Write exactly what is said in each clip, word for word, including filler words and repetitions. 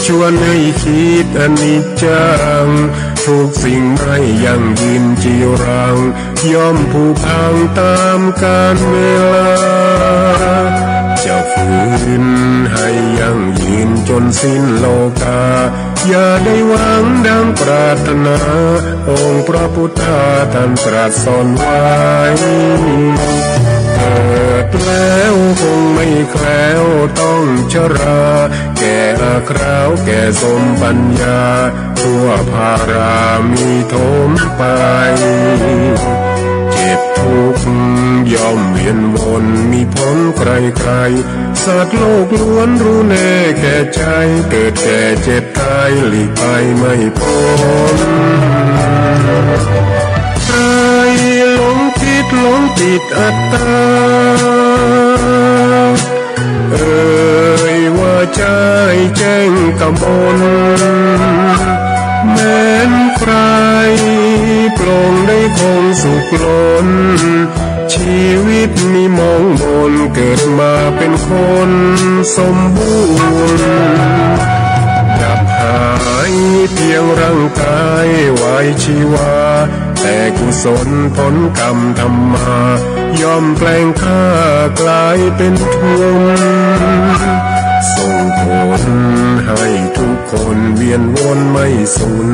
ชวนให้คิดอนิจจัง ทุกสิ่งไม่ยั่งยืนจีรัง ย่อมผุพังต๋ามกาลเวลา จะฝืนให้ยั่งยืนจ๋นสิ้นโลกา อย่าได้หวังดังปรารถนา องค์พระพุทธาท่านตรัสสอนไว้ เกิดแล้วคงไม่แคล้วต้องชรา แก่อาคราวแก่โสมปัญญา ทั่วภารามีโถมไป เจ็บทุกข์ย่อมเวียนวนมีผลใครๆ สัตว์โลกล้วนรู้แน่แก่ใจ เกิดแก่เจ็บตายหลีกไปไม่พ้น ใครหลงคิดหลงติดอัตตา เอ่ยว่าใจ้แจ้งกมล แม้นใครปลงได้คงสุขล้น ชีวิตมีหมองหม่น เกิดมาเป็นคนสมบูรณ์ ดับหายเพียงร่างกายวายชีวา แต่กุศลผลกรรมทำมา ย่อมแปลงค่ากลายเป็นทุน ส่งผลให้ทุกคนเวียนวนไม่สูญ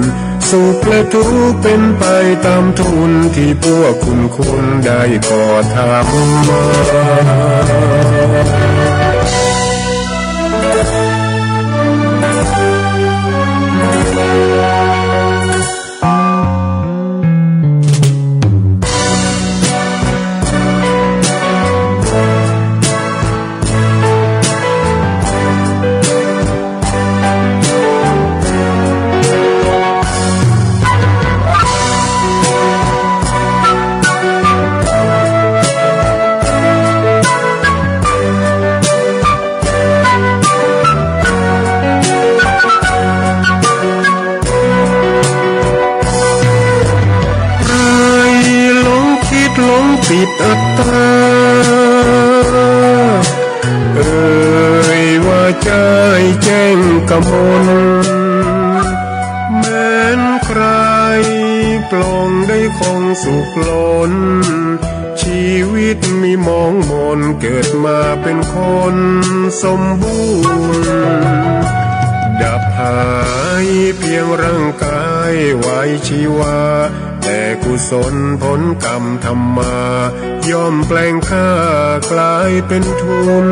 สุขและทุกข์เป็นไปตามทุน ตี้พวกคุณคุณได้ก่อทำมา ใครหลงคิดหลงติดอัตตา เอ่ยว่าใจ้แจ้งกมล แม้นใครปลงได้คงสุขล้น ชีวิตมีหมองหม่น เกิดมาเป็นคนสมบูรณ์ ดับหายเพียงร่างกายวายชีวา แต่กุศลผลกรรมทำมา ย่อมแปลงค่ากลายเป็นทุน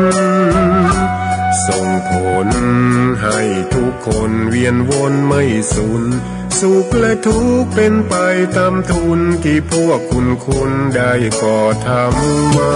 ส่งผลให้ทุกคนเวียนวนไม่สูญ สุขและทุกข์เป็นไปตามทุน ตี้พวกคุณคุณได้ก่อทำมา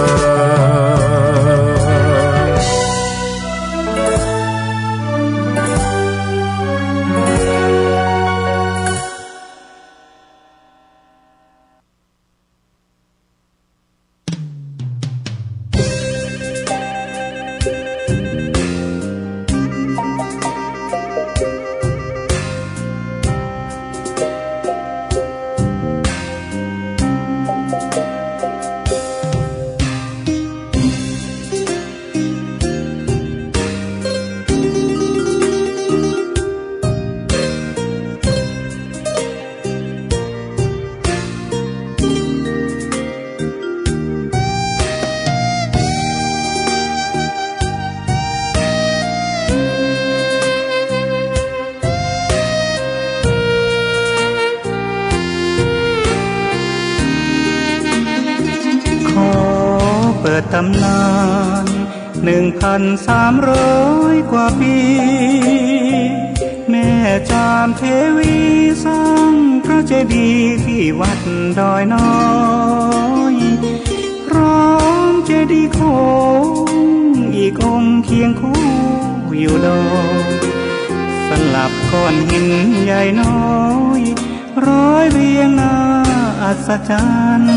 ขอเปิดต๋ำนาน หนึ่งพันสามร้อยกว่าปี แม่จามเทวีสร้างพระเจดีย์ตี้วัดดอยน้อย พร้อมเจดีย์โค้งอีกองค์เคียงคู่อยู่ดอย สลับก้อนหินใหญ่น้อย ร้อยเรียงน่าอัศจรรย์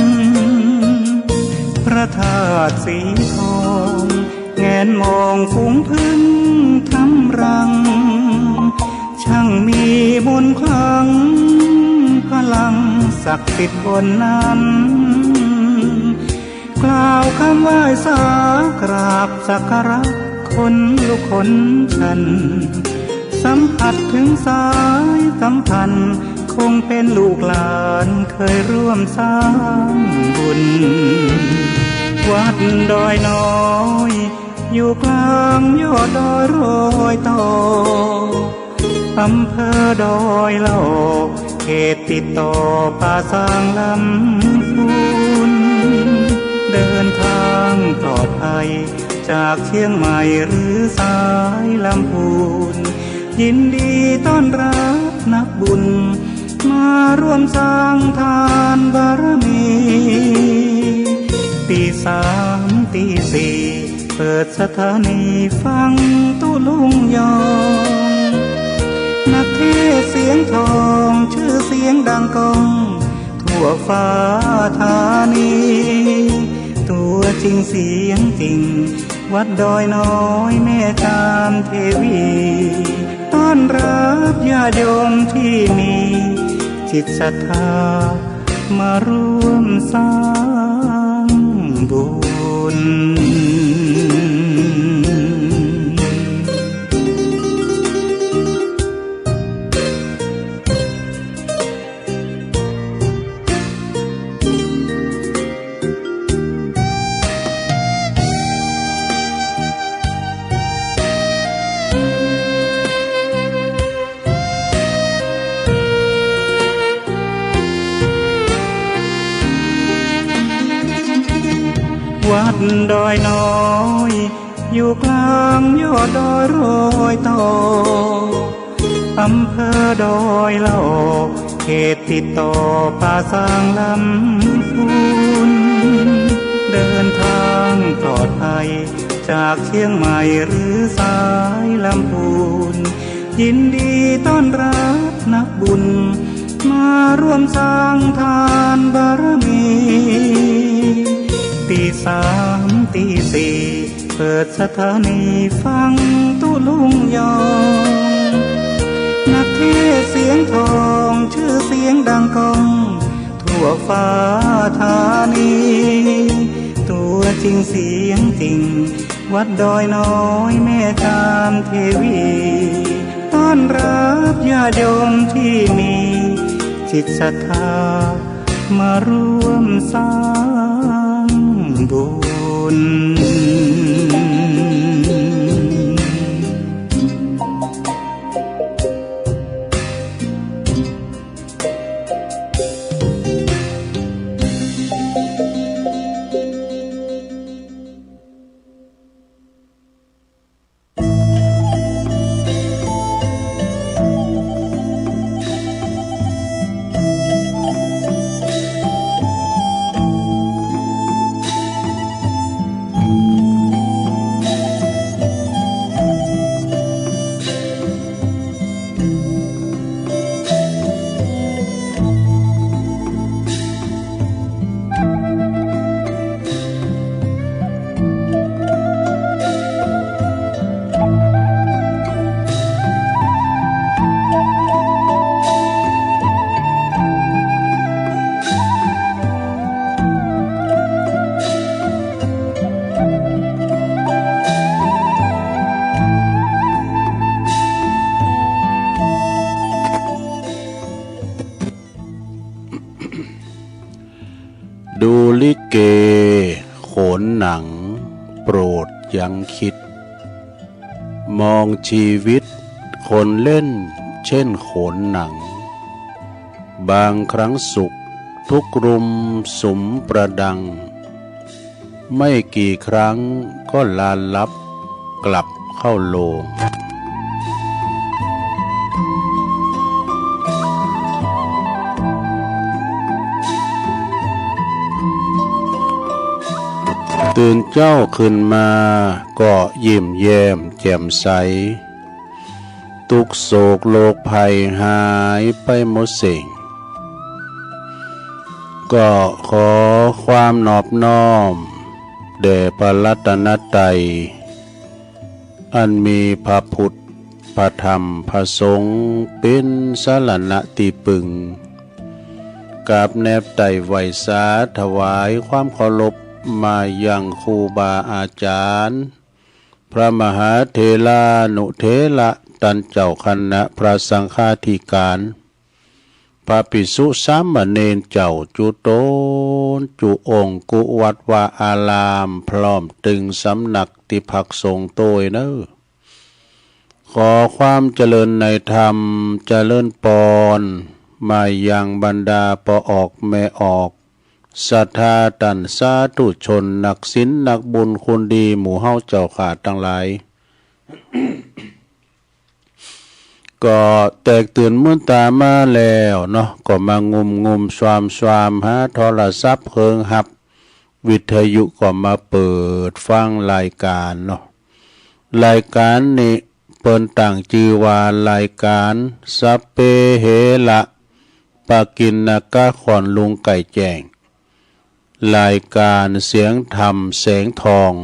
พระธาตุสีทอง แงนมองฝูงผึ้งทำรัง ช่างมีมนต์ขลัง พลังศักดิ์สิทธิ์บนนั้น กล่าวคำไหว้สากราบสักการะ ขนลุกขนชัน สัมผัสเถิงสายสัมพันธ์ คงเป๋นลูกหลานเคยร่วมสร้างบุญ วัดดอยน้อย อยู่กลางยอดดอยรอยต่อ อำเภอดอยหล่อ เขตติดต่อป่าซางลำพูน เดินทางปลอดภัยจากเชียงใหม่หรือสายลำพูน ยินดีต้อนรับนักบุญ มาร่วมสร้างทานบารมี ตีสามตีสี่ เปิดสถานีฟังตุ๊ลุงยอง นักเทศน์เสียงทอง ชื่อเสียงดังก้อง ทั่วฟ้าธานี ตัวจริงเสียงจริง วัดดอยน้อยแม่จามเทวี ต้อนรับญาติโยมที่มีจิตศรัทธา มาร่วมสร้างบุญ วัดดอยน้อย อยู่กลางยอดดอยรอยต่อ อำเภอดอยหล่อ เขตติดต่อป่าซางลำพูน เดินทางปลอดภัยจากเชียงใหม่หรือสายลำพูน ยินดีต้อนรับนักบุญ มาร่วมสร้างทานบารมี ตีสามตีสี่ เปิดสถานีฟังตุ๊ลุงยอง นักเทศน์เสียงทอง ชื่อเสียงดังก้อง ทั่วฟ้าธานี ตัวจริงเสียงจริง วัดดอยน้อยแม่จามเทวี ต้อนรับญาติโยมที่มีจิตศรัทธา มาร่วมสร้างบุญ ดูลิเกโขนหนัง โปรดยั้งคิด มองชีวิตคนเล่นเช่นโขนหนัง บางครั้งสุขทุกข์รุมสุมประดัง ไม่กี่ครั้งก็ลานลับกลับเข้าโลง ตื่นเจ๊าขึ้นมาก็ยิ้มแย้มแจ่มใส ทุกข์โศกโรคภัยหายไปหมดสิ้น ก็ขอความนอบน้อมแด่พระรัตนตรัย อันมีพระพุทธ พระธรรม พระสงฆ์ เป๋นสรณะตี้พึ่ง กราบแนบไต้ไหว้สาถวายความเคารพมายังครูบาอาจารย์ พระมหาเถรานุเถระ ต้านเจ้าคณะพระสังฆาธิการ พระภิกษุสามเณรเจ้าจุ๊ตนจุ๊องค์ กู้วัดวาอาราม พร้อมตึงสำนักตี้พักสงฆ์ตวยเน่อ ขอความเจริญในธรรม เจริญปอน มายังบรรดาป้อออกแม่ออก ศรัทธาต้านสาธุชน นักศีลนักบุญคุณดีหมู่เฮาเจ้าข้าตังหลาย ก็แตกตื่นมืนต๋ามาแล้วเนาะ ก็มางุ่มงุ่มซวามซวาม หาโทรศัพท์เคิงฮับ วิทยุก็มาเปิดฟังรายการเนาะ รายการนี้เปิ้นตั้งจื้อว่ารายการสัพเพเหระ ปกิณณกะ ขวัญลุงไก่แจ้ง รายการเสียงธรรมแสงทอง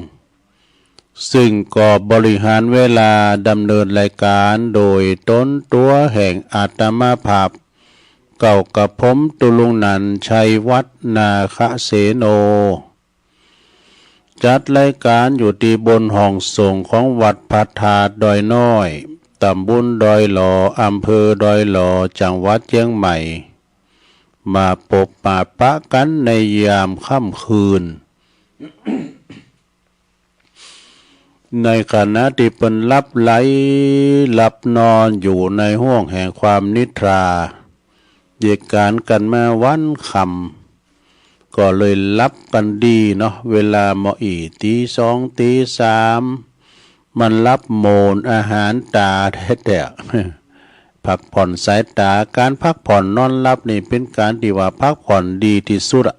ซึ่งก็บริหารเวลาดำเนินรายการโดยต๋นตั๋วแห่งอาตมาภาพ เก้ากระผมตุลุงหนัน ชัยวัฒน์ นาคเสโน จัดรายการอยู่ตี้บนห้องสงฆ์ของวัดพระธาตุดอยน้อย ตำบลดอยหล่อ อำเภอดอยหล่อ จังหวัดเจียงใหม่ มาปบมาปะกั๋นในยามค่ำคืน ในขณะตี้เปิ้นหลับไหลหลับนอนอยู่ในห้วงแห่งความนิทรา เยียะก๋านกั๋นมาวันค่ำ ก็เลยหลับกั๋นดีเนาะ เวลามออี่ ตีสอง ตีสาม มันหลับโหมนอาหารต๋าแต๊ๆ พักผ่อนสายต๋า ก๋านพักผ่อนนอนหลับนี่เป๋นก๋านตี้ว่าพักผ่อนดีตี้สุดอะ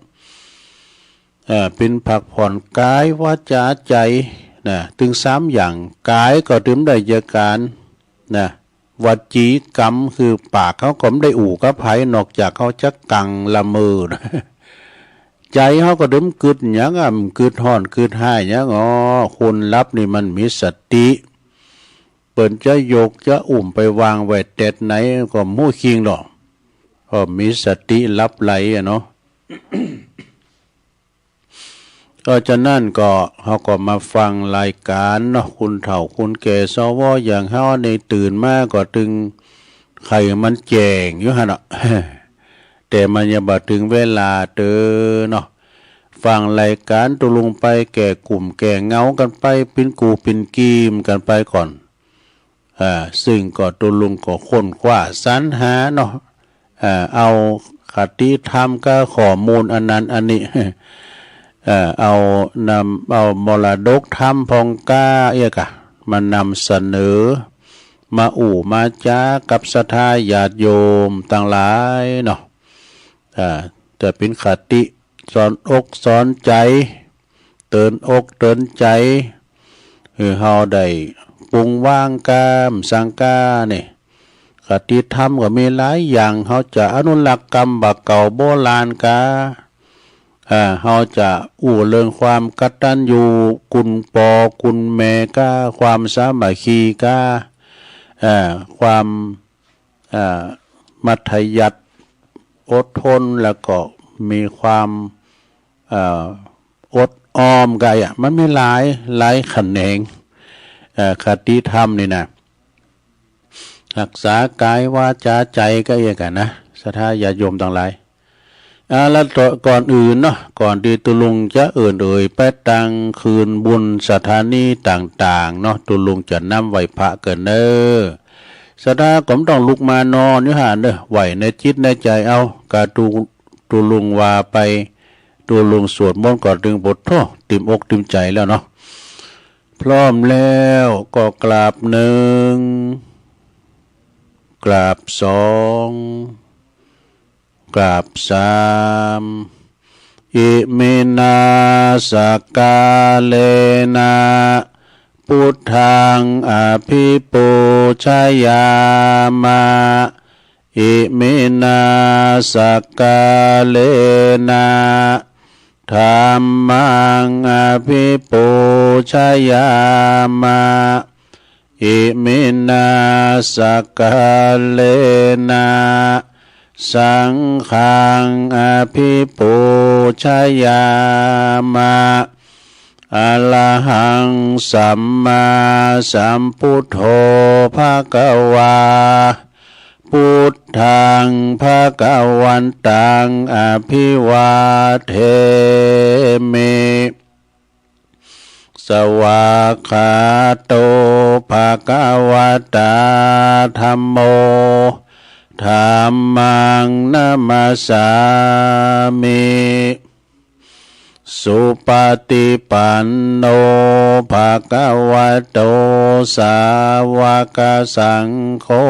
เอ่อ เป๋นพักผ่อนก๋าย วาจา ใจ๋ นะ ตึงสามอย่าง ก๋ายก็ตึงได้เยียะก๋าน นะ วจีกรรมคือปากเฮาก็บ่ได้อู้กับใผ นอกจากเฮาจะกังละเมอนะ ใจ๋เฮาก็ตึงบ่กึ๊ดหยังอะ บ่กึ๊ดฮ้อนกึ๊ดฮ้ายหยัง อ้อ คนหลับนี่มันมีสติ เปิ้นจะยกจะอุ้มไปวางไว้แต๊ใดก็บ่ฮู้คิงดอก ก็มีสติหลับไหลอะเนาะ ก็ฉะนั้นก็ เฮาก็มาฟังรายการเนาะ คนเฒ่าคนแก่ สว อย่างเฮานี่ตื่นมาก็ตึงใค่มันแจ้งอยู่หั้นเนาะ แต่มันยังบ่เถิงเวลาเต๊อะเนาะ ฟังรายการตุลุงไปแก้กลุ้มแก้เหงากั๋นไป เป๋นกู้เป๋นกี๋กั๋นไปก่อน อ่า ซึ่งก็ตุลุงก็ค้นคว้าสรรหาเนาะ อ่า เอาคติธรรมกับข้อมูลอันนั้นอันนี้ เอ่อ เอานำ เอามรดกธรรมพ่องก๊าเอี้ยก่ะ มานำเสนอ มาอู้มาจ๋ากับศรัทธาญาติโยมตังหลายเนาะ อ่า จะเป๋นคติสอนอกสอนใจ๋ เตือนอกเตือนใจ๋ หื้อเฮาได้ปรุงวางกามสังกานี่ คติธรรมก็มีหลายอย่าง เฮาจะอนุรักษ์กรรมบ่าเก่าโบราณกา อ่า เฮาจะอู้เรื่องความกตัญญูคุณป้อคุณแม่กา ความสามัคคีกา อ่า ความ อ่า มัธยัสถ์ อดทน แล้วก็มีความ เอ่อ อดออมกาอะ มันมีหลาย หลายแขนง เอ่อ คติธรรมนี่นะ ฮักษากายวาจาใจ๋กาเอี้ยก่ะนะ ศรัทธาญาติโยมตังหลาย อ่า แล้วก่อนอื่นเนาะ ก่อนตี้ตุลุงจะเอิ้นเอ่ยไปตังคืนบุญสถานีต่างๆ เนาะ ตุลุงจะนำไหว้พระเกิ่นเน่อ ศรัทธาก็บ่ต้องลุกมานอนอยู่หั้นเน่อ ไหว้ในจิตในใจ๋เอา กาตุ ตุลุงว่าไป ตุลุงสวดมนต์ก็ตึง โผฏฐัพพะ เต็มอกเต็มใจ๋แล้วเนาะ พร้อมแล้วก็กราบหนึ่ง กราบสอง กราบสาม อิมินา สักกาเลนะ พุทธัง อภิปูชยามะ อิมินา สักกาเลนะ ธัมมัง อภิปูชยามะ อิมินา สักกาเลนะ สังฆัง อภิปูชยามะ Arahaṃ sammāsambuddho bhagavā. Buddhaṃ bhagavantaṃ abhivādemi. Svākkhāto bhagavatā dhammo. Dhammaṃ namassāmi. Supaṭipanno bhagavato sāvakasaṅgho.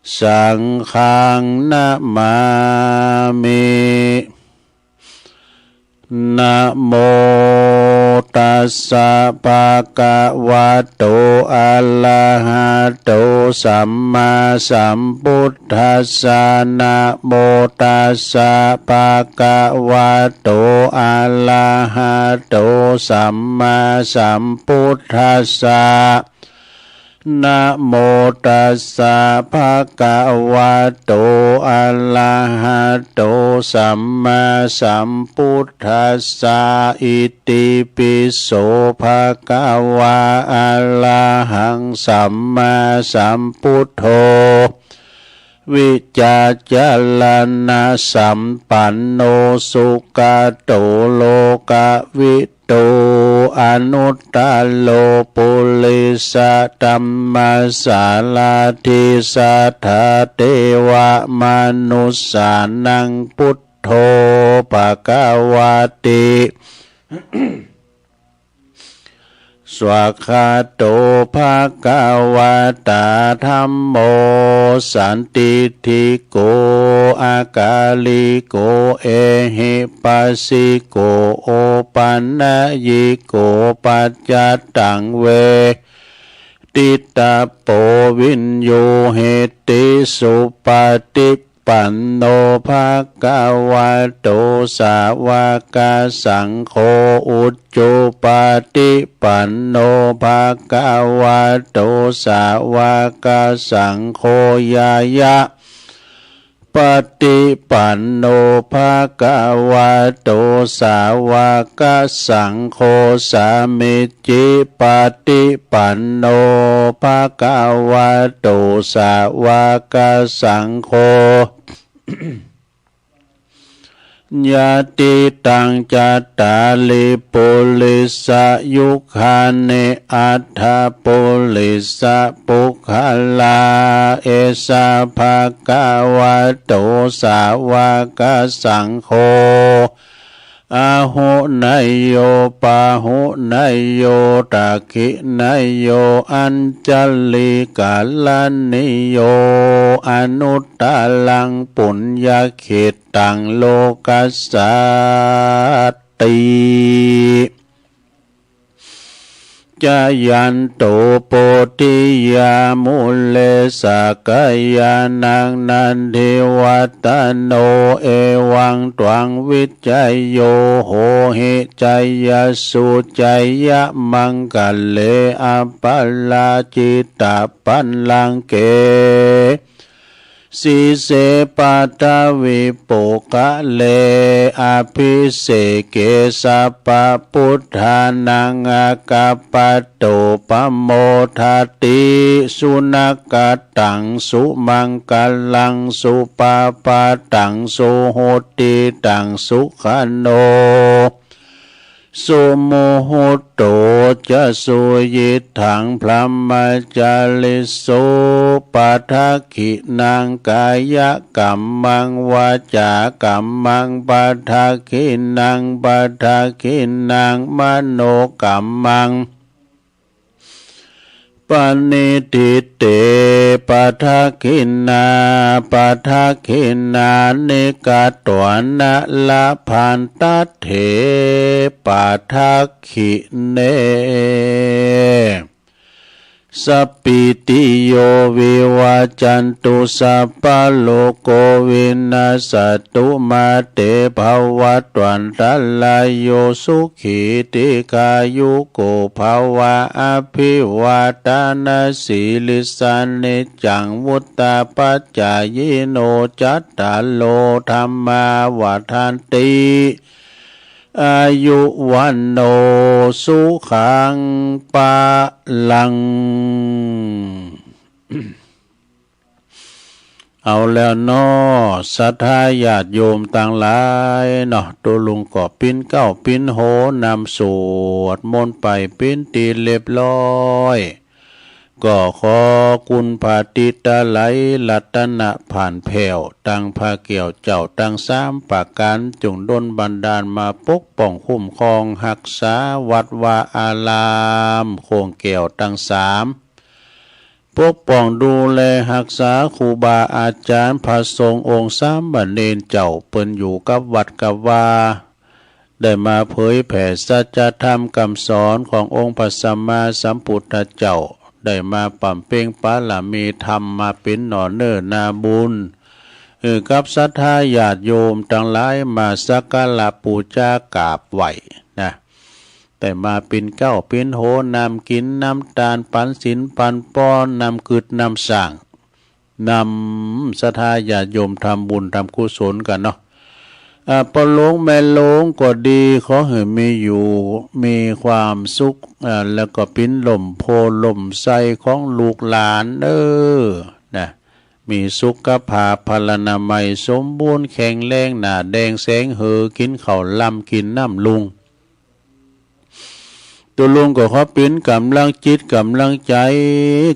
Saṅghaṃ namāmi. Namo tassa bhagavato arahato sammāsambuddhassa. Namo tassa bhagavato arahato sammāsambuddhassa. Namo tassa bhagavato arahato sammāsambuddhassa. Itipi so bhagavā arahaṃ sammāsambuddho vijjācaraṇasampanno sugato lokavidū anuttaro purisadammasārathi satthā devamanussānaṃ buddho bhagavāti. Svākkhāto bhagavatā dhammo sandiṭṭhiko akāliko ehipassiko opanayiko paccattaṃ veditabbo viññūhīti. Supaṭi panno bhagavato sāvakasaṅgho, ujupaṭipanno bhagavato sāvakasaṅgho, ñāyapaṭipanno bhagavato sāvakasaṅgho, sāmī cipaṭipanno bhagavato sāvakasaṅgho, yadidaṃ cattāri purisayugāni aṭṭha purisapuggalā, esa bhagavato sāvakasaṅgho, āhuneyyo pāhuneyyo dakkhiṇeyyo añjalikaraṇīyo anuttaraṃ puññakkhettaṃ lokassāti. Jayanto bodhiyā mūle sakyānaṃ nandivaḍḍhano, evaṃ tvaṃ vijayo hohi jayassu jayamaṅgale, aparājitapallaṅke sīse paṭhavipokkhare abhiseke sabbabuddhānaṃ aggappatto pamodati. Sunakkhattaṃ sumaṅgalaṃ supabhātaṃ suhuṭṭhitaṃ sukhaṇo sumuhutto ca suyiṭṭhaṃ brahmacārisu. Padakkhiṇaṃ kāyakammaṃ vācākammaṃ padakkhiṇaṃ padakkhiṇaṃ manokammaṃ paṇidhī te padakkhiṇā, padakkhiṇāni katvāna labhantatthe padakkhiṇe. Sabbītiyo vivajjantu sabbarogo vinassatu mā te bhavatvantarāyo sukhī dīghāyuko bhava. Abhivādanasīlissa niccaṃ vuḍḍhāpacāyino cattāro dhammā vaḍḍhanti อายุวัณโณ สุขัง พลัง เอาแล้วเนาะ ศรัทธาญาติโยมตังหลายเนาะ ตุ๊ลุงก็ปิ๊นเก๊าปิ๊นโหนำสวดมนต์ไปเป๋นตี้เรียบร้อย ก็ขอคุณพระติตะไลรัตนะผ่านแผ้ว ตังพระแก้วเจ้าตังสามประก๋าน จงดลบันดาลมาปกป้องคุ้มครองฮักษาวัดวาอาราม โค้งแก้วตังสาม ปกป้องดูแลฮักษาครูบาอาจ๋ารย์ พระสงฆ์องค์สามเณรเจ้า เปิ้นอยู่กับวัดกับวา ได้มาเผยแผ่สัจธรรมกำสอนขององค์พระสัมมาสัมพุทธเจ้า ได้มาบำเพ็ญบารมีธรรม มาเป๋นหน่อเนื้อนาบุญ หื้อกับศรัทธาญาติโยมตังหลายมาสักการะปู๋จากราบไหว้นะ ได้มาปิ๊นเก๊าปิ๊นโหนนำกิ๋นนำตาน ปันศีลปันปอน นำกึ๊ดนำสร้าง นำศรัทธาญาติโยมทำบุญทำกุศลกั๋นเนาะ อ่า ป้อหลวงแม่หลวงก็ดี ขอหื้อมีอยู่มีความสุข อ่า แล้วก็ปิ๊นฮ่มโพธิ์ฮ่มไทรของลูกหลานเน่อ นะ มีสุขภาพพลานามัยสมบูรณ์แข็งแรง หน้าแด่งแสงเหือ กิ๋นข้าวลำกิ๋นน้ำลุง ตุ๊ลุงก็ขอปิ๊นก๋ำลังจิตก๋ำลังใจ๋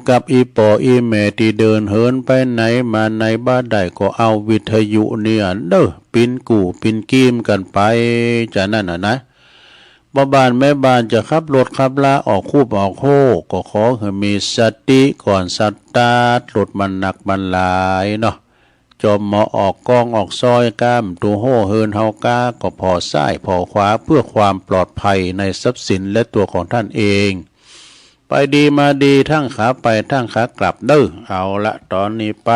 กับอี่ป้ออี่แม่ตี้เดินเหินไปไหนมาไหนบ่ได้ ก็เอาวิทยุเนี่ยเน่อ ปิ๊นกู้ปิ๊นกีมกั๋นไป จานั้นน่ะนะ ป้อบ้านแม่บ้านจะขับรถขับลาออกคูบออกโฮ ก็ขอหื้อมีสติก่อนสตาร์ทรถ มันหนักมันหลายเนาะ จอมหมอออกก้องออกซอยก้า บ่ฮู้เฮือนเฮากา ก็ผ่อซ้ายผ่อขวาเพื่อความปลอดภัยในทรัพย์สินและตัวของท่านเอง ไปดีมาดีทั้งขาไปทั้งขากลับเน่อ เอาละ ต๋อนนี้ไป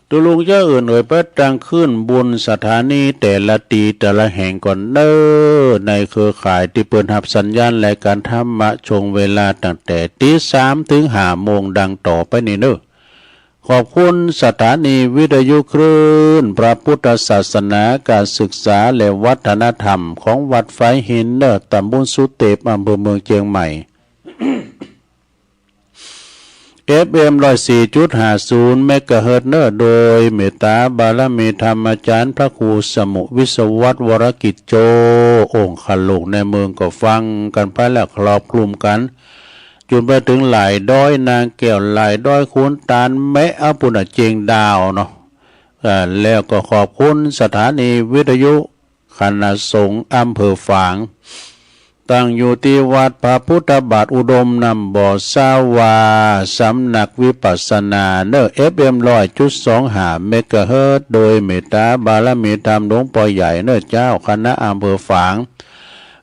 ตุ๊ลุงจะเอิ้นเอ่ยไปตางคลื่นบุญสถานีแต่ละตี้แต่ละแห่งก่อนเน่อ ในเครือข่ายตี้เปิ้นฮับสัญญาณรายก๋านธรรมะช่วงเวลาตั้งแต่ตี้สามเถิงห้าโมงดังต่อไปนี้เน่อ ขอบคุณสถานีวิทยุคลื่นพระพุทธศาสนา ก๋านศึกษาและวัฒนธรรมของวัดฝายหินเน่อ ตำบลสุเตป อำเภอเมืองเจียงใหม่ เอฟเอ็ม ร้อยสี่จุดห้าศูนย์ เมกะเฮิรตซ์เน่อ โดยเมตตาบารมีธรรมอาจ๋ารย์พระครูสมุห์ วิศวัฒน์ วรกิจโจ องคลุกในเมืองก็ฟังกั๋นไปแล้วครอบคลุมกั๋น จุ่นไปเถิงหลายดอยนางแก้ว หลายดอยขุนตาล แมะเอาปู้นน่ะเจียงดาวเนาะ อ่า แล้วก็ขอบคุณสถานีวิทยุ คณะสงฆ์อำเภอฝาง ตั้งอยู่ตี้วัดพระพุทธบาทอุดมน้ำบ่อสาวา สำนักวิปัสสนาเน่อ เอฟเอ็ม ร้อยจุดสองห้า เมกะเฮิรตซ์ โดยเมตตาบารมีธรรมหลวงป้อใหญ่เน่อเจ้า คณะอำเภอฝาง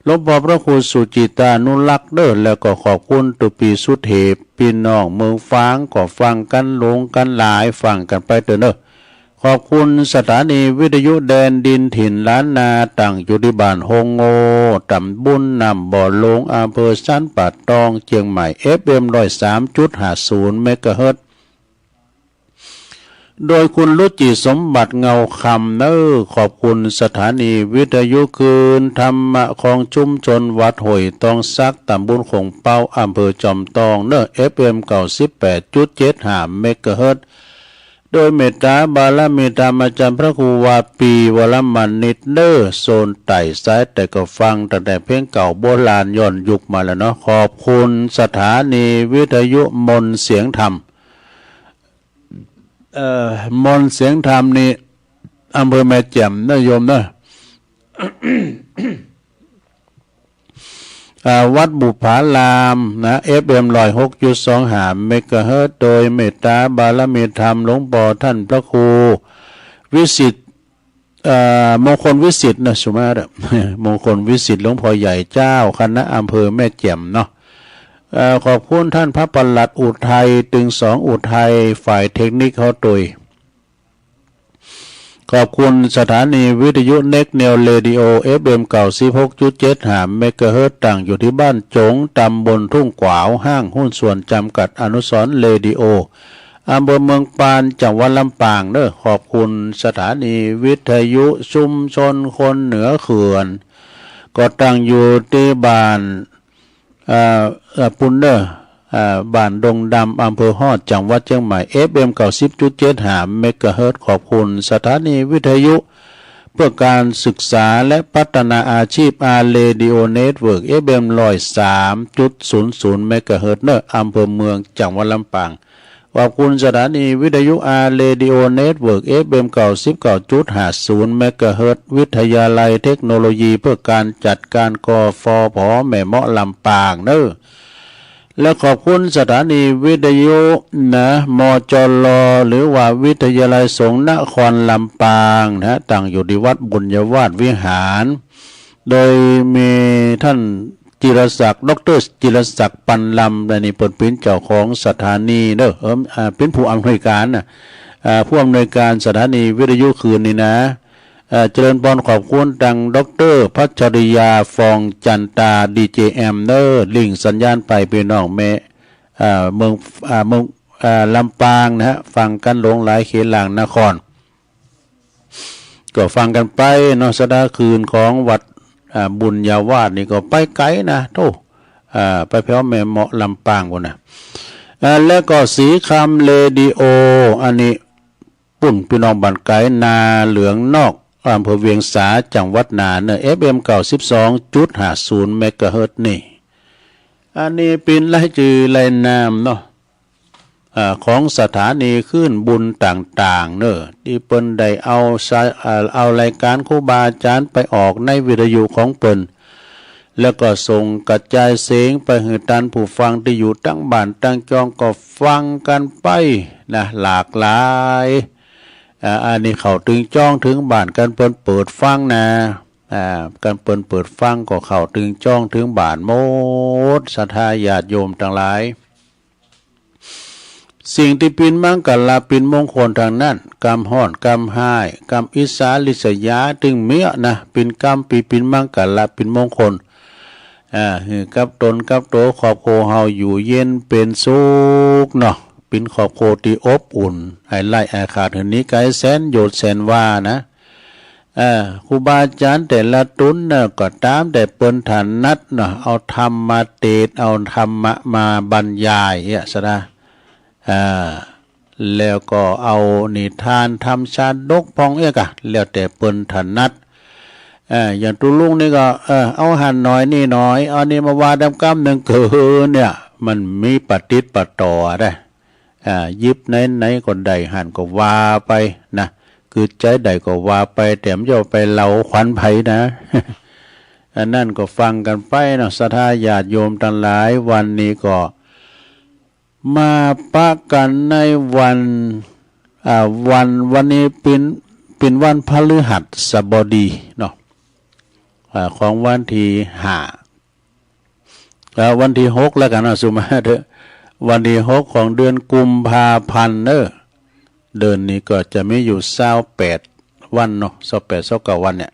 หลวงป้อพระครูสุจิตานุรักษ์เน่อ แล้วก็ขอบคุณตุ๊ปี้สุเทพ ปี้น้องเมืองฝางก็ฟังกั๋นหลงกั๋นหลาย ฟังกั๋นไปเต๊อะเน่อ ขอบคุณสถานีวิทยุแดนดินถิ่นล้านนา ตั้งอยู่ตี้บ้านฮงโง่ ตำบลน้ำบ่อหลง อำเภอสันป่าตอง เจียงใหม่ เอฟเอ็ม ร้อยสามจุดห้าศูนย์ เมกะเฮิรตซ์ โดยคุณรุจิสมบัติเงาคำเน่อ ขอบคุณสถานีวิทยุคลื่นธรรมะของชุมชนวัดห้วยตองสัก ตำบลโข่งเป๊า อำเภอจอมตองเน่อ เอฟเอ็ม เก้าสิบแปดจุดเจ็ดห้า เมกะเฮิรตซ์ โดยเมตตาบารมีธรรมอาจ๋ารย์พระครูวาปี วรมณิตเน่อ โซนใต้ สายใต้ก็ฟังตั้งแต่เพลงเก่าโบราณย้อนยุคมาแล้วเนาะ ขอบคุณสถานีวิทยุมนต์เสียงธรรม เอ่อ มนต์เสียงธรรมนี่ อำเภอแม่แจ่มเน่อโยมเน่อ อ่า วัดบุปผารามนะ เอฟเอ็ม ร้อยหกจุดสองห้า เมกะเฮิรตซ์ โดยเมตตาบารมีธรรมหลวงป้อต้านพระครูวิสิทธิ์ เอ่อ มงคลวิสิทธิ์นะ สุมาเถอะ มงคลวิสิทธิ์หลวงป้อใหญ่เจ้า คณะอำเภอแม่แจ่มเนาะ เอ่อ ขอบคุณต้านพระปลัดอุทัย ตึงสองอุทัย ฝ่ายเทคนิคเฮาโตย ขอบคุณสถานีวิทยุเน็กแนวเรดิโอ เอฟเอ็ม เก้าสิบหกจุดเจ็ดห้า เมกะเฮิรตซ์ ตั้งอยู่ตี้บ้านจง ตำบลทุ่งขวาว ห้างหุ้นส่วนจำกัดอนุสรณ์เรดิโอ อำเภอเมืองปาน จังหวัดลำปางเน่อ ขอบคุณสถานีวิทยุชุมชนคนเหนือเขื่อน ก็ตั้งอยู่ตี้บ้าน เอ่อ เอ่อ ปุ้นเน่อ เอ่อ บ้านดงดำ อำเภอฮอด จังหวัดเจียงใหม่ เอฟเอ็ม เก้าสิบจุดเจ็ดห้า เมกะเฮิรตซ์ ขอบคุณสถานีวิทยุ เพื่อการศึกษาและพัฒนาอาชีพ อาร์ เรดิโอ เน็ตเวิร์ก เอฟเอ็ม ร้อยสามจุดศูนย์ศูนย์ เมกะเฮิรตซ์ เน่อ อำเภอเมือง จังหวัดลำปาง ขอบคุณสถานีวิทยุ อาร์ เรดิโอ เน็ตเวิร์ก เอฟเอ็ม เก้าสิบเก้าจุดห้าศูนย์ เมกะเฮิรตซ์ วิทยาลัยเทคโนโลยีเพื่อการจัดการ กฟผ แม่เมาะ ลำปางเน่อ และขอบคุณสถานีวิทยุนะ มจล หรือว่าวิทยาลัยสงฆ์นครลำปางนะ ตั้งอยู่ตี้วัดบุญญาวาสวิหาร โดยมีท่านจิรศักดิ์ ด็อกเตอร์จิรศักดิ์ ปันลำ อันนี้เปิ้นเป๋นเจ้าของสถานีเน่อ เออ อ่า เป๋นผู้อำนวยการนะ อ่า ผู้อำนวยการสถานีวิทยุคืนนี้นะ เอ่อ เจริญพร ขอบคุณตังด็อกเตอร์พัชริยา ฟองจันตา ดีเจแอม เน่อ ลิงก์สัญญาณไปปี้น้องแม่ เอ่อ เมือง เอ่อ เมือง เอ่อ ลำปางนะฮะ ฟังกั๋นหลงหลายเขตหลางนคร ก็ฟังกั๋นไปเนาะ สะดาคืนของวัด อ่า บุญญาวาสนี่ก็ไปไก๋นะ โธ่ อ่า ไปแผวแม่เมาะ ลำปางปู้นนะ อ่า แล้วก็สีคำเรดิโอ อันนี้ ปุ้นปี้น้องบ้านไก๋ นาเหลืองนอก อำเภอเวียงสา จังหวัดน่านเน่อ เอฟเอ็ม เก้าสิบสองจุดห้าศูนย์ เมกะเฮิรตซ์นี่ อันนี้เป๋นรายจื้อรายนามเนาะ อ่า ของสถานีคลื่นบุญต่างๆ เน่อ ตี้เปิ้นได้เอาสะ อ่า เอารายก๋านครูบาอาจ๋ารย์ไปออกในวิทยุของเปิ้น แล้วก็ส่งกระจายเสียงไปหื้อต้านผู้ฟังตี้อยู่ตางบ้านตางจองก็ฟังกั๋นไปนะ หลากหลาย อ่า อันนี้เข้าตึงจ้องตึงบ้าน กั๋นเปิ้นเปิดฟังนะ อ่า กั๋นเปิ้นเปิดฟังก็เข้าตึงจ้องตึงบ้านหมด ศรัทธาญาติโยมตังหลาย สิ่งตี้เป๋นมังคละเป๋นมงคลตังนั้น กำฮ้อนกำฮ้าย กำอิจฉาริษยา ตึงเมียนะ เป๋นกำตี้เป๋นมังคละเป๋นมงคล อ่า หื้อกับตนกับตั๋วครอบครัวเฮาอยู่เย็นเป๋นสุขเนาะ เป๋นครอบครัวตี้อบอุ่น อ้ายไร้อ้ายขาด หื้อหนีไก๋แสนโยชน์แสนวานะ เอ่อ ครูบาอาจ๋ารย์แต่ละต๋นเน่อ ก็ต๋ามแต่เปิ้นถนัดเนาะ เอาธรรมมาเตศน์ เอาธรรมะมาบรรยายเอี้ย ศรัทธา อ่า แล้วก็เอานิทานธรรมชาดกพ่องเอี้ยกะ แล้วแต่เปิ้นถนัด เอ่อ อย่างตุ๊ลุงนี่ก็ เอ่อ เอาหั้นหน่อยนี่หน่อย เอานี่มาว่าดำกำนึ่ง เกินเนี่ย มันมีปะติดปะต่อได้ อ่า หยิบไหนๆ ก็ได้หั้นก็ว่าไปนะ กึ๊ดใจ๋ใดก็ว่าไป แต่บ่ใจ้ไปเล่าขวัญใผนะ อันนั้นก็ฟังกั๋นไปเนาะ ศรัทธาญาติโยมตังหลาย วันนี้ก็มาปะกั๋นในวัน อ่า วัน วันนี้เป๋น เป๋นวันพฤหัสบดีเนาะ อ่า ของวันตี้ห้า เอ่อ วันตี้หกแล้วกั๋นเนาะ สุมาเถอะ วันตี้หกของเดือนกุมภาพันธ์เน่อ เดือนนี้ก็จะมีอยู่ซาวแปดวันเนาะ ซาวแปด ซาวเก้าวันเนี่ย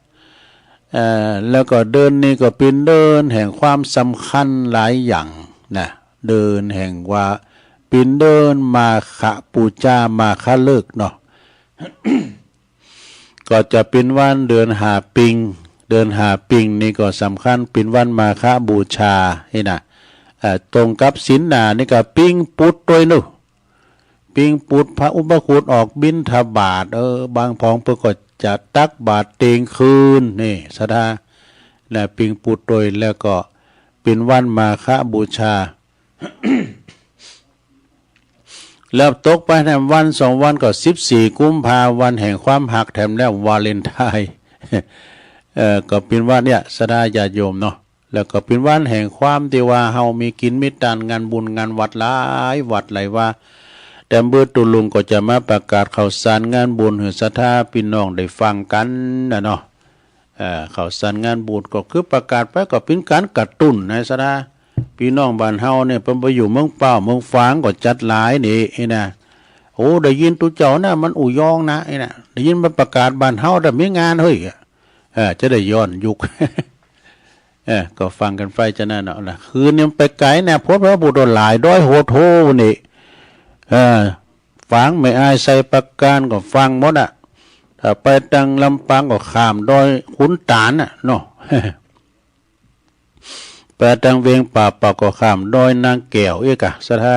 เอ่อ แล้วก็เดือนนี้ก็เป๋นเดือนแห่งความสำคัญหลายอย่างนะ เดือนแห่งว่าเป๋นเดือนมาฆบูชา มาฆฤกษ์เนาะ ก็จะเป๋นวันเดือนห้าปิง เดือนห้าปิงนี่ก็สำคัญ เป๋นวันมาฆบูชานี่นะ เอ่อ ตรงกับศีลหน้านี่ก็ปิงปูดตวยเน่อ ปิงปูดพระอุปคุตออกบิณฑบาต เออ บางพ่องเปิ้นก็จะตักบาตรเตียงคืน นี่ ศรัทธา นะ ปิงปูดตวย แล้วก็เป๋นวันมาฆบูชา แล้วตกไปแถมวันสองวันก็สิบสี่กุมภา วันแห่งความฮัก แถมแล้ววาเลนไทน์ เอ่อ ก็เป๋นวันเนี่ย ศรัทธาญาติโยมเนาะ แล้วก็เป๋นวันแห่งความตี้ว่าเฮามีกิ๋นมีตาน งานบุญงานวัดหลายวัดหลายวา แต่เมื่อตุ๊ลุงก็จะมาประกาศข่าวสารงานบุญหื้อศรัทธาปี้น้องได้ฟังกั๋นนะเนาะ เอ่อ ข่าวสารงานบุญก็คือประกาศไปก็เป๋นก๋านกระตุ้นนะศรัทธา ปี้น้องบ้านเฮาเนี่ย เปิ้นไปอยู่เมืองป้าวเมืองฝางก็จัดหลายนี่ นี่นะ โอ้ ได้ยินตุ๊เจ้านะ มันอู่ยองนะ นี่นะ ได้ยินมันประกาศบ้านเฮาแต่มีงานเฮ้ย เออ จะได้ย้อนยุค เออ ก็ฟังกั๋นไปจานั้นเนาะ นะ คืนนี้มันไปไก๋นะ พบพระพุทธหลายดอยโหดโหนี่ เออ ฝางแม่อาย ไชยปราการก็ฟั่งหมดอะ ถ้าไปตางลำปางก็ข้ามดอยขุนตาลน่ะเนาะ ไปตางเวียงป่าเป๋าก็ข้ามดอยนางแก้วอีกอะ ศรัทธา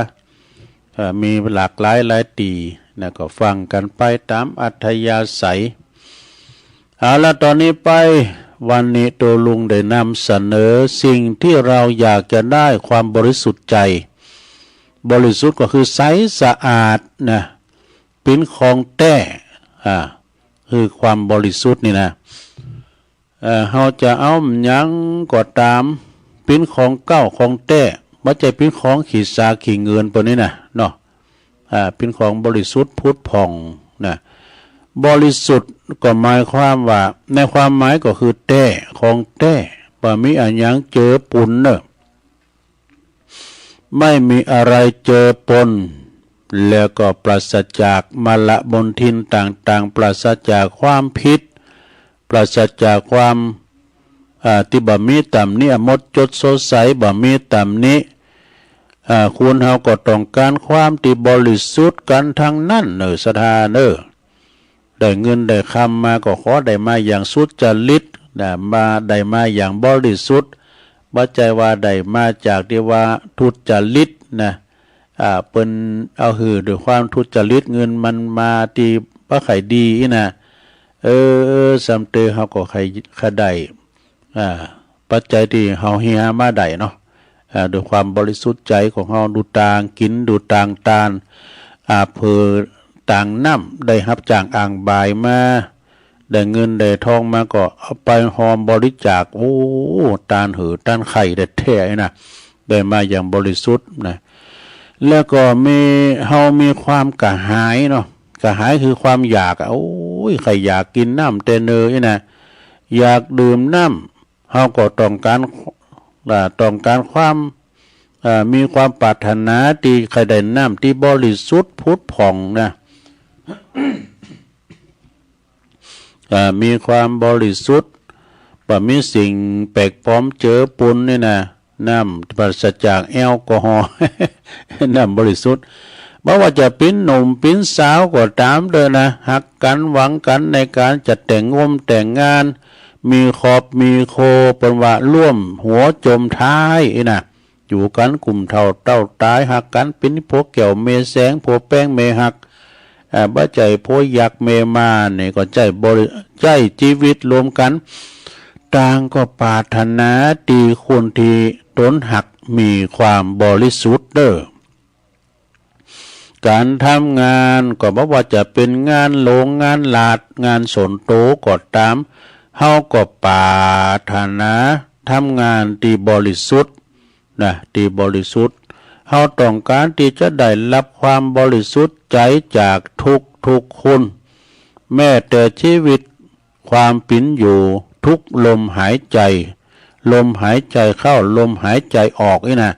เอ่อ มีหลากหลายหลายตี้นะ ก็ฟั่งกั๋นไปต๋ามอัธยาศัย เอาละ ต๋อนนี้ไป วันนี้ตุ๊ลุงได้นำเสนอสิ่งตี้เราอยากจะได้ ความบริสุทธิ์ใจ๋ บริสุทธิ์ก็คือใสสะอาดนะ เป๋นของแต๊ อ่า คือความบริสุทธิ์นี่นะ เอ่อ เฮาจะเอาหยังก็ต๋าม เป๋นของเก๊าของแต๊ บ่ใจ้เป๋นของขี้สากขี้เงินปะนี้นะเนาะ อ่า เป๋นของบริสุทธิ์ผุดผ่องนะ บริสุทธิ์ก็หมายความว่า ในความหมายก็คือแต๊ ของแต๊ บ่มีอะหยังเจือปุนเน่อ ไม่มีอะไรเจือปน แล้วก็ปราศจากมลมลทินต่างๆ ปราศจากความผิด ปราศจากความ อ่า ตี้บ่มีต๋ำหนิ หมดจดสดใส บ่มีต๋ำหนิ อ่า คนเฮาก็ต้องก๋านความตี้บริสุทธิ์กั๋นตังนั้นเน่อ ศรัทธาเน่อ ได้เงินได้คำมาก็ขอได้มาอย่างสุจริตนะ มา ได้มาอย่างบริสุทธิ์ บ่ใจ้ว่าได้มาจากตี้ว่าทุจริตนะ อ่า เปิ้นเอาหื้อด้วยความทุจริต เงินมันมาตี้บ่ใค่ดีอี้นะ เออ ส่ำเตอเฮาก็ใค่ ใค่ได้ อ่า ปัจจัยตี้เฮาเฮียมาได้เนาะ อ่า ด้วยความบริสุทธิ์ใจ๋ของเฮา ดูตางกิ๋น ดูตางตาน อ่า เผื่อตางน้ำ ได้ฮับจ้างอ่างบ่ายมา ได้เงินได้ทองมาก็เอาไปฮอมบริจาค โอ้ ตานหื้อตานใค่แต๊ๆ นะ ได้มาอย่างบริสุทธิ์นะ แล้วก็มี เฮามีความกระหายเนาะ กระหายคือความอยากอะ โอ้ย ใค่อยากกิ๋นน้ำแต๊เน่ออี้นะ อยากดื่มน้ำ เฮาก็ต้องก๋าน อ่า ต้องก๋านความ อ่า มีความปรารถนาตี้ใค่ได้น้ำตี้บริสุทธิ์ผุดผ่องนะ อ่า มีความบริสุทธิ์ บ่มีสิ่งแปลกปลอมเจือปุนนี่นะ น้ำปราศจากแอลกอฮอล์ น้ำบริสุทธิ์ บ่ว่าจะเป๋นหนุ่มเป๋นสาวก็ต๋ามเต๊อะนะ ฮักกั๋นหวังกั๋นในก๋านจะแต่งงมแต่งงาน มีครอบมีครัว เปิ้นว่าร่วมหัวจมท้ายอี้นะ อยู่กั๋นกุ่มเฒ่าเต้าต๋าย ฮักกั๋นเป๋นผัวแก้วเมยแสง ผัวแป้งเมยฮัก อ่า บ่ใจ้ผัวยักษ์เมยมารนี่ ก็ใจ๊บริ ใจ๊จีวิตรวมกั๋น ต่างก็ปรารถนาตี้คนตี้ต๋นฮักมีความบริสุทธิ์เน่อ ก๋านทำงานก็บ่ว่าจะเป๋นงานโหลง งานหลาด งานส่วนตั๋วก็ต๋าม เฮาก็ปรารถนาทำงานตี้บริสุทธิ์นะ ตี้บริสุทธิ์ เฮาต้องก๋านตี้จะได้ฮับความบริสุทธิ์ใจ๋จากทุกๆ คน แม้แต่จีวิต ความเป๋นอยู่ ทุกลมหายใจ๋ ลมหายใจ๋เข้า ลมหายใจ๋ออกอี้นะ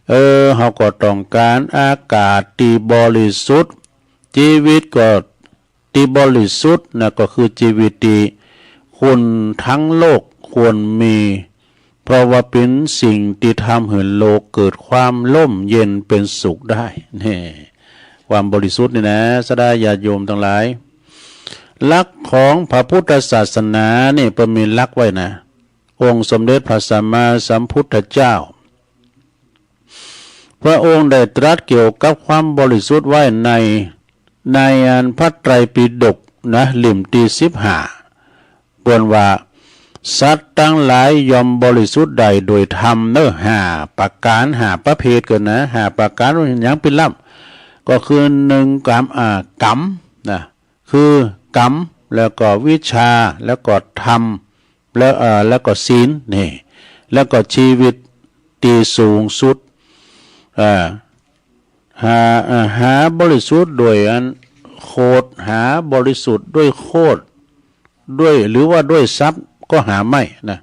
เออ เฮาก็ต้องก๋านอากาศตี้บริสุทธิ์ จีวิตก็ตี้บริสุทธิ์นะ ก็คือจีวิตตี้คนตังโลกควรมี เพราะว่าเป๋นสิ่งตี้ทำหื้อโลกเกิดความร่มเย็นเป๋นสุขได้ นี่ ความบริสุทธิ์นี่นะ ศรัทธาญาติโยมตังหลาย หลักของพระพุทธศาสนานี่เปิ้นมีหลักไว้นะ องค์สมเด็จพระสัมมาสัมพุทธเจ้า พระองค์ได้ตรัสเกี่ยวกับความบริสุทธิ์ไว้ใน ในอันพระไตรปิฎกนะ เล่มตี้สิบห้า เปิ้นว่า สัตว์ตังหลายย่อมบริสุทธิ์ได้โดยธรรมเน่อ ห้าประก๋าน ห้าประเภทเกินนะ ห้าประก๋าน หยังปี้ล่ำ ก็คือหนึ่ง ก๋รรม อ่า ก๋รรมนะ คือกรรม แล้วก็วิชชา แล้วก็ธรรม แล้ว เอ่อ แล้วก็ศีล นี่ แล้วก็จีวิตตี้สูงสุด เอ่อ หา เอ่อ หาบริสุทธิ์ด้วยอันโคตร หาบริสุทธิ์ด้วยโคตร ด้วย หรือว่าด้วยทรัพย์ก็หาไม่นะ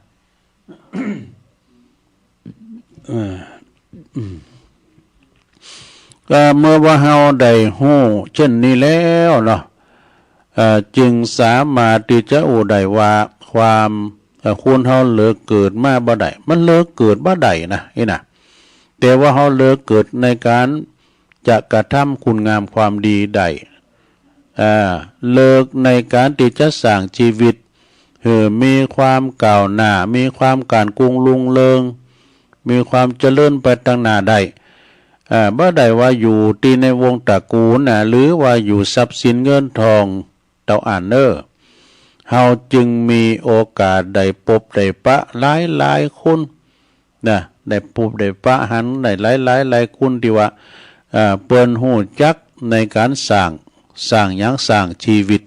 เอ่อ อืม ก็เมื่อว่าเฮาได้ฮู้เจ้นนี้แล้วเนาะ เอ่อ จึงสามารถตี้จะอู้ได้ว่าความ เอ่อ คนเฮาเลิกเกิดมาบ่ได้ มันเลิกเกิดบ่ได้นะ อี้นะ แต่ว่าเฮาเลิกเกิดในก๋าน จะกระทำคุณงามความดีได้ อ่า เลิกในก๋านตี้จะสร้างจีวิตหื้อมีความก้าวหน้า มีความก้านกุ้งรุ่งเรือง มีความเจริญไปตังหน้าได้ อ่า บ่ได้ว่าอยู่ตี้ในวงตระกูลนะ หรือว่าอยู่ทรัพย์สินเงินทอง เต้าอั้นเน่อ เฮาจึงมีโอกาสได้ปบได้ปะหลายๆ คนนะ ได้ปบได้ปะหันได้หลายๆ หลายคนตี้ว่า เอ่อ เปิ้นฮู้จักในก๋านสร้าง สร้างหยัง สร้างจีวิต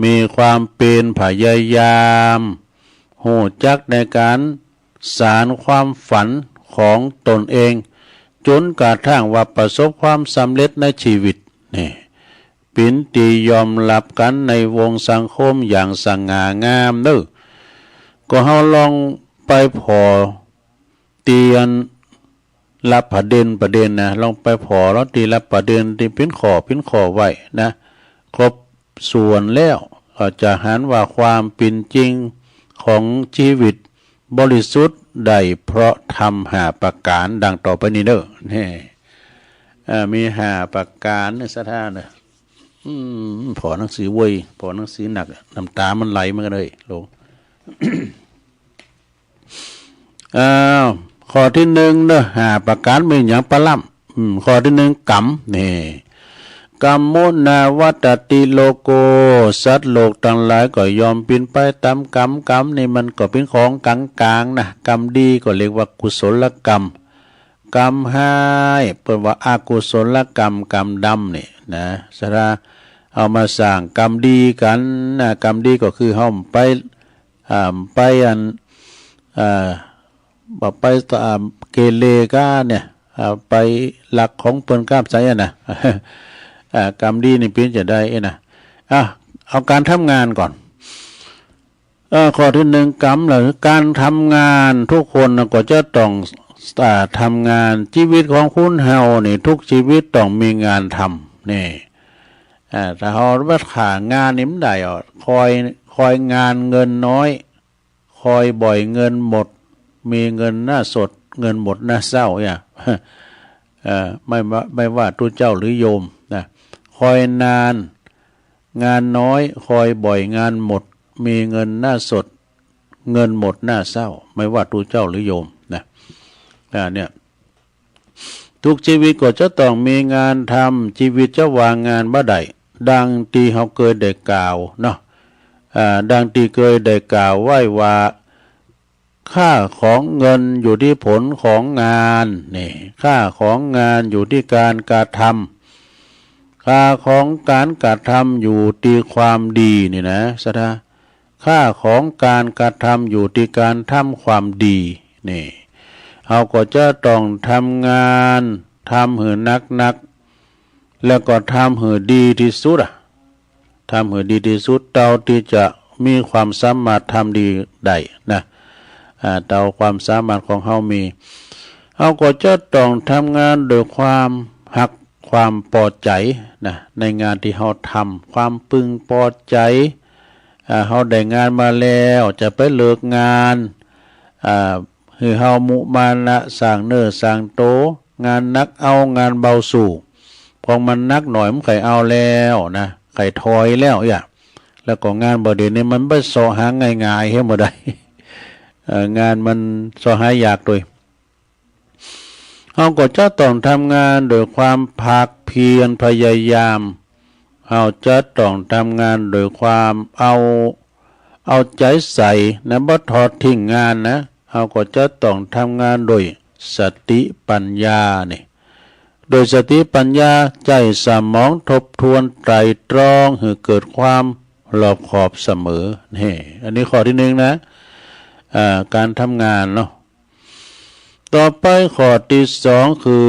มีความเปียรพยายาม ฮู้จักในก๋านสานความฝันของตนเอง จ๋นกระทั่งว่าประสบความสำเร็จในจีวิต นี่ เป๋นตี้ยอมฮับกั๋นในวงสังคมอย่างสง่างามเน่อ ก็เฮาลองไปผ่อ ตี้อันละประเด็นประเด็นนะ ลองไปผ่อแล้วตี้ละประเด็นตี้เป๋นข้อเป๋นข้อไว้นะ ครบถ้วนแล้ว ก็จะหันว่าความเป๋นจริงของจีวิตบริสุทธิ์ได้เพราะธรรมห้าประก๋านดังต่อไปนี้เน่อ นี่ อ่า มีห้าประก๋านเน่อ ศรัทธาเน่อ อืม ผ่อหนังสือเว้ย ผ่อหนังสือหนัก น้ำต๋ามันไหลเหมือนกั๋นเลย โลง อ้าว ข้อตี้หนึ่งเน่อ ห้าประก๋านมีหยังปะล่ำ อืม ข้อตี้หนึ่ง กรรม นี่ กัมโมนาวัตตติโลโก สัตว์โลกตังหลายก็ย่อมเป๋นไปต๋ามกรรม กรรมนี่มันก็เป๋นของก๋างๆ นะ กรรมดีก็เรียกว่ากุศลกรรม กรรมฮ้าย เปิ้นว่าอกุศลกรรม กรรมดำนี่นะ ศรัทธา เอามาสร้างกรรมดีกั๋นนะ กรรมดีก็คือเฮาไป อ่า ไปอัน อ่า บ่ไป อ่า เกเรก้าเนี่ย อ่า ไปลักของเปิ้นก้าใสอะนะ อ่า กรรมดีนี่เป๋นจะใดอะนะ อ่ะ เอาก๋านทำงานก่อน เอ่อ ข้อตี้หนึ่ง กรรม หรือก๋านทำงาน ทุกคนน่ะก็จะต้อง อ่า ทำงาน จีวิตของคนเฮานี่ ทุกจีวิตต้องมีงานทำ นี่ อ่า ถ้าเฮาบ่หางานนี่มันได้อ่ะ คอย คอยงานเงินน้อย คอยบ่อยเงินหมด มีเงินหน้าสด เงินหมดหน้าเศร้าเนี่ย เอ่อ ไม่ว่า ไม่ว่าตุ๊เจ้าหรือโยมนะ คอยนาน งานน้อย คอยบ่อยงานหมด มีเงินหน้าสด เงินหมดหน้าเศร้า ไม่ว่าตุ๊เจ้าหรือโยมนะ อ่า เนี่ย ทุกจีวิตก็จะต้องมีงานทำ จีวิตจะว่างงานบ่ได้ ดังตี้เฮาเกยได้กล่าวเนาะ อ่า ดังตี้เกยได้กล่าวไว้ว่า ค่าของเงินอยู่ตี้ผลของงาน นี่ ค่าของงานอยู่ตี้ก๋านกระทำ ค่าของก๋านกระทำอยู่ตี้ความดีนี่นะ ศรัทธา ค่าของก๋านกระทำอยู่ตี้ก๋านทำความดี นี่ เฮาก็จะต้องทำงาน ทำหื้อหนักๆ แล้วก็ทำหื้อดีตี้สุดอะ ทำหื้อดีตี้สุด เต้าตี้จะมีความสามารถทำดีได้นะ อ่า เต้าความสามารถของเฮามี เฮาก็จะต้องทำงานด้วยความฮัก ความปอใจ๋นะ ในงานตี้เฮาทำ ความพึงปอใจ๋ อ่า เฮาได้งานมาแล้ว จะไปเลิกงาน อ่า หื้อเฮามุมานะสร้างเนื้อสร้างโต งานหนักเอา งานเบาสู้ ของมันหนักหน่อยมันใค่เอาแล้วนะ ใค่ถอยแล้วอะ แล้วก็งานบ่าเดี่ยวนี้มันบ่เซาะหาง่ายๆ เหียบ่ได้ เอ่อ งานมันเซาะหายากโดย เฮาก็จะต้องทำงานด้วยความภาคเพียรพยายาม เฮาจะต้องทำงานด้วยความเอา เอาใจ๋ใส่นะ บ่ทอดทิ้งงานนะ เฮาก็จะต้องทำงานด้วยสติปัญญานี่ โดยสติปัญญาใจ๊สมองทบทวนไตร่ตรองหื้อเกิดความรอบคอบเสมอ นี่ อันนี้ข้อตี้หนึ่งนะ อ่า ก๋านทำงานเนาะ ต่อไปข้อตี้สองคือ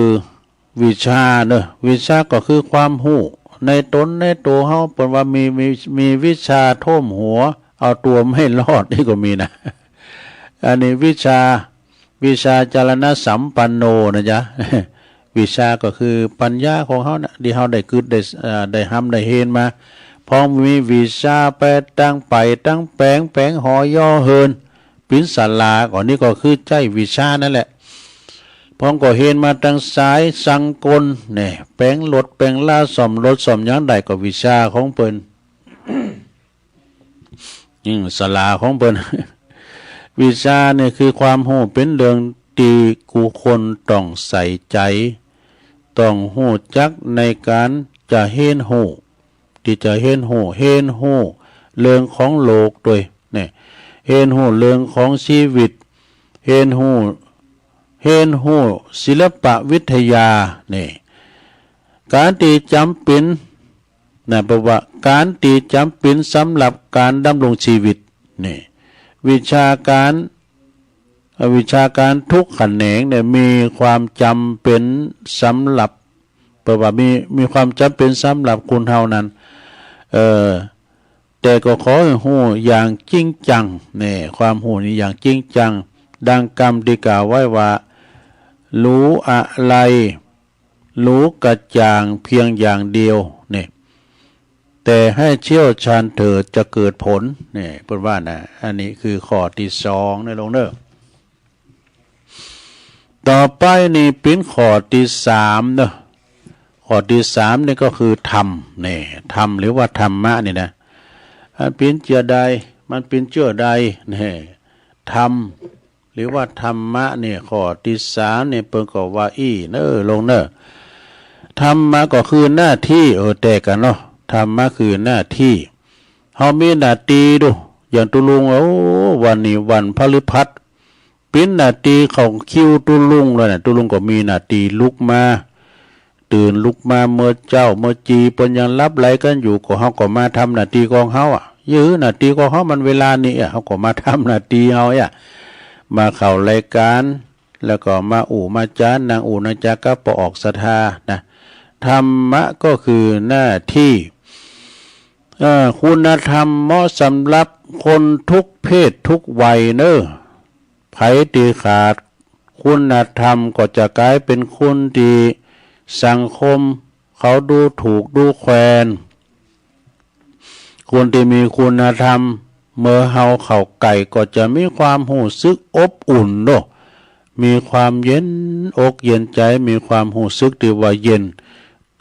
วิชชาเนาะ วิชชาก็คือความฮู้ในต๋นในโตเฮา เปิ้นว่ามี มี มีวิชชาท่วมหัว เอาตั๋วไม่รอดนี่ก็มีนะ อันนี้วิชชา วิชชาจารณสัมปันโนนะจ๊ะ วิชชาก็คือปัญญาของเฮานะ ตี้เฮาได้กึ๊ดได้ เอ่อ ได้ฮ่ำได้เฮนมา พอมีวิชชาไปตั้งไปตั้งแป๋ง แป๋งหอเยียะเฮือน ปิ๋นศาลา ก็นี่ก็คือใจ๊วิชชานั่นแหละ พ่องก็เฮียนมาตังสายสากล เนี่ย แป๋งรถแป๋งรา ซ่อมรถซ่อมหยังได้ก็วิชาของเปิ้น อืม ศาลาของเปิ้น วิชาเนี่ยคือความฮู้เป๋นเรื่องตี้กู้คนต้องใส่ใจ๋ ต้องฮู้จักในก๋านจะเฮียนฮู้ ตี้จะเฮียนฮู้ เฮียนฮู้เรื่องของโลกตวย เนี่ย เฮียนฮู้เรื่องของจีวิต เฮียนฮู้ เฮียนฮู้ศิลปวิทยา เนี่ย ก๋านตี้จ๋ำเป๋น นะ แปล๋ว่าก๋านตี้จ๋ำเป๋นสำหรับก๋านดำรงจีวิต เนี่ย วิชาก๋าน เอ่อ วิชาก๋านทุกแขนงเนี่ยมีความจ๋ำเป๋นสำหรับ แปล๋ว่ามี มีความจ๋ำเป๋นสำหรับคนเฮานั้น เอ่อ แต่ก็ขอหื้อฮู้อย่างจริงจัง เนี่ย ความฮู้นี้อย่างจริงจัง ดังกำตี้กล่าวไว้ว่า รู้อะไร รู้กระจ่างเพียงอย่างเดียว เนี่ย แต่ให้เชี่ยวชาญเถิดจะเกิดผล เนี่ย เปิ้นว่านะ อันนี้คือข้อตี้สองเน่อโลงเน่อ ต่อไปนี่เป๋นข้อตี้สามเน่อ ข้อตี้สามนี่ก็คือธรรม เนี่ย ธรรมหรือว่าธรรมะนี่นะ มันเป๋นเจื้อใด มันเป๋นเจื้อใด เนี่ย ธรรม หรือว่าธรรมะเนี่ย ข้อตี้สามเนี่ย เปิ้นก็ว่าอี้เน่อโลงเน่อ ธรรมะก็คือหน้าตี้ เออ แตกกั๋นเนาะ ธรรมะคือหน้าตี้ เฮามีหน้าตี้ดู อย่างตุ๊ลุง โอ้ วันนี้วันพฤหัส เป๋นหน้าตี้เข้าคิวตุ๊ลุงแล้วนะ ตุ๊ลุงก็มีหน้าตี้ลุกมา ตื่นลุกมาเมื่อเจ๊า เมื่อจีเปิ้นยังหลับไหลกั๋นอยู่ ก็เฮาก็มาทำหน้าตี้ของเฮาอะ เออ หน้าตี้ของเฮามันเวลานี้อะ เฮาก็มาทำหน้าตี้เฮาอะ มาเข้ารายก๋าน แล้วก็มาอู้มาจ๋า นั่งอู้นั่งจ๋ากับป้อออกศรัทธานะ ธรรมะก็คือหน้าตี้ เอ่อ คุณธรรมเหมาะสำหรับคนทุกเพศทุกวัยเน่อ ใผตี้ขาดคุณธรรมก็จะก๋ายเป๋นคนตี้สังคมเขาดูถูกดูแควน คนตี้มีคุณธรรม เมื่อเฮาเข้าใก้ก็จะมีความฮู้สึกอบอุ่นเนาะ มีความเย็นอกเย็นใจ๋ มีความฮู้สึกตี้ว่าเย็น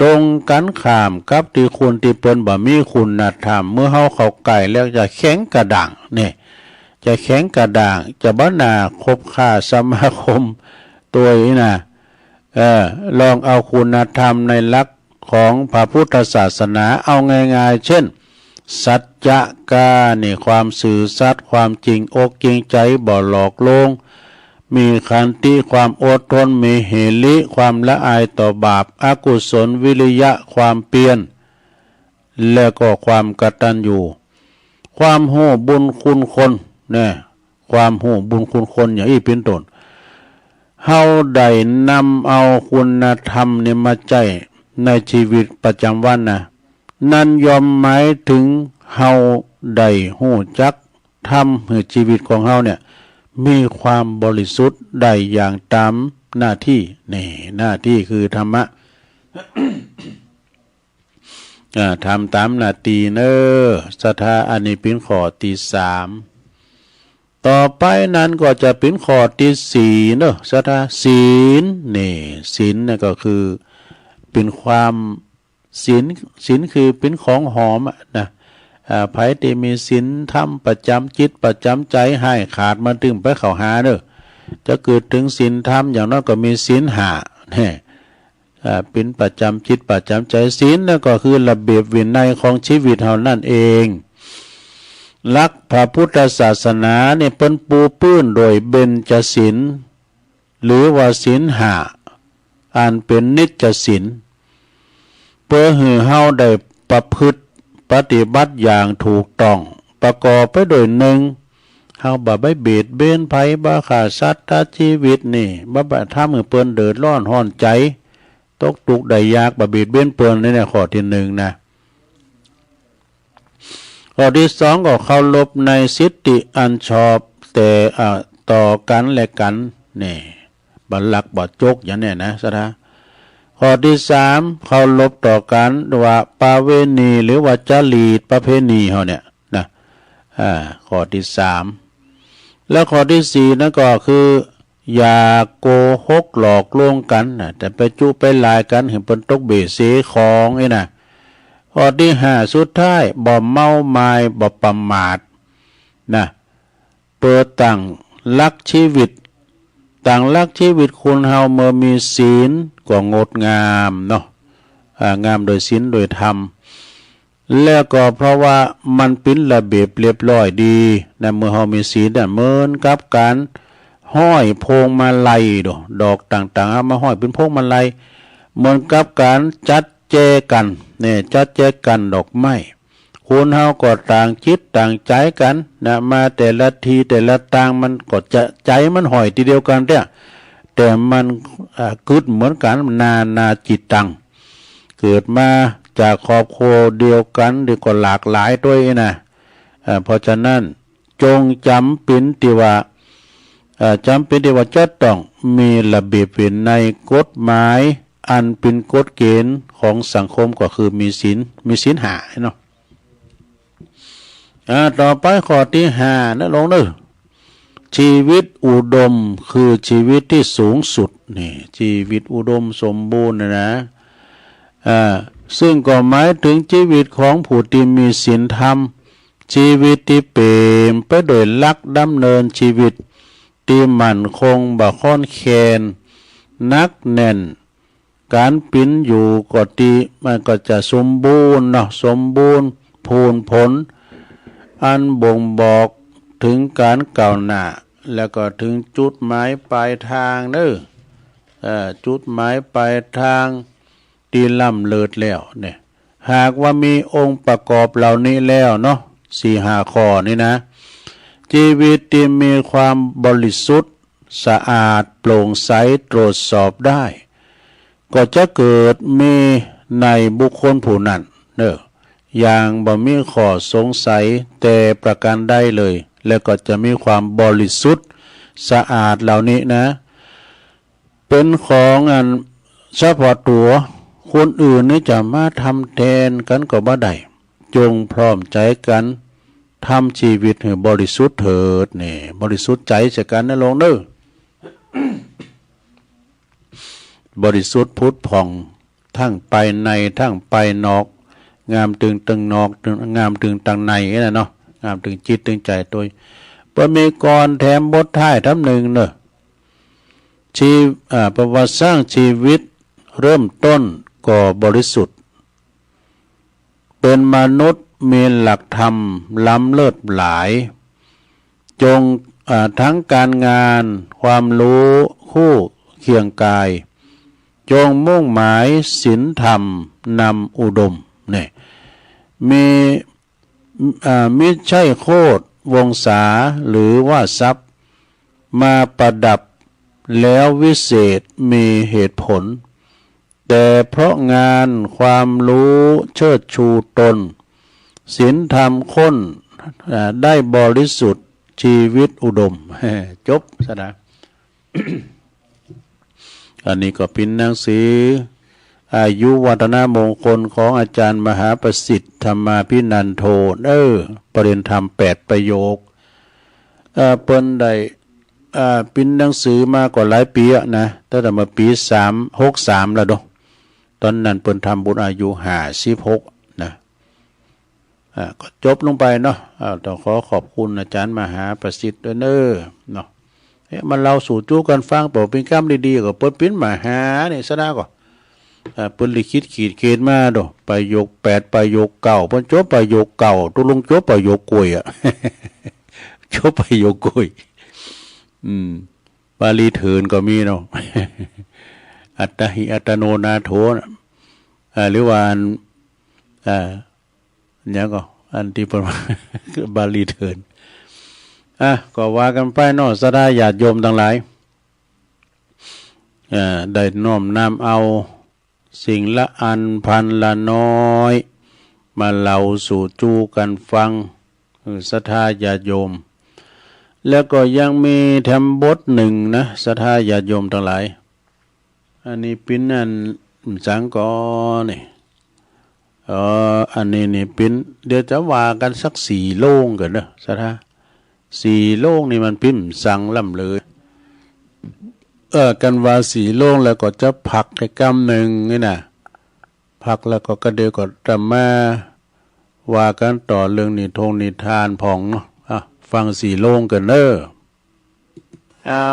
ตรงกั๋นข้ามกับตี้คนตี้เปิ้นบ่มีคุณธรรม เมื่อเฮาเข้าใก้แล้วจะแข็งกระด้าง เนี่ย จะแข็งกระด้าง จะบ่น่าคบค้าสมาคมตวยนะ เออ ลองเอาคุณธรรมในหลักของพระพุทธศาสนา เอาง่ายๆ เช่น สัจจะ นี่ ความซื่อสัตย์ ความจริงอกจริงใจ๋ บ่หลอกลวง มีขันติ ความอดทน มีหิริ ความละอายต่อบาป อกุศลวิริยะ ความเปียร แล้วก็ความกตัญญู ความฮู้บุญคุณคน นะ ความฮู้บุญคุณคนอย่างอี้เป๋นต้น เฮาได้นำเอาคุณธรรมนี่มาใจ๊ในจีวิตประจ๋ำวันนะ นั้นย่อมหมายเถิงเฮาได้ฮู้จักทำหื้อจีวิตของเฮาเนี่ย มีความบริสุทธิ์ได้อย่างต๋ามหน้าตี้ นี่ หน้าตี้คือธรรมะ อ่า ทำต๋ามหน้าตี้เน่อ ศรัทธา อันนี้เป๋นข้อตี้สาม ต่อไปนั้นก็จะเป๋นข้อตี้สี่เน่อ ศรัทธา ศีล นี่ ศีลนี่ก็คือเป๋นความ ศีล ศีลคือเป๋นของหอมอะนะ อ่า ใผตี้มีศีลธรรมประจ๋ำจิตประจ๋ำใจ๋ ห้ายขาดมันตึงไปเข้าหาเน่อ จะกึ๊ดเถิงศีลธรรมอย่างน้อยก็มีศีลห้า แน่ อ่า เป๋นประจ๋ำจิตประจ๋ำใจ๋ ศีลนั่นก็คือระเบียบวินัยของจีวิตเฮานั่นเอง หลักพระพุทธศาสนาเนี่ยเปิ้นปูพื้นโดยเบญจศีล หรือว่าศีลห้า อันเป๋นนิจศีล เปื้อหื้อเฮาได้ประพฤติปฏิบัติอย่างถูกต้อง ประกอบไปด้วย หนึ่ง เฮาบ่ไปเบียดเบียนใผ บ่ฆ่าสัตว์ตัดจีวิตนี่ บ่ไปทำหื้อเปิ้นเดือดร้อนฮ้อนใจ๋ ตกตุ๊กข์ได้ยาก บ่เบียดเบียนเปิ้น นี่นะ ข้อตี้หนึ่งนะ ข้อตี้สองก็เคารพในสิทธิอันชอบแต่ อ่า ต่อกั๋นและกั๋น นี่ บ่ลักบ่จกอย่างเนี้ยนะ ศรัทธา ข้อตี้สาม เคารพต่อกั๋นว่าประเวณีหรือว่าจารีตประเพณีเฮาเนี่ยนะ อ่า ข้อตี้สาม แล้วข้อตี้สี่นั่นก็คือ อย่าโกหกหลอกลวงกั๋นนะ จะไปจุไปหลายกั๋นหื้อเปิ้นตกเบ้เสียของอี้นะ ข้อตี้ห้าสุดท้าย บ่เมามาย บ่ประมาทนะ เปิดตางหลักจีวิต ตางหลักจีวิตคนเฮาเมื่อมีศีลก็งดงามเนาะ อ่า งามโดยศีลโดยธรรม แล้วก็เพราะว่ามันเป๋นระเบียบเรียบร้อยดีนะ เมื่อเฮามีศีลน่ะ เหมือนกับก๋านห้อยพวงมาลัยโด ดอกต่างๆ เอามาห้อยเป๋นพวงมาลัย เหมือนกับก๋านจัดแจกั๋นเนี่ย จัดแจกั๋นดอกไม้ คนเฮาก็ต่างจิตต่างใจ๋กั๋นนะ มาแต่ละทีแต่ละตางมันก็จะใจ๋มันห้อยตี้เดียวกั๋นเตี้ย แต่มัน อ่า กึ๊ดเหมือนกั๋น นานาจิตตัง เกิดมาจากครอบครัวเดียวกั๋น เดี๋ยวก็หลากหลายตวยนะ อ่า เพราะฉะนั้นจงจ๋ำเป๋นตี้ว่า อ่า จ๋ำเป๋นตี้ว่าจะต้องมีระเบียบวินัยกฎหมาย อันเป๋นกฎเกณฑ์ของสังคมก็คือมีศีล มีศีลห้าเนาะ อ่า ต่อไปข้อตี้ห้านะหลวงเนาะ จีวิตอุดมคือจีวิตตี้สูงสุด นี่ จีวิตอุดมสมบูรณ์นะนะ อ่า ซึ่งก็หมายเถิงจีวิตของผู้ตี้มีศีลธรรม จีวิตตี้เป๋มไปโดยหลักดำเนินจีวิตตี้มั่นคง บ่ค่อนแคลน หนักแน่น ก๋านเป๋นอยู่ก็ดี มันก็จะสมบูรณ์เนาะ สมบูรณ์พูนผล อันบ่งบอกเถิงก๋านก้าวหน้า แล้วก็เถิงจุดหมายปลายตางเนาะ เอ่อ จุดหมายปลายตางตี้ล้ำเลิศแล้วเนี่ย หากว่ามีองค์ประกอบเหล่านี้แล้วเนาะ สี่ห้าข้อนี้นะ จีวิตตี้มีความบริสุทธิ์ สะอาด โปร่งใส ตรวจสอบได้ ก็จะเกิดมีในบุคคลผู้นั้นเนาะ อย่างบ่มีข้อสงสัยแต่ประการใดเลย แล้วก็จะมีความบริสุทธิ์ สะอาดเหล่านี้นะ เป๋นของอันเฉพาะตั๋ว คนอื่นนี่จะมาทำแตนกั๋นก็บ่ได้ จงพร้อมใจ๋กั๋นทำจีวิตหื้อบริสุทธิ์เถิด นี่ บริสุทธิ์ใจ๋เสียกั๋นนะหลวงเนาะ บริสุทธิ์ผุดผ่อง ตึงไปใน ตึงไปนอก งามตึงตังนอก ตึง งามตึงตังในนะเนาะ งามตึงจิตตึงใจ๋ตวย เปิ้นมีกลอนแถมบทท้ายตำนึ่งเนาะ ชี อ่า ประวัติสร้างชีวิตเริ่มต้นก็บริสุทธิ์ เป๋นมนุษย์มีหลักธรรมล้ำเลิศหลาย จง อ่า ทั้งการงาน ความรู้ คู่เคียงกาย จงมุ่งหมายศีลธรรมนำอุดม เนี่ย มี อ่า มิใช่โคตรวงศาหรือว่าทรัพย์ มาประดับแล้ววิเศษมีเหตุผล แต่เพราะงานความรู้เชิดชูตน ศีลธรรมข้น อ่า ได้บริสุทธิ์ชีวิตอุดม จบซะนะ อันนี้ก็เป๋นหนังสือ อายุวัฒนมงคลของอาจ๋ารย์มหาประสิทธิ์ ธรรมาภินันโท เออ ประเด็นธรรมแปดประโยค เอ่อ เปิ้นได้ เอ่อ เป๋นหนังสือมาก็หลายปีอะนะ ตั้งแต่เมื่อปี๋สาม หกสามแล้วเนาะ ต๋อนนั้นเปิ้นทำบุญอายุห้าสิบหกนะ อ่า ก็จบลงไปเนาะ อ่า ต้องขอขอบคุณอาจ๋ารย์มหาประสิทธิ์ด้วยเนาะ เนาะ เอ๊ะ มาเล่าสู่จู๊กั๋นฟัง เป๋นกำดีๆ ก็เปิ้นปิ๊นมาหานี่ซะนะก็ อ่า เปิ้นลิขิตขีดเขตมาเนาะ ประโยคแปด ประโยคเก้า เปิ้นจบประโยคเก้า ตกลงจบประโยคกวยอะ จบประโยคกวย อืม บาลีเถินก็มีเนาะ อัตตาหิ อัตตโน นาโถนะ อ่า หรือว่าอัน อ่า หยังก็ อันตี้เปิ้นว่า บาลีเถิน อ่ะ ก็ว่ากั๋นไปเนาะ ศรัทธาญาติโยมตังหลาย อ่า ได้น้อมนำเอาสิ่งละอันพันละน้อย มาเล่าสู่จู๊กั๋นฟัง เออ ศรัทธาญาติโยม แล้วก็ยังมีแถมบทนึ่งนะ ศรัทธาญาติโยมตังหลาย อันนี้ปิ๊นอันสังก่อนี่ เออ อันนี้นี่ปิ๊น เดี๋ยวจะว่ากั๋นสักสี่โล่งก่อนเนาะ ศรัทธา สี่โล่งนี่มันปิ๊นสังล้ำเลย อ กั๋นว่าสี่โลงแล้วก็จะพักไปกำนึ่งนี่นะ พักแล้วก็กระเดยวก็จะมาว่ากั๋นต่อเรื่องนิทงนิทานพ่องเนาะ อ่ะ ฟังสี่โลงกั๋นเน่อ เอา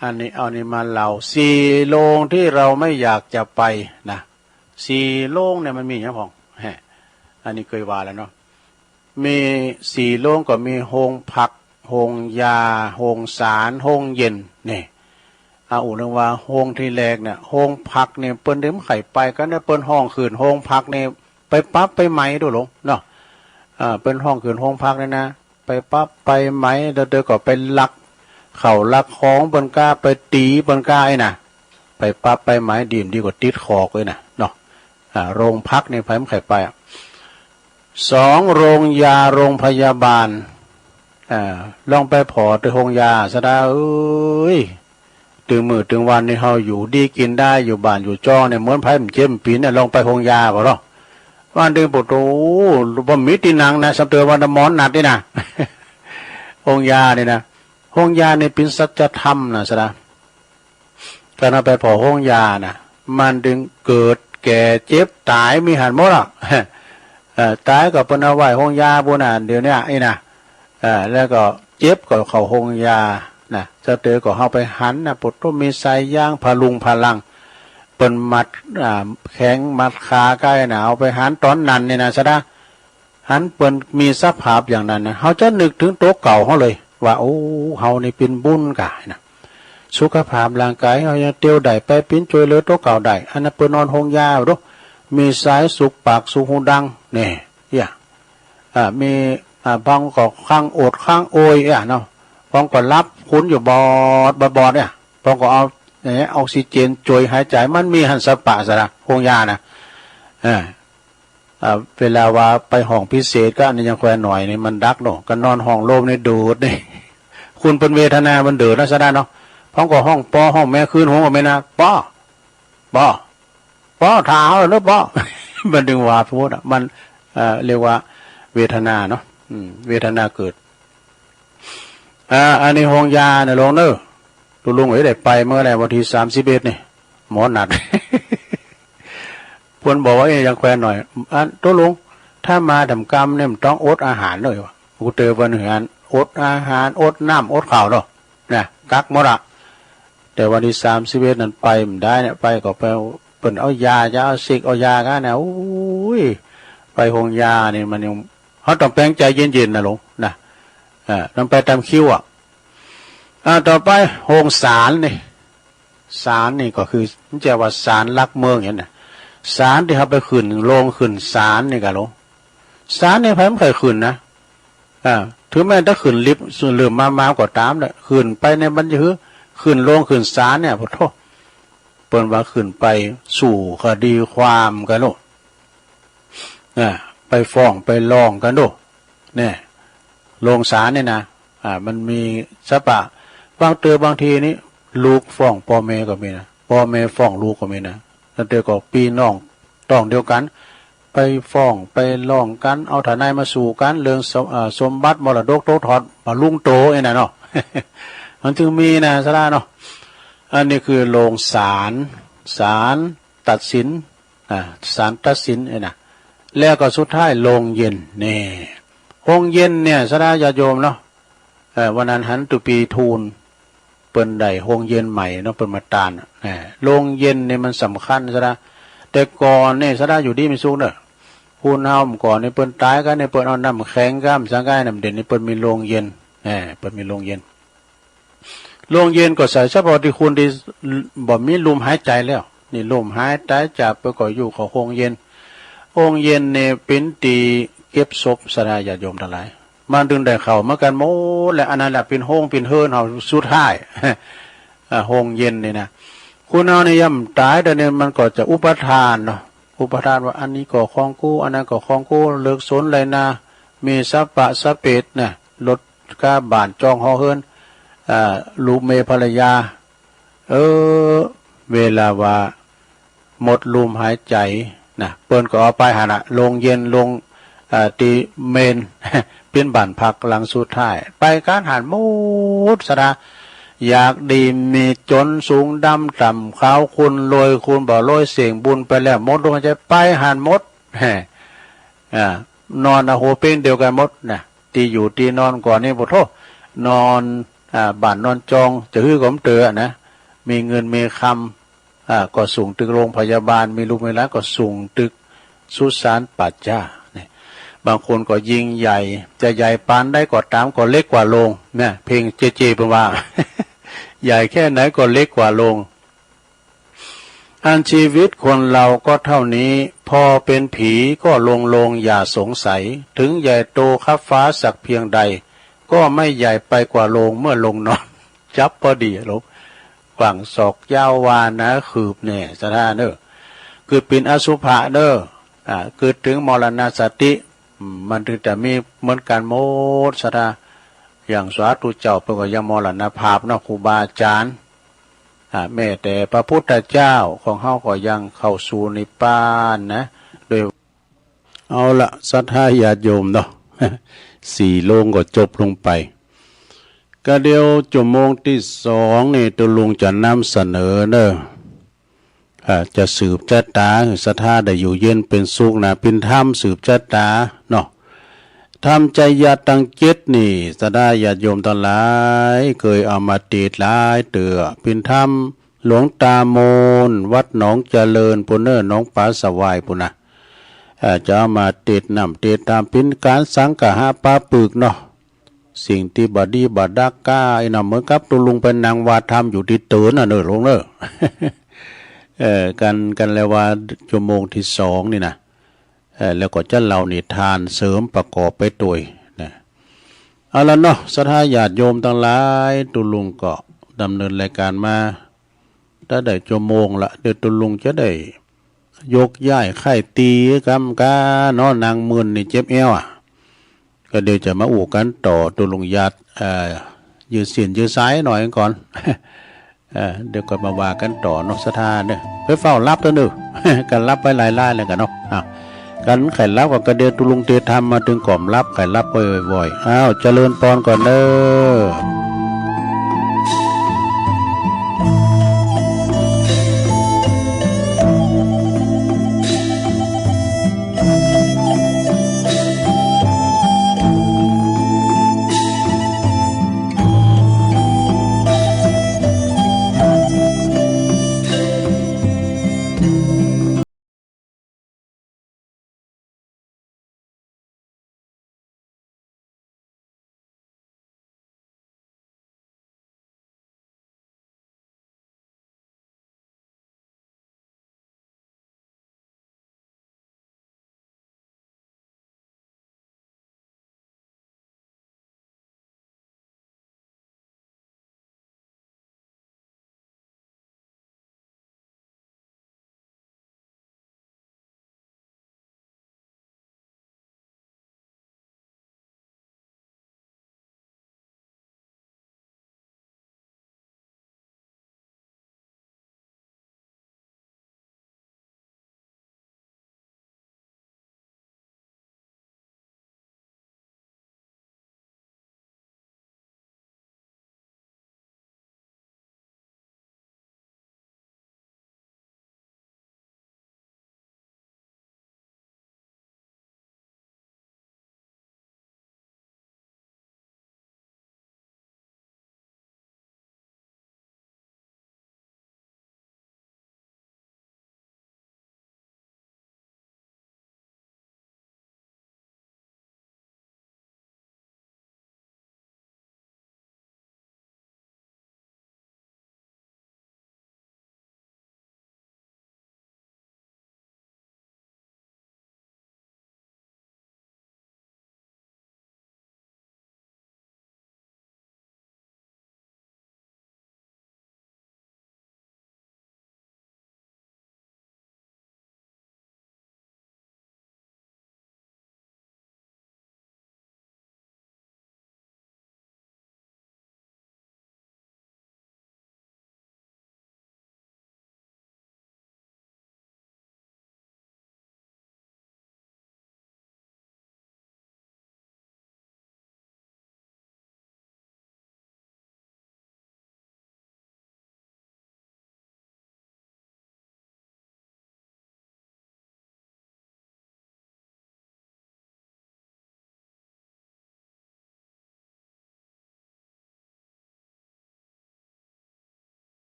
อันนี้ เอานี่มาเล่า สี่โลงที่เราไม่อยากจะไปนะ สี่โลงเนี่ยมันมีหยังพ่อง แฮะ อันนี้เกยว่าแล้วเนาะ มีสี่โลงก็มีโฮงผัก โฮงยา โฮงสาร โฮงเย็น นี่ เอา อู้เถิงว่าโฮงตี้แรกเนี่ย โฮงผักเนี่ย เปิ้นเต็มใค่ไปกั๋นนะ เปิ้นฮ้องขึ้นโฮงผักเนี่ย ไปปั๊บไปไหมดูหลวงเนาะ อ่า เปิ้นฮ้องขึ้นโฮงผักเนี่ยนะ ไปปั๊บไปไหม แล้วเดี๋ยวก็ไปลักข้าวลักของเปิ้นก้า ไปตี๋เปิ้นก้าไอ้น่ะ ไปปั๊บไปไหม ดีบ่ดีก็ติดคอเกยนะเนาะ อ่า โฮงผักนี่ใผบ่ใค่ไปอะ สอง โฮงยา โฮงพยาบาล อ่า ลองไปผ่อตี้โฮงยาซะดาเอ้ย ตึงมื้อตึงวันนี่เฮาอยู่ดีกิ๋นดาย อยู่บ้านอยู่จ้องเนี่ย เหมือนใผบ่เจ็บบ่ป๋วยเนี่ย ลองไปโฮงยาบ่เนาะ วันตึงปวดโอ้ บ่มีตี้นั่งนะ สำเติมว่าหมอนัดนี่นะ โฮงยานี่นะ โฮงยานี่เป๋นสัจธรรมนะซะดา กั๋นเอาไปผ่อโฮงยานะ มันตึงเกิดแก่เจ็บต๋ายมีหันหมดอะ เอ่อ ต๋ายก็เปิ้นเอาไว้โฮงยาปู้นน่ะ เดี๋ยวเนี้ย อี้นะ เอ่อ แล้วก็เจ็บก็เข้าโฮงยานะ สำเติมก็เฮาไปหันนะ ปวดโต้มีสายยางผะลุงผะลัง เปิ้นมัด อ่า แขงมัดขาไว้นะ เอาไปหันต๋อนนั้นนี่นะซะดา หันเปิ้นมีสภาพอย่างนั้นนะ เฮาจะนึกเถิงตั๋วเก่าเฮาเลย ว่า โอ้ เฮานี่เป๋นบุญก้านะ สุขภาพร่างกายเฮายังเตียวได้ ไปเป๋นจ้วยเหลือตั๋วเก่าได้ อันนั้นเปิ้นนอนโฮงยาดู มีสายสุกปากสุกหูดัง นี่ เยียะ อ่า มี อ่า บางก็ค้างโอดค้างโอย เยียะเนาะ บางก็หลับคุณอยู่บอด บอด บอด เยียะ บางก็เอา เนี่ย ออกซิเจนจ้วยหายใจ๋ มันมีหันสะปะสะละ โฮงยานะ เออ อ่า เวลาว่าไปห้องพิเศษก็อันนี้ยังแควนหน่อยนี่มันดักเนาะ ก็นอนห้องโล่งนี่ดูดนี่ คุณเปิ้นเวทนามันดูดนะซะดาเนาะ พร้อมก็ฮ้องป้อฮ้องแม่คืน ฮ้องก็แม่นะ ป้อ ป้อ ป้อ ถ่าเอาเนาะป้อ มันตึงว่าพูดอะ มัน เอ่อ เรียกว่าเวทนาเนาะ อืม เวทนาเกิด อ่า อันนี้โฮงยานะหลวงเน่อ ตุ๊ลุงเอ๋ยได้ไปเมื่อใดวันตี้สามสิบเอ็ดนี่ หมอนัด เปิ้นบอกว่า เอ๊ะ ยังแควนหน่อย อันตุ๊ลุง ถ้ามาถ่ำกำเนี่ยมันต้องอดอาหารเน่อวะ กูเตอเปิ้นหื้ออัน อดอาหาร อดน้ำ อดข้าวเนาะ นะ กักหมดอะ แต่วันตี้สามสิบเอ็ดนั้นไปบ่ได้เนี่ย ไปก็ไป เปิ้นเอายา จะเอาสิกเอายากั๋นนะ โอ้ย ไปโฮงยานี่มันยัง เฮาต้องแป๋งใจ๋เย็นๆ นะหลวงนะ เอ่อ ต้องไปต๋ามคิวอะ อ่า ต่อไปโฮงสารนี่ ศาลนี่ก็คือ มันจะว่าศาลหลักเมืองอย่างนั้นนะ ศาลตี้เฮาไปขึ้นโฮงขึ้นศาลนี่กะหลวง ศาลนี่ใผบ่ใค่ขึ้นนะ อ่า ถึงแม้จะขึ้นลิฟต์ เลื่อนมาๆ ก็ต๋ามเน่อ ขึ้นไปในบันได ขึ้นโฮงขึ้นศาลเนี่ย ปะโธ่ เปิ้นว่าขึ้นไปสู้คดีความกั๋นโน่น อ่า ไปฟ้องไปร้องกั๋นโน่น เนี่ย โฮงศาลเนี่ยนะ อ่า มันมีสะปะ บางเตื้อบางทีนี่ ลูกฟ้องป้อแม่ก็มีนะ ป้อแม่ฟ้องลูกก็มีนะ บางเตื้อก็ปี้น้องต๊องเดียวกั๋น ไปฟ้องไปร้องกั๋น เอาทนายมาสู้กั๋น เรื่องสม- เอ่อ สมบัติมรดกตกทอด ปะลุงโต ไอ้นั่นเนาะ มันจึงมีนะ ซะละเนาะ อันนี้คือโฮงศาล ศาลตัดสิน อ่า ศาลตัดสินไอ้นะ แล้วก็สุดท้ายโฮงเย็น นี่ โฮงเย็นเนี่ย ซะละญาติโยมเนาะ เอ่อ วันนั้นหันตุ๊ปีทูล เปิ้นได้โฮงเย็นใหม่เนาะ เปิ้นมาตานอะ อ่า โฮงเย็นเนี่ยมันสำคัญซะละ แต่ก่อนเนี่ย ซะละอยู่ดีมีสุขเนาะ คนเฮาเมื่อก่อนเนี่ย เปิ้นต๋ายกั๋นเนี่ย เปิ้นเอาน้ำแข็งกั๋น สังกายน้ำเย็นเนี่ย เปิ้นมีโฮงเย็น อ่า เปิ้นมีโฮงเย็น โฮงเย็นก็ใส่เฉพาะตี้คนตี้บ่มีลมหายใจ๋แล้ว นี่ลมหายใจ๋จากไปก็อยู่เข้าโฮงเย็น โฮงเย็นนี่เป๋นตี้เก็บศพ ซะละญาติโยมตังหลาย มันตึงได้เข้ามากั๋นหมดแหละ อันนั้นแหละเป๋นโฮงเป๋นเฮือนเฮาสุดท้าย อ่า โฮงเย็นนี่นะ คนเฮานี่ย่ำต๋ายเดี๋ยวนี้มันก็จะอุปาทานเนาะ อุปาทานว่าอันนี้ก็ของกู อันนั้นก็ของกู เลิกสนไรนา มีสะปะสะเปดนะ รถ กาบ้านจองหอเฮือน อ่า ลูกเมียภรรยา เออ เวลาว่าหมดลมหายใจ๋นะ เปิ้นก็เอาไปหั้นน่ะ โฮงเย็น โฮง อ่า ตี้เมรุ เป๋นบ้านพักหลังสุดท้าย ไปกั๋นหั้นหมด ซะละ อยากดีมีจ๋น สูงต่ำ ต่ำขาว คุณรวยคุณบ่รวย เสี่ยงบุญไปแล้ว หมดลมหายใจ๋ไปหั้นหมด แฮ่ อ่า นอนเอาหัวเป้งเดียวกั๋นหมดนะ ตี้อยู่ตี้นอนก่อนนี่ โอ้โธ่ นอน อ่า บ้านนอนจอง จะหื้อก็บ่เตื้อนะ มีเงินมีคำ อ่า ก็ส่งตึกโรงพยาบาล มีลูกมีหลานก็ส่งตึกสุสานป่าจ๊า นี่ บางคนก็ยิ่งใหญ่ จะใหญ่ปานใดก็ต๋าม ก็เล็กกว่าโลง เนี่ย เพลงเจเจเปิ้นว่า ใหญ่แค่ไหนก็เล็กกว่าโลง อันชีวิตคนเราก็เท่านี้ พอเป็นผีก็โลงๆ อย่าสงสัย ถึงใหญ่โตคับฟ้าสักเพียงใด ก็ไม่ใหญ่ไปกว่าโลงเมื่อลงนอน จับพอดี โลง กว้างศอกยาววา หนาคืบแน่ ศรัทธาเน่อ เกิดเป๋นอสุภะเน่อ อ่า เกิดเถิงมรณสติ อืม มันตึงจะมีเหมือนกั๋นหมด ศรัทธา อย่างสาธุเจ้าเปิ้นก็ยังมรณภาพเนาะ ครูบาอาจ๋ารย์ อ่า แม้แต่พระพุทธเจ้าของเฮาก็ยังเข้าสู่นิพพานนะ โดย เอาละ ศรัทธาญาติโยมเนาะ สี่โลงก็จบลงไป ก็เดี๋ยวจั่วโมงตี้สองนี่ ตุ๊ลุงจะนำเสนอเน่อ อ่า จะสืบจะต๋าหื้อศรัทธาได้อยู่เย็นเป๋นสุขนะ เป๋นธรรมสืบจะต๋าเนาะ ธรรมไตรยาตรตังเจ็ดนี่ ศรัทธาญาติโยมตังหลาย เกยเอามาเตศน์หลายเตื้อ เป๋นธรรมหลวงตามน วัดหนองเจริญปู้นเน่อ หนองป๋าสะหวายปู้นนะ อ่า จะเอามาเตศน์นำเตศน์ต๋าม เป๋นก๋านสังคหะปาปึกเนาะ สิ่งตี้บ่ดีบ่ดักก้า อี้เนาะ เหมือนกับตุ๊ลุงไปนั่งว่าธรรมอยู่ตี้เตินน่ะเน่อ หลวงเน่อ เออ กั๋น กั๋นแล้วว่าจั่วโมงตี้สองนี่นะ เออ แล้วก็จะเล่านิทานเสริมประกอบไปตวยนะ เอาละเนาะ ศรัทธาญาติโยมตังหลาย ตุ๊ลุงก็ดำเนินรายการมา จะได้จั่วโมงละ เดี๋ยวตุ๊ลุงจะได้ยกย้ายไข้ตี๋กำก้าเนาะ นั่งมึนนี่เจ็บแอ้วอะ ก็เดี๋ยวจะมาอู้กั๋นต่อ ตุ๊ลุงหยาด เอ่อ ยืดเส้นยืดสายหน่อยก่อน เอ่อ เดี๋ยวก็มาว่ากั๋นต่อเนาะ ศรัทธาเน่อ ไปเฝ้าหลับเต๊อะเน่อ กั๋นหลับไปหลายๆ แล้วกั๋นเนาะ อ่ะ กั๋นใค่หลับก็กระเดียวตุ๊ลุงเตศน์ธรรมมาตึงก่อมหลับ ใค่หลับบ่อยๆ อ้าว เจริญปอนก่อนเน่อ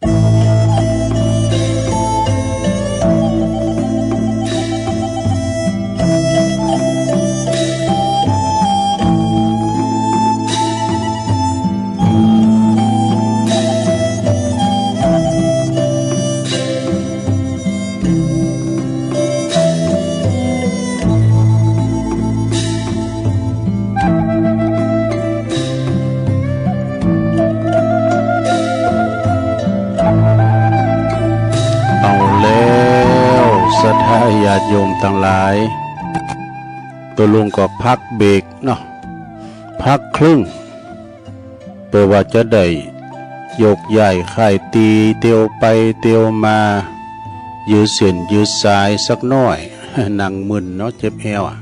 เอาแล้ว ศรัทธาญาติโยมตังหลาย ตกลงก็พักเบรกเนาะ พักครึ่ง เปื้อว่าจะได้โยกย้ายค่ายตี๋ เตียวไปเตียวมา ยืดเส้นยืดสายสักหน้อย นั่งมึนเนาะ เจ็บแอวอะ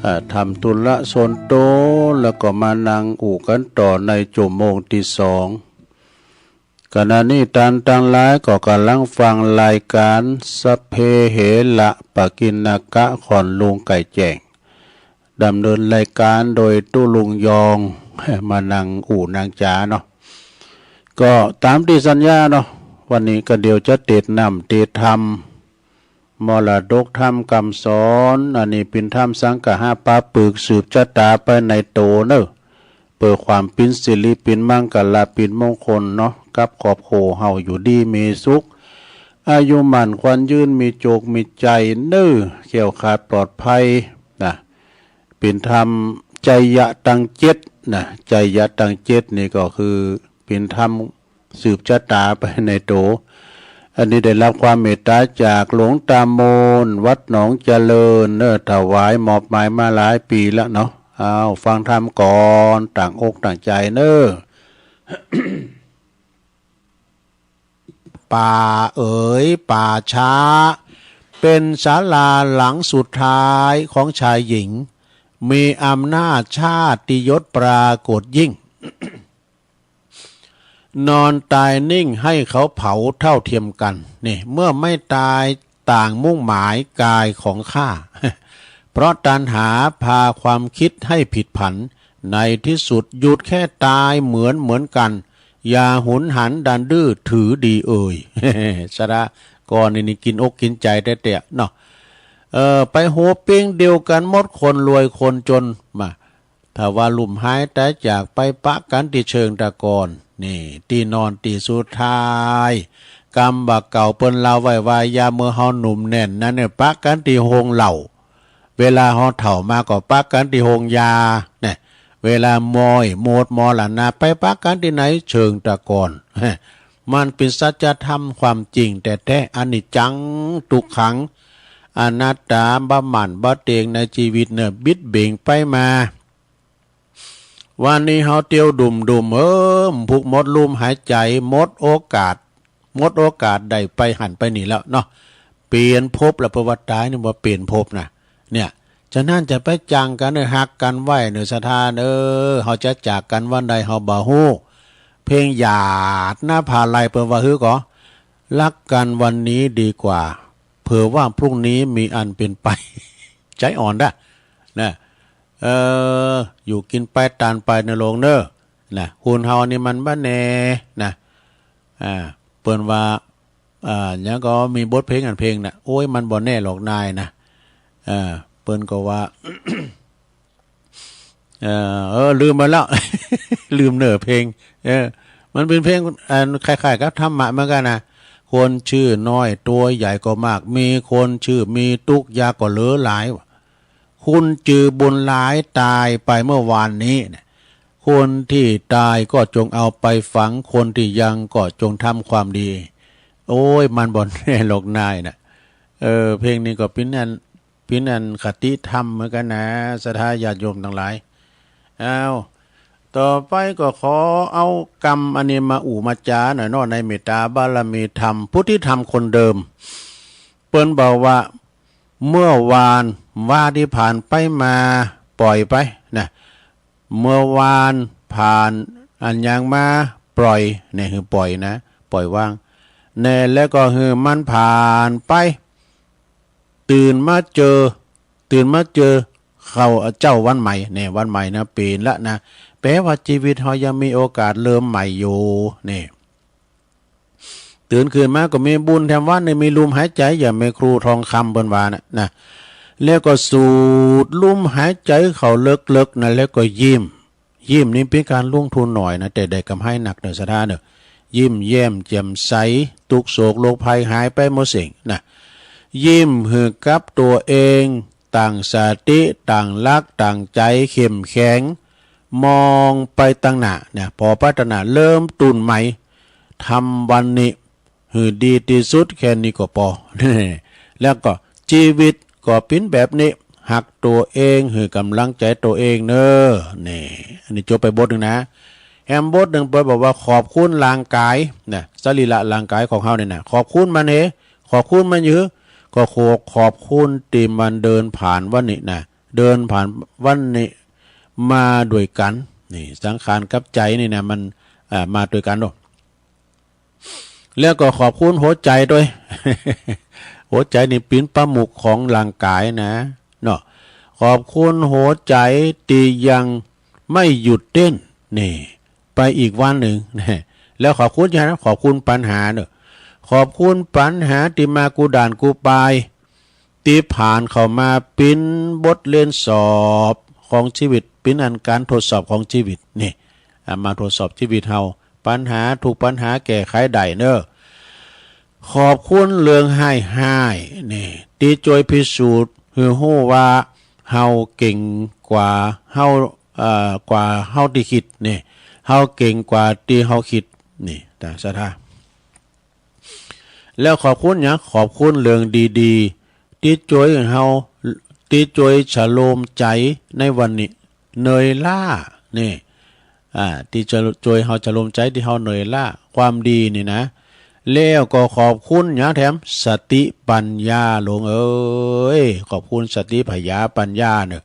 อ่า ทำธุระส่วนตั๋ว แล้วก็มานั่งอู้กั๋นต่อในจั่วโมงตี้สอง ขณะนี้ต้านตังหลายก็ก่ำลังฟังรายก๋านสัพเพเหระปะกิณณกะ ของลุงไก่แจ้ง ดำเนินรายก๋านโดยตุ๊ลุงยอง มานั่งอู้นั่งจ๋าเนาะ ก็ต๋ามตี้สัญญาเนาะ วันนี้ก็เดี๋ยวจะเตสน์น้ำเตสน์ธรรม มรดกธรรมกำสอน อันนี้เป๋นธรรมสังคหะปาปึก สืบจะต๋าไปในตั๋วเน่อ เปื้อความเป๋นสิริ เป๋นมังคละ เป๋นมงคลเนาะ กับครอบครัวเฮาอยู่ดีมีสุข อายุมั่นขวัญยืน มีโจคมีชัยเน่อ แคล้วคลาดปลอดภัยนะ เป๋นธรรมไชยะตังเจ็ดนะ ไชยะตังเจ็ดนี่ก็คือเป๋นธรรม สืบจะต๋าไปในตั๋ว อันนี้ได้รับความเมตต๋าจากหลวงตามน วัดหนองเจริญเน่อ ถวายมอบหมายมาหลายปี๋แล้วเนาะ อ้าว ฟังธรรมก่อน ตั้งอกตั้งใจ๋เน่อ ป่าเอ๋ย ป่าช้า เป๋นศาลาหลังสุดท้ายของชายหญิง มีอำนาจชาติยศปรากฏยิ่ง นอนตายนิ่งให้เขาเผาเท่าเทียมกัน นี่ เมื่อไม่ตายต่างมุ่งหมายกายของข้า เพราะตัณหาพาความคิดให้ผิดผัน ในที่สุดหยุดแค่ตายเหมือนเหมือนกัน อย่าหุนหันดันดื้อถือดีเอ่ย สาระก่อนนี่ นี่กิ๋นอกกิ๋นใจ๋แต๊ๆ เนาะ เออ ไปหัวปิ๊งเดียวกั๋นหมด คนรวยคนจน มา ถ้าว่าลุ่มหายต๋ายจากไป ปะกั๋นตี้เชิงตะกอน นี่ ตี้นอนตี้สุดท้าย กำบ่าเก่าเปิ้นเล่าไว้ว่า ยามเมื่อเฮาหนุ่มแน่นนั้นเนี่ย ปะกั๋นตี้โฮงเหล้า เวลาเฮาเฒ่ามาก็ปะกั๋นตี้โฮงยา เนี่ย เวลามอยหมดมรณะ ไปปะกั๋นตี้ไหน เชิงตะกอน มันเป๋นสัจธรรมความจริงแต๊ๆ อนิจจัง ทุกขัง อนัตตา บ่หมั่นบ่เต็งในจีวิตเนี่ย บิดเบ่งไปมา วันนี้เฮาเตียวดุ่มๆ เออ พุกหมดลุ่มหายใจ๋ หมดโอกาส หมดโอกาสได้ไปหั้นไปนี่แล้วเนาะ เปลี่ยนภพแล้ว เปิ้นว่าต๋ายนี่บ่เปลี่ยนภพนะ เนี่ย ฉะนั้นจะไปจังกั๋นเน่อ ฮักกั๋นไว้เน่อ ศรัทธาเน่อ เฮาจะจากกั๋นวันใดเฮาบ่ฮู้ เพลงหยาดหน้าผาลัยเปิ้นว่าหื้อก่อ รักกันวันนี้ดีกว่า เผื่อว่าพรุ่งนี้มีอันเป็นไป ใจ๋อ่อนด้า นะ เออ อยู่กิ๋นไปตานไปเน่อโลงเน่อ นะ คนเฮานี่มันบ่แน่นะ อ่า เปิ้นว่า อ่า หยังก็มีบทเพลงอันเพลงน่ะ โอ๊ย มันบ่แน่หรอกนายนะ อ่า เปิ้นก็ว่า เออ เออ ลืมไปแล้ว ลืมเนื้อเพลง เออ มันเป๋นเพลงอันคล้ายๆ กับธรรมะเหมือนกั๋นนะ คนชื่อน้อยตั๋วใหญ่ก็มากมี คนชื่อมีตุ๊กข์ยากก็เหลือหลาย คุณจือบุญหลายต๋ายไปเมื่อวานนี้นะ คนตี้ต๋ายก็จงเอาไปฝัง คนตี้ยังก็จงทำความดี โอ๊ย มันบ่แน่หรอกนายนะ เออ เพลงนี้ก็เป๋นอัน เป๋นอันคติธรรมเหมือนกั๋นนะ ศรัทธาญาติโยมตังหลาย อ้าว ต่อไปก็ขอเอากำอันนี้มาอู้มาจ๋าหน่อยเนาะ ในเมตตาบารมีธรรม พุทธิธรรมคนเดิม เปิ้นบอกว่า เมื่อวาน วาตี้ผ่านไปมา ปล่อยไปนะ เมื่อวานผ่าน อันยังมา ปล่อย เนี่ย หื้อปล่อยนะ ปล่อยวาง แน่ แล้วก็หื้อมันผ่านไป ตื่นมาเจอ ตื่นมาเจอ เข้าเจ๊าวันใหม่ เนี่ย วันใหม่นะ เป๋นละนะ แปลว่าจีวิตเฮายังมีโอกาสเริ่มใหม่อยู่ เนี่ย ตื่นขึ้นมาก็มีบุญแถมวันหนึ่ง มีลมหายใจ๋ อย่างแม่ครูทองคำเปิ้นว่าน่ะ นะ แล้วก็สูดลมหายใจ๋เข้าเลิกๆ นะ แล้วก็ยิ้ม ยิ้มนี่เป๋นก๋านลงทุนหน้อยนะ แต่ได้กำไรนักเน่อ ศรัทธาเน่อ ยิ้มแย้มแจ่มใส ตุ๊กข์โศกโรคภัยหายไปหมดเส้นนะ ยิ้มหื้อกับตั๋วเอง ตั้งสติ ตั้งหลัก ตั้งใจ๋เข้มแข็ง มองไปตังหน้าเนี่ย ปอปรารถนาเริ่มต้นใหม่ ทำวันนี้หื้อดีตี้สุด แค่นี้ก็ปอ แล้วก็จีวิตก็เป๋นแบบนี้ ฮักตั๋วเอง หื้อกำลังใจ๋ตั๋วเองเน่อ นี่ อันนี้จบไปบทนึ่งนะ แหมบทนึ่งเปิ้นบอกว่าขอบคุณร่างก๋ายนะ สรีระร่างก๋ายของเฮาเนี่ยนะ ขอบคุณมันเน่ ขอบคุณมันอยู่ ก็ขอ ขอบคุณตี้มันเดินผ่านวันนี้นะ เดินผ่านวันนี้มาด้วยกั๋น นี่ สังขารกับใจ๋นี่นะ มัน อ่า มาด้วยกั๋นเนาะ แล้วก็ขอบคุณหัวใจ๋ตวย หัวใจ๋นี่เป๋นประมุขของร่างก๋ายนะ เนาะ ขอบคุณหัวใจ๋ตี้ยังไม่หยุดเต้น นี่ ไปอีกวันนึ่ง แล้วขอบคุณใจ๋นะ ขอบคุณปัญหาเน่อ ขอบคุณปัญหาตี้มากู้ด่านกู้ปาย ตี้ผ่านเข้ามาเป๋นบทเรียนสอบของจีวิต เป๋นอันก๋านทดสอบของจีวิต นี่ เอามาทดสอบจีวิตเฮา ปัญหา ทุกปัญหาแก้ไขได้เน่อ ขอบคุณเรื่องฮ้ายๆ นี่ ตี้จ้วยพิสูจน์หื้อฮู้ว่าเฮาเก่งกว่าเฮา เอ่อ กว่าเฮาตี้กึ๊ด นี่ เฮาเก่งกว่าตี้เฮากึ๊ด นี่ ตาศรัทธา แล้วขอบคุณหยัง ขอบคุณเรื่องดีๆ ตี้จ้วยเฮา ตี้จ้วยชะโลมใจ๋ในวันนี้ เหนื่อยล้า นี่ อ่า ตี้จะจ้วยเฮาชะโลมใจ๋ตี้เฮาเหนื่อยล้า ความดีนี่นะ แล้วก็ขอบคุณหยังแถม สติปัญญา หลวงเอ๋ย ขอบคุณสติปัญญา ปัญญาเน่อ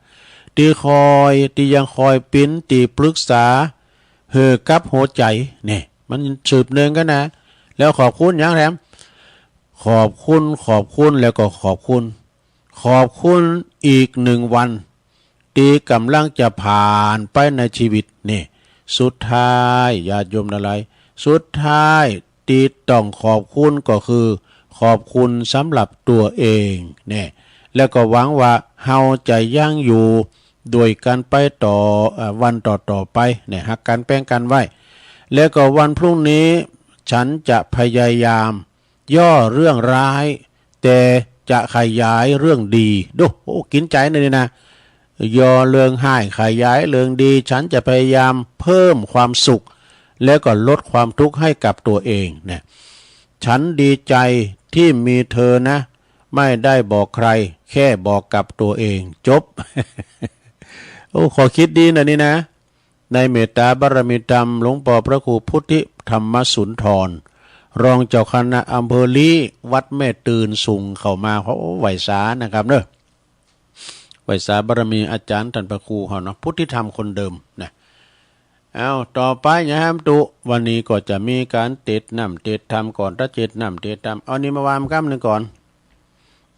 ตี้คอย ตี้ยังคอยเป๋นตี้ปรึกษาหื้อกับหัวใจ๋ นี่ มันสืบเนื่องกั๋นนะ แล้วขอบคุณหยังแถม ขอบคุณ ขอบคุณ แล้วก็ขอบคุณ ขอบคุณอีกนึ่งวัน ตี้ก๋ำลังจะผ่านไปในจีวิต นี่ สุดท้าย ญาติโยมตังหลาย สุดท้ายตี้ต้องขอบคุณก็คือ ขอบคุณสำหรับตั๋วเอง นี่ แล้วก็หวังว่าเฮาจะยังอยู่ด้วยกั๋นไปต่อ เอ่อ วันต่อๆ ไป นี่ ฮักกั๋นแป้งกั๋นไว้ แล้วก็วันพรุ่งนี้ฉันจะพยายาม ย่อเรื่องร้าย แต่จะขยายเรื่องดี ดู โอ้ กิ๋นใจ๋นะนี่นะ ย่อเรื่องฮ้าย ขยายเรื่องดี ฉันจะพยายามเพิ่มความสุข แล้วก็ลดความทุกข์ให้กับตั๋วเองนะ ฉันดีใจ๋ตี้มีเธอนะ ไม่ได้บอกใคร แค่บอกกับตั๋วเอง จบ โอ้ ข้อคิดดีนะนี่นะ ในเมตตาบารมีธรรม หลวงป้อพระครูพุทธิธรรมสุนทร รองเจ้าคณะอำเภอลี้ วัดแม่ตื่น ส่งเข้ามา โอ้ ไหว้สานะครับเนาะ ไหว้สาบารมีอาจ๋ารย์ต้านพระครูเฮาเนาะ พุทธิธรรมคนเดิมนะ เอา ต่อไปนะฮัมตุ วันนี้ก็จะมีก๋านเตศน์น้ำเตศน์ธรรม ก่อนจะเตศน์น้ำเตศน์ธรรม เอานี่มาว่าก๋ำนึ่งก่อน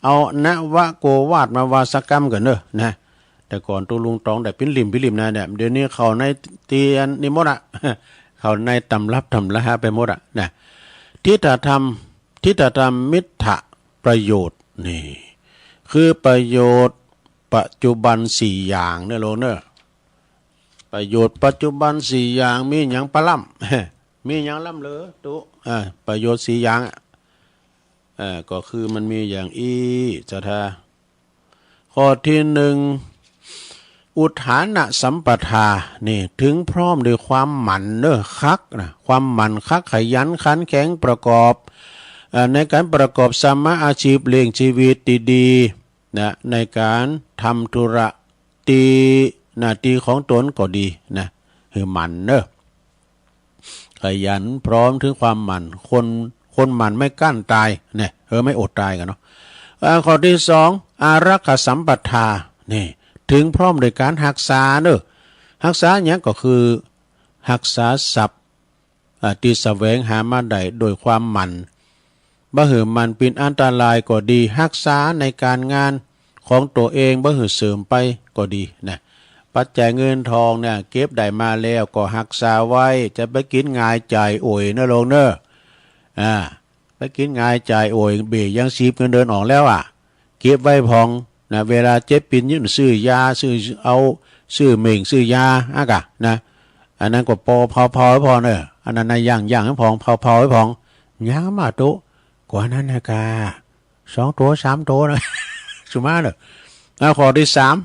เอานวโกวาทมาว่าสักก๋ำก่อนเนาะนะ แต่ก่อนตุ๊ลุงต๋องได้เป๋นลิ่มเป๋นลิ่มนะเนี่ย เดี๋ยวนี้เข้าในตี้อันนี้หมดอะ เข้าในตำรับตำราไปหมดอะนะ ทิฏฐธรรม ทิฏฐธรรมมิจฉาประโยชน์ นี่ คือประโยชน์ปัจจุบันสี่อย่างเนาะโยมเนาะ ประโยชน์ปัจจุบันสี่อย่าง มีหยังปะล่ำ มีหยังล่ำเหลือตุ๊ อ่า ประโยชน์สี่อย่างอะ เอ่อ ก็คือมันมีอย่างอี้ ศรัทธา ข้อตี้นึ่ง อุทธานสัมปทา นี่ ถึงพร้อมด้วยความหมั่นเนาะ คักนะ ความหมั่นคัก ขยันขันแข็ง ประกอบ เอ่อ ในก๋านประกอบสมมาอาชีพเลี้ยงจีวิตตี้ดีนะ ในก๋านทำธุระ ตี้หน้าตี้ของต๋นก็ดีนะ หื้อหมั่นเนาะ ขยันพร้อมถึงความหมั่น คน คนหมั่นไม่กลั้นต๋ายเนี่ย เออ ไม่อดต๋ายกั๋นเนาะ อ่า ข้อตี้สอง อารักขาสัมปทา นี่ ถึงพร้อมด้วยก๋านฮักษาเนาะ ฮักษาหยังก็คือฮักษาทรัพย์ อ่า ตี้แสวงหามาได้ด้วยความหมั่น บ่หื้อมันเป๋นอันตรายก็ดี ฮักษาในก๋านงานของตั๋วเอง บ่หื้อเสื่อมไปก็ดีนะ ปัจจัยเงินทองเนี่ย เก็บได้มาแล้วก็ฮักษาไว้ จะไปกิ๋นหงายจ่ายโอยเนาะโยมเนาะ อ่า ไปกิ๋นงายจ่ายโอยเบ้ย ยังสิบเงินเดือนออกแล้วอะ เก็บไว้พ่องนะ เวลาเจ็บปินยืนซื้อยา ซื้อเอา ซื้อเม่ง ซื้อยาอะก่ะนะ อันนั้นก็ปอเผาๆ ไว้พ่องเน่อ อันนั้นนะ ย่างๆ ไว้พ่อง เผาๆ ไว้พ่อง ยามาโต๊ะ กว่านั้นนะก่ะ สองโต สามโตนะ สุมาเน่อ อ่ะ ข้อตี้สาม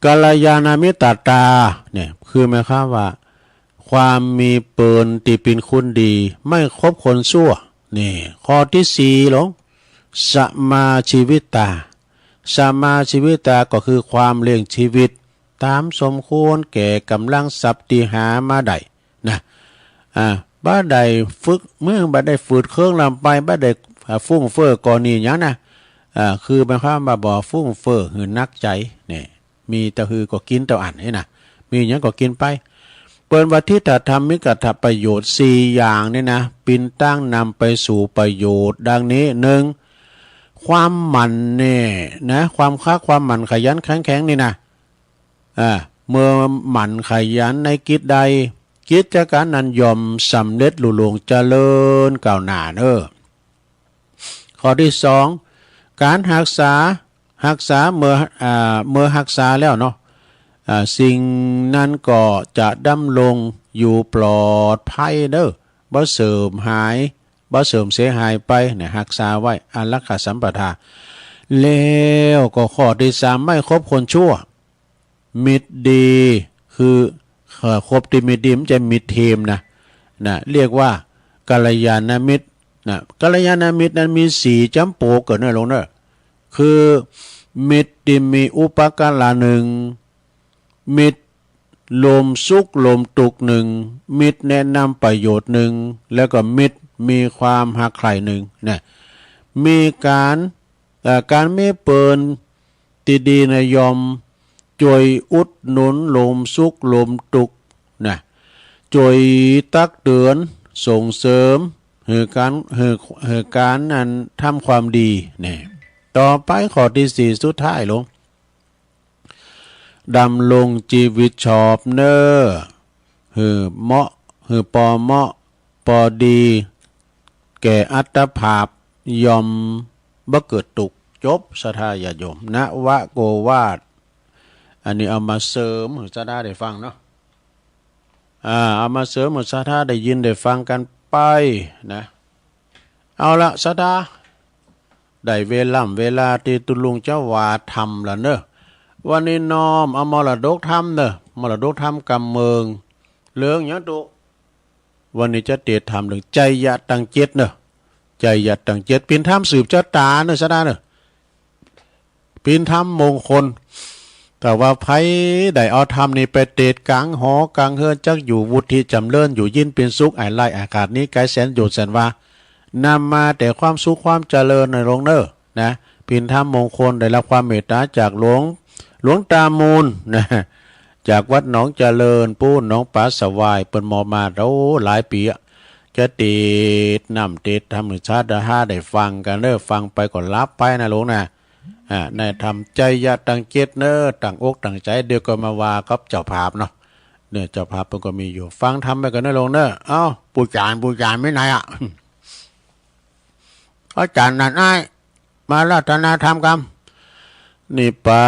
กัลยาณมิตรตาเนี่ย คือหมายความว่า ความมีเปิลตี้เป๋นคนดี ไม่คบคนซั่ว นี่ ข้อตี้สี่ลง สมาชีวิตา สมาชีวิตาก็คือความเลี้ยงชีวิตต๋ามสมควรแก่ก๋ำลังทรัพย์ตี้หามาได้นะ อ่า บ่ได้ฝึกเมือง บ่ได้ฝืดเคืองล้ำไป บ่ได้ อ่า ฟุ่มเฟือยก่อหนี้หยังนะ อ่า คือหมายความว่าบ่ฟุ่มเฟือยหื้อหนักใจ๋ นี่ มีเต้าหื้อก็กิ๋นเต้าอั้นนี่นะ มีหยังก็กิ๋นไป เปิ้นว่าทิฏฐธรรมิกถประโยชน์สี่อย่างนี่นะ เป๋นตางนำไปสู่ประโยชน์ดังนี้ นึ่ง ความหมั่นแน่นะ ความคัก ความหมั่นขยันขันแข็งนี่นะ อ่า เมื่อหมั่นขยันในกิจใด กิจก๋านนั้นย่อมสำเร็จลุล่วงเจริญก้าวหน้าเน่อ ข้อตี้สอง ก๋านฮักษา ฮักษาเมื่อ อ่า เมื่อฮักษาแล้วเนาะ อ่า สิ่งนั้นก็จะดำรงอยู่ปลอดภัยเน่อ บ่เสื่อมหาย บ่เสื่อมเสียหายไปเนี่ย ฮักษาไว้ อารักขาสัมปทา แล้วก็ข้อตี้สาม ไม่คบคนชั่ว มิตรดี คือ เอ่อ คบตี้มิตรดี บ่ใจ้มิตรเทมนะ นะ เรียกว่ากัลยาณมิตรนะ กัลยาณมิตรนั้นมีสี่จ๋ำปวกเน่อลูกเน่อ คือ มิตรตี้มีอุปการะนึ่ง มิตรร่วมสุขร่วมตุ๊กข์นึ่ง มิตรแนะนำประโยชน์นึ่ง แล้วก็มิตรมีความฮักใคร่นึ่งนะ มีก๋าน เอ่อ ก๋านมีเปิลตี้ดีนะ ย่อมจ้วยอุดหนุนร่วมสุขร่วมตุ๊กข์นะ จ้วยตักเตือนส่งเสริมหื้อก๋าน หื้อ หื้อก๋านอันทำความดีแน่ ต่อไปข้อตี้สี่สุดท้ายลง ดำรงจีวิตชอบเน่อ หื้อเหมาะ หื้อปอเหมาะ ปอดี แก่อัตภาพ ย่อมบ่เกิดตุ๊กข์ จบ ศรัทธาญาติโยม นวโกวาท อันนี้เอามาเสริมหื้อศรัทธาได้ฟังเนาะ อ่า เอามาเสริมหื้อศรัทธาได้ยินได้ฟังกั๋นไปนะ เอาละศรัทธา ได้เวล่ำเวลาตี้ตุ๊ลุงจะว่าธรรมละเน่อ วันนี้น้อมเอามรดกธรรมเน่อ มรดกธรรมกำเมือง เรื่องหยังตุ๊ วันนี้จะเตสน์ธรรมเรื่องไจยะตังเจ็ดเน่อ ไจยะตังเจ็ด เป๋นธรรมสืบจะต๋าเน่อศรัทธาเน่อ เป๋นธรรมมงคล ถ้าว่าใผได้เอาธรรมนี้ไปเตสน์ก๋างหอก๋างเฮือน จักอยู่วุฒิจ๋ำเริญ อยู่เย็นเป๋นสุข อ้ายไร้อ้ายขาด หนีก๋ายแสนโยชน์แสนวา นำมาแต่ความสุขความเจริญเน่อลูกเน่อ นะ เป๋นธรรมมงคล ได้ฮับความเมตต๋าจากหลวง หลวงตามูลนะ จากวัดหนองเจริญปู๊น หนองป๋าสะหวาย เปิ้นมอบมา โอ้ หลายปี๋อะ จะเตสน์น้ำเตสน์ธรรมหื้อศรัทธาได้ฟังกั๋นเน่อ ฟังไปก็หลับไปนะลูกนะ อ่า ในธรรมไจยะตังเจ็ดเน่อ ตั้งอกตั้งใจ๋ เดี๋ยวก็มาว่ากับเจ้าภาพเนาะ เนี่ย เจ้าภาพเปิ้นก็มีอยู่ ฟังธรรมไปกั๋นเน่อลูกเน่อ เอ้า ปู่จ๋ารย์ ปู่จ๋ารย์ไปไหนอะ อาจ๋ารย์นั่นอ้าย มาอาราธนาธรรมกำ นิพพา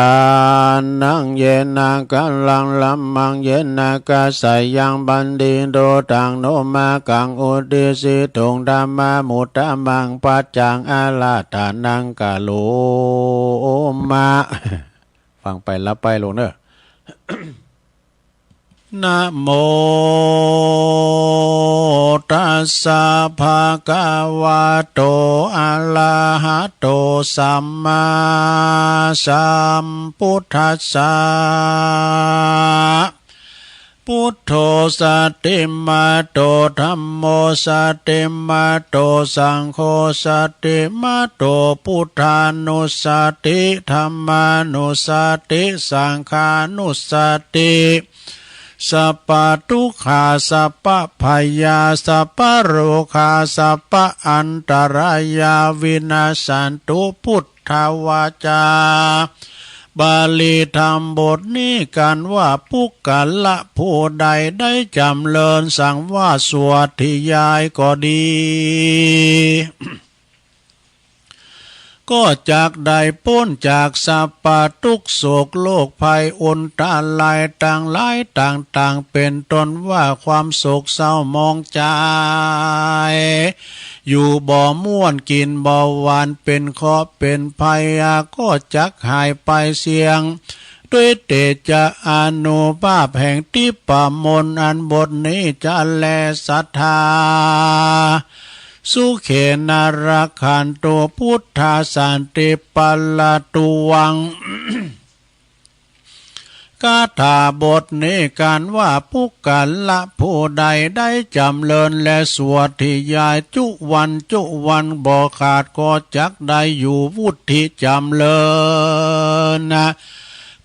นัง เยนะ กะลัง ธัมมัง เยนะ กะสะยัง ปันทิโต ตัง โน มากัง อุตติสสิ ตุง ธัมมา มุตตะมัง ปัจจัง อาราธนัง กะโรมะ ฟังไปหลับไปลูกเน่อ นะโมตัสสะ ภะคะวะโต อะระหะโต สัมมาสัมพุทธัสสะ พุทโธ สะติมาโต ธัมโม สะติมาโต สังโฆ สะติมาโต พุทธานุสสะติ ธัมมานุสสะติ สังฆานุสสะติ สัพพะทุกขา สัพพะภัยยา สัพพะโรคา สัพพะอันตรายา วินาสสันตุ พุทธวาจา บาลีธรรมบทนี้กันว่า ปุคคละผู้ใดได้จ๋ำเริญสังวาสสวดธยายก็ดี ก็จักได้ป๊นจากสัพพะตุ๊กข์โศกโรคภัยอันตรายตังหลายต่างๆ เป๋นต้นว่าความโศกเศร้าหมองใจ๋ อยู่บ่ม่วนกิ๋นบ่หวาน เป๋นเคราะห์เป๋นภัย ก็จักหายไปเสี้ยง ด้วยเตจะอานุภาพแห่งทิพมนต์อันบทนี้จะแล สัทธา สุเขนะรักขันตุ พุทธาสันติปะละตุวัง คาถาบทนี้กันว่า ปุคคละผู้ใดได้จ๋ำเริญและสวดธยายจุวันจุวันบ่ขาด ก็จักได้อยู่วุฒิจ๋ำเริญนะ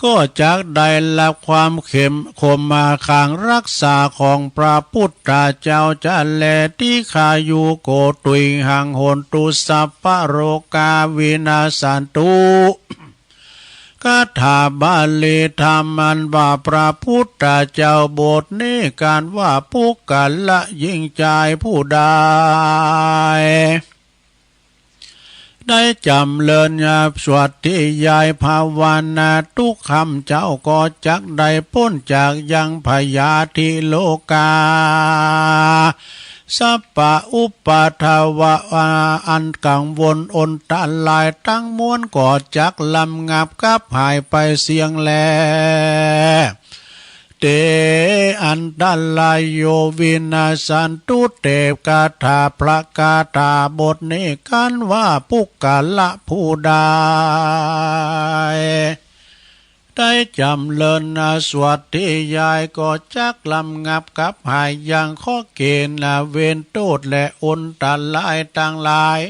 ก็จักได้ฮับความเข้มขมมาขังรักษาของพระพุทธเจ้าจะแล ทีฆายุโก ตุยหัง โหนตุ สัพพะโรคา วินัสสันตุ คาถาบาลีธรรมอันว่าพระพุทธเจ้าบทนี้กันว่า ปุคคละหญิงจายผู้ใด ได้จ๋ำเริญสวดธยายภาวนาทุกค่ำเจ๊า ก็จักได้ป๊นจากยังพยาธิโรคา สัพพะอุปัทวะอันกังวลอันตรายตังมวล ก็จักระงับกับหายไปเสี้ยงแล เต อันตราโย วินัสสันตุ เต คาถาพระคาถาบทนี้กันว่า ปุคคละผู้ใด ได้จ๋ำเริญสวดธยาย ก็จักระงับกับหายยังเคราะห์เกณฑ์เวรโต้ษและอันตรายตังหลาย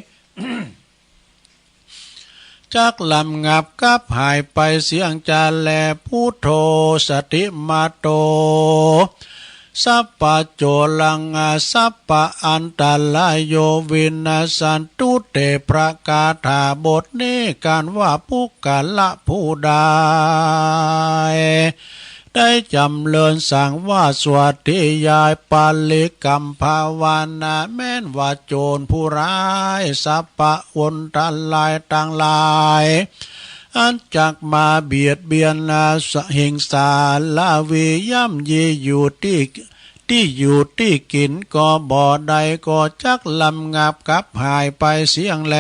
จักระงับกับหายไปเสี้ยงจะแล พุทโธ สติมาโต สัพพะโจรัง สัพพะอันตราโย วินัสสันตุ เต พระคาถาบทนี้กันว่า ปุคคละผู้ใด ได้จ๋ำเริญสังวาสสวดธยายปริกรรมภาวนา แม้นว่าโจรผู้ร้าย สัพพะอันตรายตังหลาย อันจักมาเบียดเบียนสะ หิงสา ละวี ย่ำยีอยู่ตี้ ตี้อยู่ตี้กิ๋นก็บ่ได้ ก็จักระงับกับหายไปเสี้ยงแล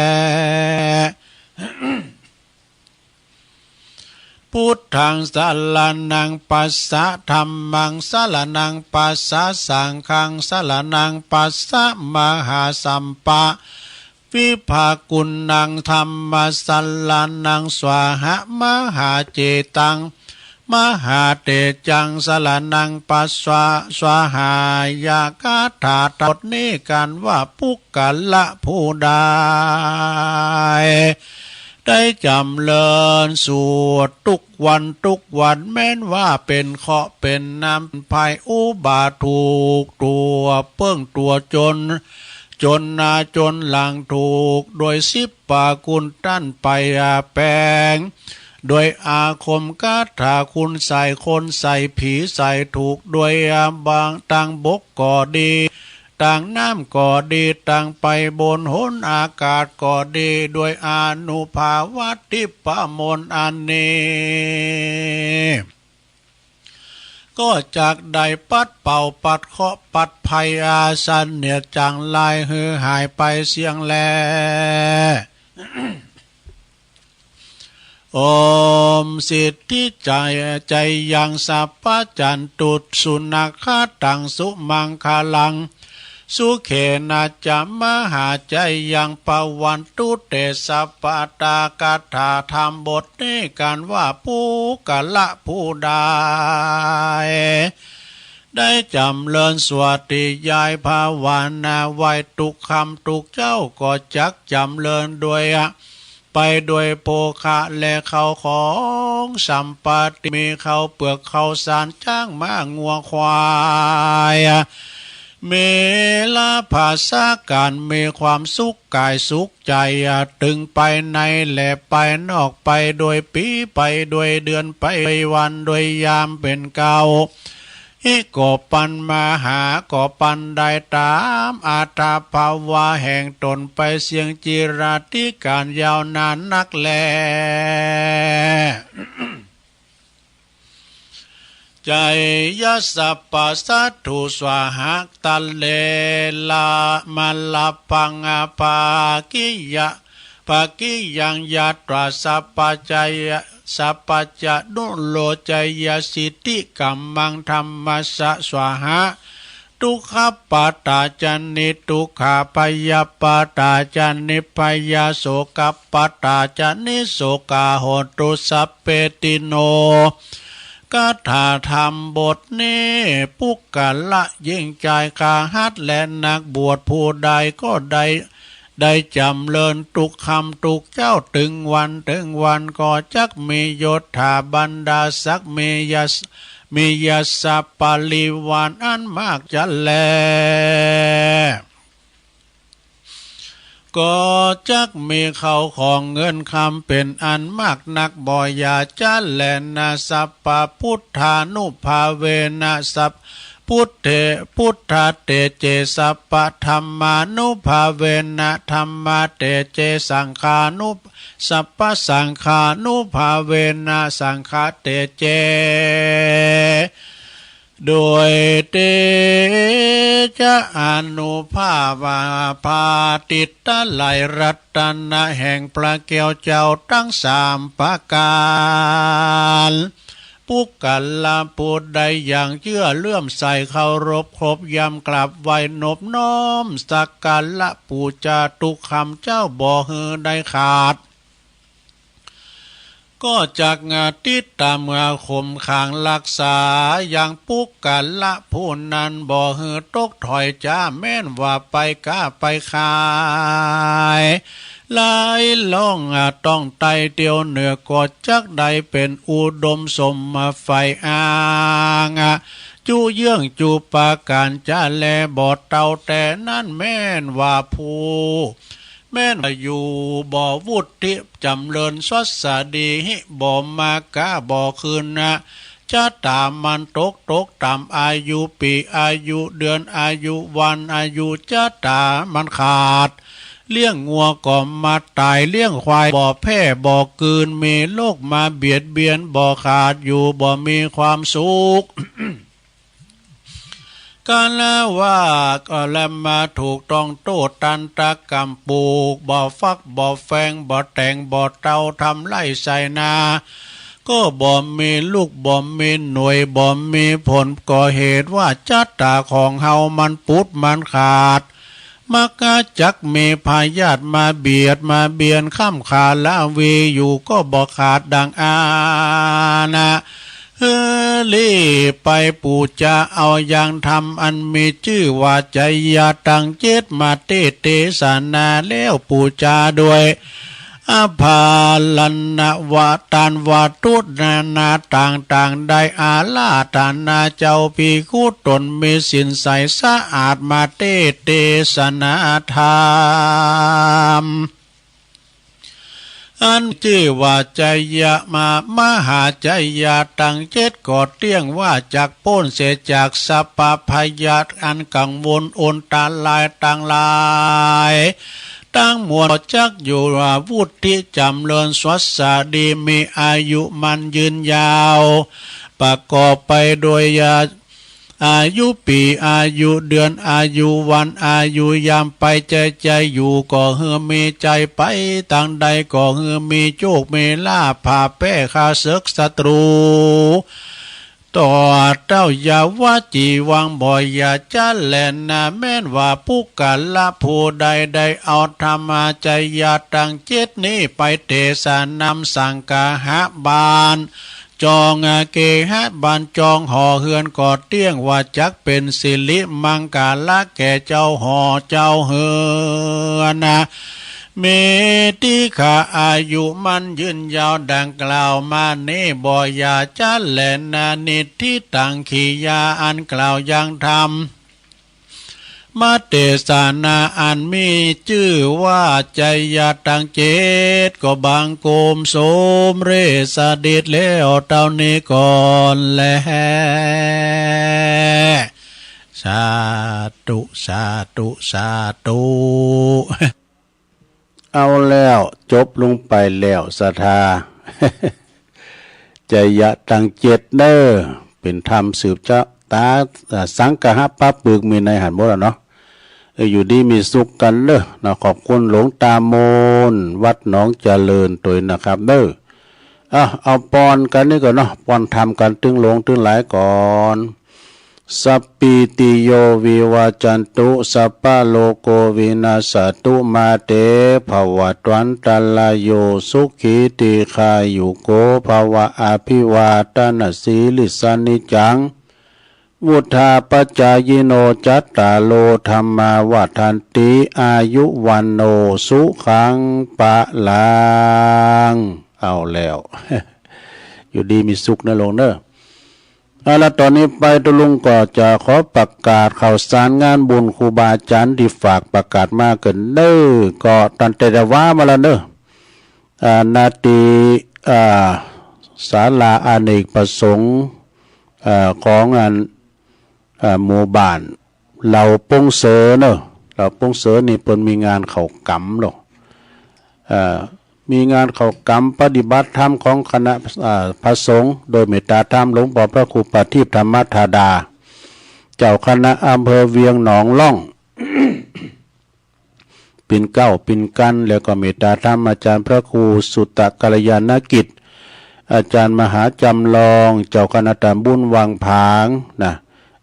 พุทธังสรณังคัจฉามิ ธัมมังสรณังคัจฉามิ สังฆังสรณังคัจฉามิ มหาสัพพะวิภากุณัง ธัมมังสรณังคัจฉามิ มหาเจตัง มหาเตจังสรณังคัจฉามิ สหายะ คาถาบทนี้กันว่า ปุคคละผู้ใด ได้จ๋ำเริญสวดทุกวันทุกวัน แม้นว่าเป๋นเคราะห์เป๋นน้ำภัยอุบัติ ถูกตั๋วเปิ้งตั๋วจ๋น จ๋นหน้าจ๋นหลัง ถูกโดยสิบประกุณต้านไปอาแปง โดยอาคมคาถาคุณใส่คนใส่ผีใส่ ถูกโดยอาบังตางบกก็ดี ตางน้ำก็ดี ตางไปบนหนอากาศก็ดี โดยอานุภาพทิพมนต์อันนี้ ก็จักได้ปัดเป่าปัดเคราะห์ปัดภัยอันเสนียดจังไรหื้อหายไปเสี้ยงแล โอม สิทธิจายัง สัพพัญญู สุนักขะตัง สุมังคลัง สุเขนะจะ มหาจายัง ภะวันตุ เต สัพพะ คาถาธรรมบทนี้กันว่า ปุคคละผู้ใด ได้จ๋ำเริญสวดธยายภาวนาไว้ทุกค่ำทุกเจ๊า ก็จักจ๋ำเริญด้วย ไปด้วยโภคะและข้าวของสัมปติ มีข้าวเปือกข้าวสาร จ๊างม้างัวควาย มีลาภาสาก๋าน มีความสุขก๋ายสุขใจ๋ ตึงไปในและไปนอก ไปโดยปี๋ ไปโดยเดือน ไปวัน โดยยามเป๋นเก๊า อิก็ปันมาหา ก็ปันได้ต๋ามอัตภาวะแห่งต๋นไปเสี้ยงจิราธิก๋านยาวนานนักแล ไจยะสัพพะสัตถุสวาหะ ตะเลละมะละปัง อาภากิยะ ภากิยัง ยัตวา สัพพะจะยะ สัพพะจะนุโล ไจยะสิทธิกัมมัง ธัมมัสสะสวาหะ ทุกขะปะตาจะ นิทุกขา พยะปะตาจะ นิพพยา โสกะปะตาจะ นิโสกา โหตุ สัพเพติโน คาถาธรรมบทนี้ ปุคคละ ญิงจาย คฤหัสถ์ และนักบวชผู้ใดก็ได้ ได้จ๋ำเริญกู้ค่ำกู้เจ๊า ตึงวันตึงวัน ก็จักมียศถาบรรดาศักดิ์ มียศ มียศปริวารอันมากจะแล ก็จักมีเข้าของเงินคำเป๋นอันมากนักบ่อย่าจะแลนา สัพพะพุทธานุภาเวนะ สัพ พุทเท พุทธะเตเจ สัพพะธัมมานุภาเวนะ ธัมมะเตเจ สังฆานุ สัพพะสังฆานุภาเวนะ สังฆะเตเจ โดยเตจะอานุภาพา พระอาทิตย์ ไตรรัตนะแห่งพระแก้วเจ้าตังสามประก๋าน ปุคคละผู้ใดยังเจื้อเลื่อมใสเคารพเคารพยำกราบไหว้นบน้อมสักการะปู๋จากู้ค่ำเจ๊าบ่หื้อได้ขาด ก็จักติดต๋ามมาข่มขังฮักษายังปุคคละผู้นั้นบ่หื้อตกถอยจ้า แม้นว่าไปก๊าไปขาย ไหลล่องต้องไต่เตียวเหนือ ก็จักได้เป๋นอุดมสมมาใฝ่อ้าง จุเยื้องจุประก๋านจะแล บ่เต้าแต่นั้น แม้นว่าผู้ แม้นว่าอยู่บ่วุฒิจ๋ำเริญสวัสดี หิบ่มาก๊าบ่คืนนะ จะต๋ามันตก ตกต๋ามอายุปี๋ อายุเดือน อายุวัน อายุจะต๋ามันขาด เลี้ยงงัวก็มาต๋าย เลี้ยงควายบ่แพร่บ่กืน มีโรคมาเบียดเบียนบ่ขาด อยู่บ่มีความสุข กาละว่าก็แลมาถูกต้องโต้ตันตกรรม ปลูกบ่ฟักบ่แฟง บ่แตงบ่เตา ทำไร่ไถนา ก็บ่มีลูก บ่มีหน่วย บ่มีผล ก็เหตุว่าจะต๋าของเฮามันปุดมันขาด มักจะจักมีพยาธิมาเบียดมาเบียน ค้ำคาละวีอยู่ก็บ่ขาดดังอานะ หื้อลี้ไปปู๋จาเอายังธรรมอันมีจื้อว่าไจยะตังเจ็ดมาเตสน์ เตสนาแล้วปู๋จาด้วย อภรรณวตารวัตถุนานาต่างๆ ได้อาราธนาเจ้าภิกขุต๋นมีศีลใสสะอาดมาเตสน์ เตสนาธรรม อันจื้อว่าไจยะมา มหาไจยะตังเจ็ด ก็เตี้ยงว่าจักป๊นเสียจากสัพพะพยาธิอันกังวลอันตรายตังหลายตังมวล ก็จักอยู่ว่าวุฒิจ๋ำเริญสวัสดี มีอายุมั่นยืนยาว ประกอบไปโดยยา อายุปี๋ อายุเดือน อายุวัน อายุยามไป ไจไจอยู่ก็หื้อมีไจไปตางใด ก็หื้อมีโจคมีลาภ ผ่าแป้ข้าเสิกศัตรู ต่อเต้ายาวจีวังบ่อย่าจะแลนา แม้นว่าปุคคละผู้ใดได้เอาธรรมาไจยะตังเจ็ดนี้ไปเตสนานำสังคหะบาล จองเกหะบาล จองหอเฮือน ก็เตี้ยงว่าจักเป๋นสิริมังคละแก่เจ้าหอเจ้าเฮือน เมติขะ อายุมั่นยืนยาวดังกล่าวมานี้บ่อย่าจะแลนา นิฏฐิตัง กิริยาอันกล่าวยังธรรม มเตสนาอันมีจื้อว่าไชยะตังเจ็ด ก็บังคมสมเร็จเสด็จแล้วเต้านี้ก่อนแล สาธุ สาธุ สาธุ เอาแล้ว จบลงไปแล้ว ศรัทธา ไชยะตังเจ็ดเน่อ เป๋นธรรมสืบจะต๋า อ่า สังคหะปะปึกมีในหั้นหมดอะเนาะ เออ อยู่ดีมีสุขกั๋นเน่อ เนาะ ขอบคุณหลวงตามน วัดหนองเจริญตวยนะครับเน่อ อ่ะ เอาปอนกั๋นนี่ก่อนเนาะ ปอนธรรมกั๋นตึงหลวงตึงหลายก่อน สัพพีติโยวิวัจจันตุ สัพพะโรโควินัสสะตุ มาเตภวัตวันตะราโย สุขีทีฆายุโกภะวะ อะภิวาทะนะสีลิสสะ นิจจัง วุฑฒาปะจายิโน จัตตาโรธัมมาวัฑฒันติ อายุวัณโณสุขังพะลัง เอาแล้ว อยู่ดีมีสุขเน่อหลวงเน่อ เอาละ ต๋อนนี้ไปตุ๊ลุงก็จะขอประกาศข่าวสารงานบุญครูบาอาจ๋ารย์ตี้ฝากประกาศมาเกินเน่อ ก็ตั้งแต่วามาแล้วเน่อ อ่า นาตี้ อ่า ศาลาอเนกประสงค์ อ่า ของอัน อ่า หมู่บ้านเหล่าปงเสอเน่อ เหล่าปงเสอนี่เปิ้นมีงานเข้ากรรมเนาะ อ่า มีงานเข้ากรรมปฏิบัติธรรมของคณะ อ่า พระสงฆ์ โดยเมตตาธรรมหลวงป้อพระครูประทีปธรรมธาดา เจ้าคณะอำเภอเวียงหนองล่อง เป๋นเก๊าเป๋นกั๋น แล้วก็เมตตาธรรมอาจ๋ารย์พระครูสุตตะกัลยาณกิจ อาจ๋ารย์มหาจำลอง เจ้าคณะตำบลวังผางนะ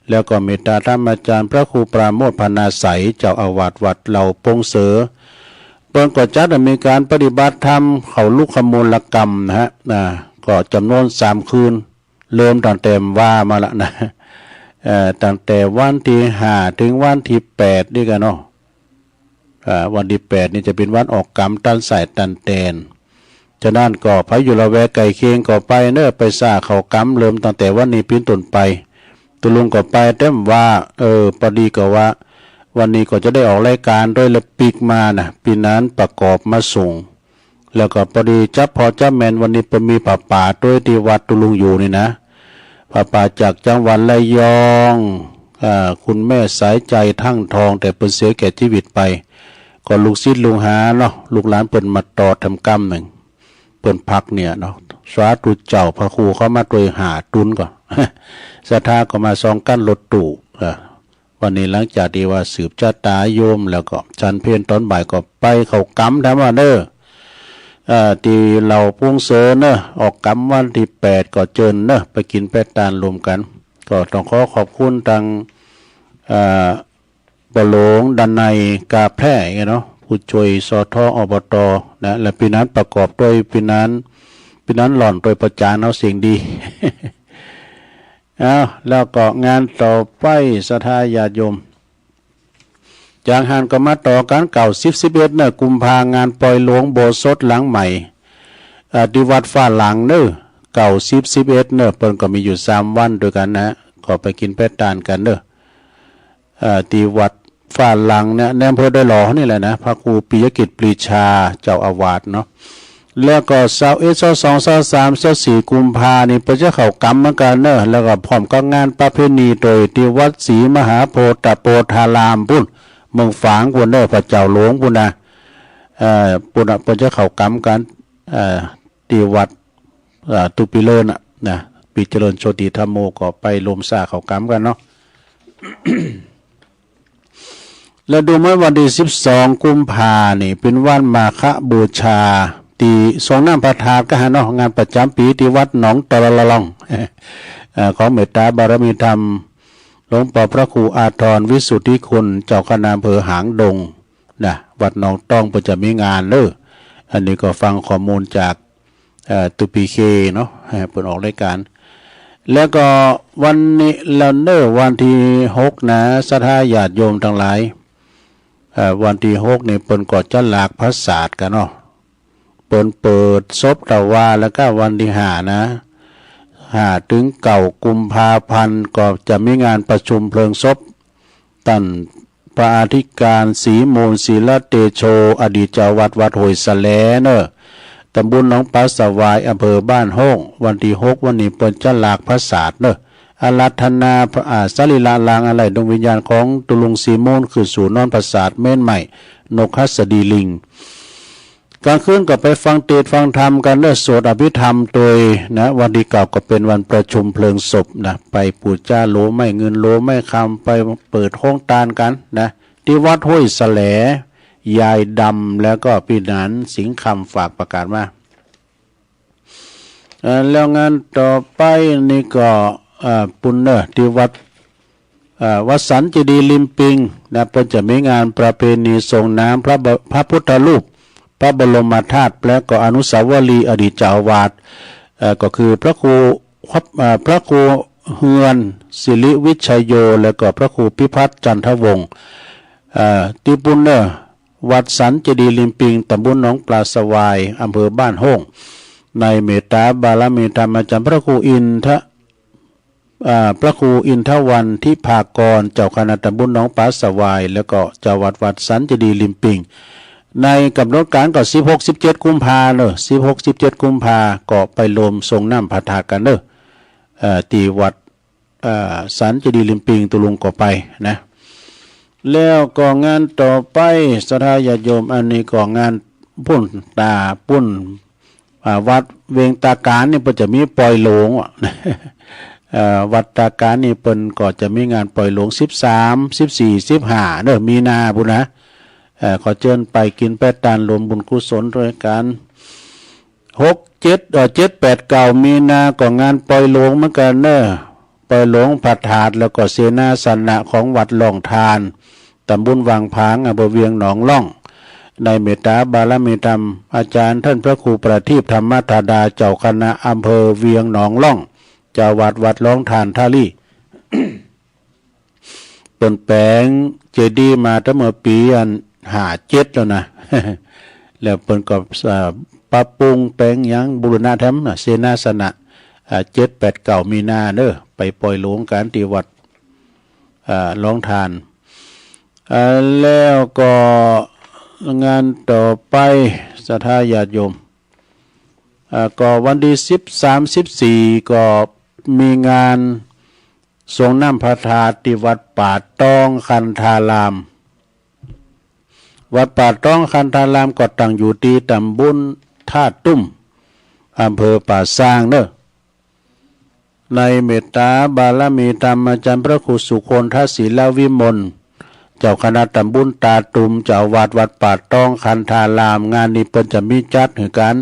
แล้วก็เมตตาธรรมอาจ๋ารย์พระครูปราโมทย์ พรรณาไสย เจ้าอาวาสวัดเหล่าปงเสอ เปิ้นก็จัดให้มีก๋านปฏิบัติธรรมเข้าลุกขมูลกรรมนะฮะ นะ ก็จ๋ำนวนสามคืน เริ่มตั้งแต่วามาละนะ เอ่อ ตั้งแต่วันตี้ห้าเถิงวันตี้แปดนี่กั๋นเนาะ อ่า วันตี้แปดนี่จะเป๋นวันออกกรรมตันสายตันแตน ฉะนั้นก็ใผอยู่ละแวกใก้เคียงก็ไปเน่อ ไปสร้างเข้ากรรม เริ่มตั้งแต่วันนี้เป๋นต้นไป ตุ๊ลุงก็ไปแต๊มว่า เออ ปอดีก็ว่า วันนี้ก็จะได้ออกรายก๋านตวยละปิ๊กมานะ ปี้นั้นประกอบมาส่ง แล้วก็ปอดีจับผ่อจับแหมน วันนี้เปิ้นมีผ้าป่าตวยตี้วัดตุ๊ลุงอยู่นี่นะ ผ้าป่าจากจังหวัดระยอง อ่า คุณแม่สายใจทั่งทอง แต่เปิ้นเสียแก่จีวิตไป ก็ลูกศิษย์ลูกหาเนาะ ลูกหลานเปิ้นมาตอดแถมกำนึ่ง เปิ้นพักเนี่ยเนาะ สาธุเจ้า พระครูเข้ามาตวยห้าตุ๊นก่อ ศรัทธาก็มาสองคันรถตู้ อ่า วันนี้หลังจากตี้ว่าสืบจะต๋าโยมแล้วก็ฉันเพลต๋อนบ่ายก็ไปเข้ากรรมแถมว่าเน่อ เอ่อ ตี้เหล่าปงเสอเน่อ ออกกรรมวันตี้แปดก็เจิญเน่อ ไปกิ๋นแป๊ตานรวมกั๋น ก็ต้องขอขอบคุณตาง เอ่อ ป้อหลวงดนัย กาแพร่เนาะ ผู้ช่วย สท อบต นะ และปี้นั้นประกอบตวยปี้นั้น ปี้นั้นหล่อนตวยป้อจ๋ารย์เอาเสียงดี เอา แล้วก็งานต่อไป ศรัทธาญาติโยม จากหั้นก็มาต่อกั๋น เก้า สิบ สิบเอ็ด เน่อ กุมภา งานปอยหลวงอุโบสถหลังใหม่ อ่า ตี้วัดฟ้าหลังเน่อ เก้า สิบ สิบเอ็ด เน่อ เปิ้นก็มีอยู่สามวันตวยกั๋นนะ ก็ไปกิ๋นแป๊ตานกั๋นเน่อ เอ่อ ตี้วัดฟ้าหลังเนี่ย ในอำเภอดอยหล่อนี่แหละนะ พระครูปิยกิจปรีชา เจ้าอาวาสเนาะ แล้วก็ซาวเอ็ด ซาวสอง ซาวสาม ซาวสี่ กุมภานี่เปิ้นจะเข้ากรรมเหมือนกั๋นเน่อ แล้วก็พร้อมกับงานประเพณีตวยตี้วัดศรีมหาโพธิ์ตะโพธารามปู๊น เมืองฝางปู๊นเน่อ พระเจ้าหลวงปู๊นนะ เอ่อ ปู๊นน่ะ เปิ้นจะเข้ากรรมกั๋น เอ่อ ตี้วัด เอ่อ ตุ๊ปี๋เลินน่ะนะ ปี้เจริญโชติธัมโม ก็ไปรวมสร้างเข้ากรรมกั๋นเนาะ แล้วดูเหมือนวันตี้สิบสอง กุมภานี่ เป๋นวันมาฆบูชา ตี้ส่งน้ำพระธาตุกั๋นหั้นเนาะ งานประจ๋ำปี๋ตี้วัดหนองตะละละล่อง เอ่อ ของเมตตาบารมีธรรม หลวงป้อพระครูอาทรวิสุทธิคุณ เจ้าคณะอำเภอหางดง นะ วัดหนองต้องเปิ้นจะมีงานเน่อ อันนี้ก็ฟังข้อมูลจาก เอ่อ ตุ๊ปี๋เคเนาะ เอ่อ เปิ้นออกรายก๋าน แล้วก็วันนี้แล้วเน่อ วันตี้หกนะ ศรัทธาญาติโยมตังหลาย เอ่อ วันตี้หกนี่เปิ้นก็จะหลากพระศาสตร์กั๋นเนาะ เปิ้นเปิดศพตะวา แล้วก็วันตี้ห้านะ ห้าเถิงเก้า กุมภาพันธ์ ก็จะมีงานประชุมเพลิงศพ ต้าน พระอธิการศรีมูล ศิลเตโช อดีตเจ้าวัดวัดห้วยแสลเน่อ ตำบลหนองปลาสวาย อำเภอบ้านโฮ่ง วันตี้หกวันนี้เปิ้นจะหลากผสาทเน่อ อาราธนาพระ อ่า สรีระร่างอาลัยดวงวิญญาณของตุ๊ลุงศรีมูล ขึ้นสู่นอนผสาทเมรุใหม่ นกหัสดีลิง กลางคืนก็ไปฟังเตสน์ฟังธรรมกั๋นเน่อ สวดอภิธรรมตวยนะ วันตี้เก้าก็เป๋นวันประชุมเพลิงศพนะ ไปปู๋จาโหลไม้เงินโหลไม้คำ ไปเปิดโฮงตานกั๋นนะ ตี้วัดห้วยแสล ยายดำ แล้วก็ปี้หนาน สิงห์คำ ฝากประกาศมา เอ่อ แล้วงานต่อไปนี่ก็ เอ่อ ปุ้นเน่อ ตี้วัด เอ่อ วัดสันเจดีย์ริมปิงนะ เปิ้นจะมีงานประเพณีส่งน้ำพระบ- พระพุทธรูป พระบรมธาตุ และก็อนุสาวรีย์อดีตเจ้าอาวาส เอ่อ ก็คือพระครู เอ่อ พระครูเฮือน สิริวิชโย และก็พระครูพิพัฒน์จันทวงศ์ เอ่อ ตี้ปุ้นเน่อ วัดสันเจดีย์ริมปิง ตำบลหนองปลาสวาย อำเภอบ้านโฮ่ง ในเมตตาบารมีธรรมอาจ๋ารย์พระครูอินทะ อ่า พระครูอินทวันทิพากร เจ้าคณะตำบลหนองปลาสวาย แล้วก็เจ้าวัดวัดสันเจดีย์ริมปิง ในก๋ำหนดก๋านก็สิบหก สิบเจ็ด กุมภาเน่อ สิบหก สิบเจ็ด กุมภา ก็ไปโฮมส่งน้ำพระธาตุกั๋นเน่อ เอ่อ ตี้วัด เอ่อ สันเจดีย์ริมปิง ตุ๊ลุงก็ไปนะ แล้วก็งานต่อไป ศรัทธาญาติโยม อันนี้ก็งานปุ้นตาปุ้น อ่า วัดเวียงตาก๋านนี่เปิ้นจะมีปอยหลงอะ เอ่อ วัดตาก๋านนี่เปิ้นก็จะมีงานปอยหลง สิบสาม สิบสี่ สิบห้า เน่อ มีนาปุ้นนะ เอ่อ ขอเจิญไปกิ๋นไปตานรวมบุญกุศลตวยกั๋น หก เจ็ด เอ่อ เจ็ด แปด เก้า มีนา ก็งานปอยหลงเหมือนกั๋นเน่อ ปอยหลงพระธาตุ แล้วก็เสนาสนะของวัดล่องถ่าน ตำบลวังผาง อำเภอเวียงหนองล่อง ในเมตตาบารมีธรรมอาจ๋ารย์ต้านพระครูประทีปธรรมธาดา เจ้าคณะอำเภอเวียงหนองล่อง เจ้าวัดวัดล่องถ่านท่าลี่ เปิ้นแป๋งเจดีย์มาตั้งเมื่อปี๋อันห้าเจ็ดแล้วนะ แล้วเปิ้นก็ เอ่อ ปรับปรุงแป๋งหยังบูรณะแถมนะ เสนาสนะ อ่า เจ็ด แปด เก้า มีนาเน่อ ไปปอยหลงกั๋นตี้วัด อ่า ล่องถ่าน อ่า แล้วก็งานต่อไป ศรัทธาญาติโยม อ่า ก็วันตี้สิบสาม สิบสี่ ก็มีงานส่งน้ำพระธาตุตี้วัดป่าตองคันธาราม วัดป่าตองคันธารามก็ตั้งอยู่ตี้ตำบลท่าตุ้ม อำเภอป่าซางเน่อ ในเมตตาบารมีธรรมอาจ๋ารย์พระครูสุคนทศิลวิมล เจ้าคณะตำบลตาตุม เจ้าวัดวัดป่าตองคันธาราม งานนี้เปิ้นจะมีจัดหื้อกั๋น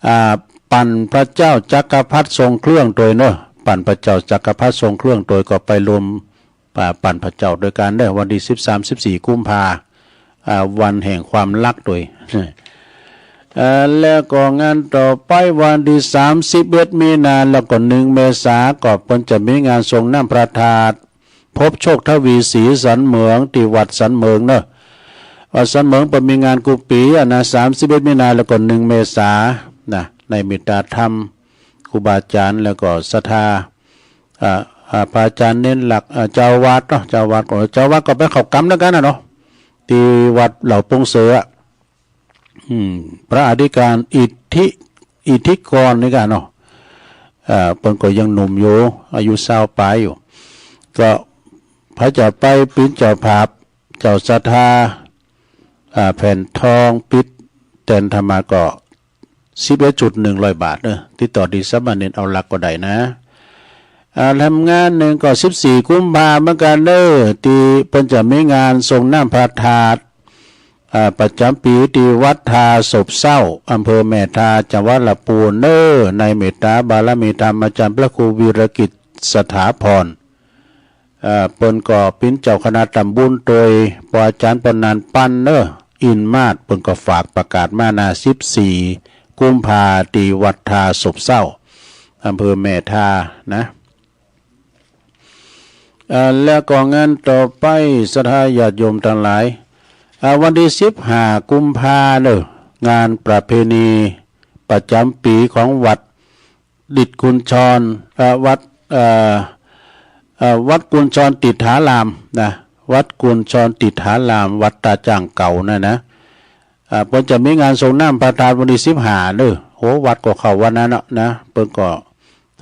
อ่า ปั่นพระเจ้าจักรพรรดิทรงเครื่องตวยเน่อ ปั่นพระเจ้าจักรพรรดิทรงเครื่องตวย ก็ไปรวม อ่า ปั่นพระเจ้าตวยกั๋นเน่อ วันตี้สิบสาม สิบสี่ กุมภา อ่า วันแห่งความฮักตวย เอ่อ แล้วก็งานต่อไปวันตี้สามสิบเอ็ด มีนา แล้วก็หนึ่ง เมษา ก็เปิ้นจะมีงานส่งน้ำพระธาตุ พบโชคทวีศรีสันเหมิง ตี้วัดสันเหมิงเน่อ วัดสันเหมิงเปิ้นมีงานกู้ปี๋อะนะ สามสิบเอ็ด มีนา แล้วก็หนึ่ง เมษา นะ ในเมตตาธรรม ครูบาอาจ๋ารย์ แล้วก็ศรัทธา อ่า อ่า พระอาจ๋ารย์เณรหลัก อ่า เจ้าวัดเนาะ เจ้าวัดก็ เจ้าวัดก็ไปเข้ากรรมตวยกั๋นน่ะเนาะ ตี้วัดเหล่าปงเสือ อืม พระอธิการอิทธิ อิทธิกรนี่ก่ะเนาะ อ่า เปิ้นก็ยังหนุ่มอยู่ อายุซาวปลายอยู่ ก็พระเจ้าไปเป๋นเจ้าภาพ เจ้าศรัทธา อ่า แผ่นทองปิดแตนธรรมาก็ สิบเอ็ดชุด หนึ่งร้อย บาทเน่อ ติดต่อตี้สามเณรเอาหลักก็ได้นะ อ่า แถมงานนึ่งก็สิบสี่ กุมภาเหมือนกั๋นเน่อ ตี้เปิ้นจะมีงานส่งน้ำพระธาตุ อ่า ประจ๋ำปี๋ตี้วัดท่าสบเศร้า อำเภอแม่ทา จังหวัดลำปูนเน่อ ในเมตตาบารมีธรรมอาจ๋ารย์พระครูวีรกิจสถาพร เอ่อ เปิ้นก็เป๋นเจ้าคณะตำบลตวย ปออาจ๋ารย์ปอหนานปันเน่อ อินมาศ เปิ้นก็ฝากประกาศมานะ สิบสี่ กุมภา ตี้วัดท่าสบเศร้า อำเภอแม่ทานะ เอ่อ แล้วก็งานต่อไป ศรัทธาญาติโยมตังหลาย อ่า วันตี้สิบห้า กุมภาเน่อ งานประเพณีประจ๋ำปี๋ของวัด ดิดกุญชร เอ่อ วัด เอ่อ เอ่อ วัดกุญชรดิษฐารามนะ วัดกุญชรติฏฐาราม วัดต๋าจ้างเก่านั่นนะ อ่า เปิ้นจะมีงานสรงน้ำพระธาตุวันตี้สิบห้าเน่อ โห วัดก็เข้าวันนั้นเนาะนะ เปิ้นก็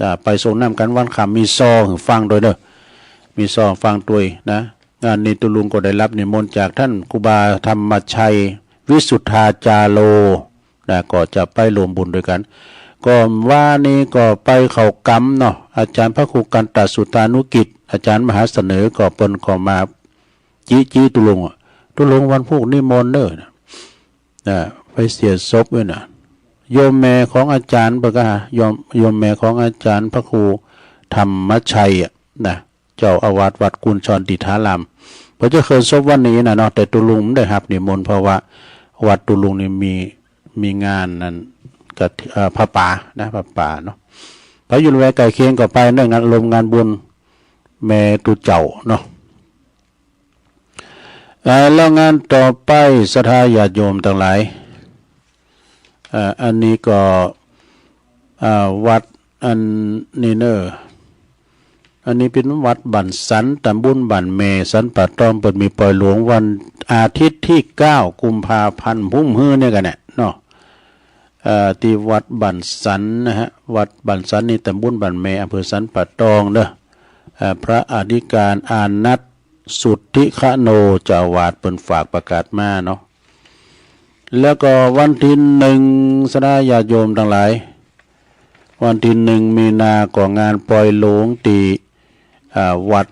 อ่า ไปสรงน้ำกั๋นวันค่ำ มีซอหื้อฟังตวยเน่อ มีซอหื้อฟังตวยนะ งานนี้ตุ๊ลุงก็ได้ฮับนิมนต์จากต้านครูบาธรรมชัย วิสุทธาจาโร นะ ก็จะไปร่วมบุญตวยกั๋น ก็วานี้ก็ไปเข้ากรรมเนาะ อาจ๋ารย์พระครูกันตสุตตานุกิจ อาจ๋ารย์มหาเสนอ ก็เปิ้นก็มาจิ จิตุ๊ลุงอะ ตุ๊ลุงวันพูกนิมนต์เน่อนะ นะ ไปเสียศพตวยนะ โยมแม่ของอาจ๋ารย์เปิ้นก็หา โยม โยมแม่ของอาจ๋ารย์พระครูธรรมชัยอะนะ เจ้าอาวาสวัดกุญชรติฏฐาราม เปิ้นจะเคินศพวันนี้นะเนาะ แต่ตุ๊ลุงบ่ได้ฮับนิมนต์ เพราะว่าวัดตุ๊ลุงนี่มี มีงานนั้นก็ เอ่อ ผ้าป่านะ ผ้าป่าเนาะ ไปอยู่ละแวกใก้เคียงก็ไปเน่อ งานลมงานบุญแม่ตุ๊เจ้าเนาะ เอ่อ แล้วงานต่อไปศรัทธาญาติโยมตังหลาย เอ่อ อันนี้ก็ อ่า วัดอันนี้เน่อ อันนี้เป๋นวัดบ้านสัน ต๋ำบลบ้านแม่ สันป่าตอง เปิ้นมีปอยหลวงวันอาทิตย์ตี้เก้ากุมภาพันธ์ ฮุ้มหื้อเนี่ยกั๋นแหละเนาะ เอ่อ ตี้วัดบ้านสันนะฮะ วัดบ้านสันนี่ต๋ำบลบ้านแม่ อำเภอสันป่าตองเน่อ เอ่อ พระอธิการอานัท สุทธิคโน เจ้าอาวาสเปิ้นฝากประกาศมาเนาะ แล้วก็วันตี้หนึ่งศรัทธาญาติโยมตังหลาย วันตี้หนึ่งมีนาก็งานปอยหลวงตี้ อ่า วัด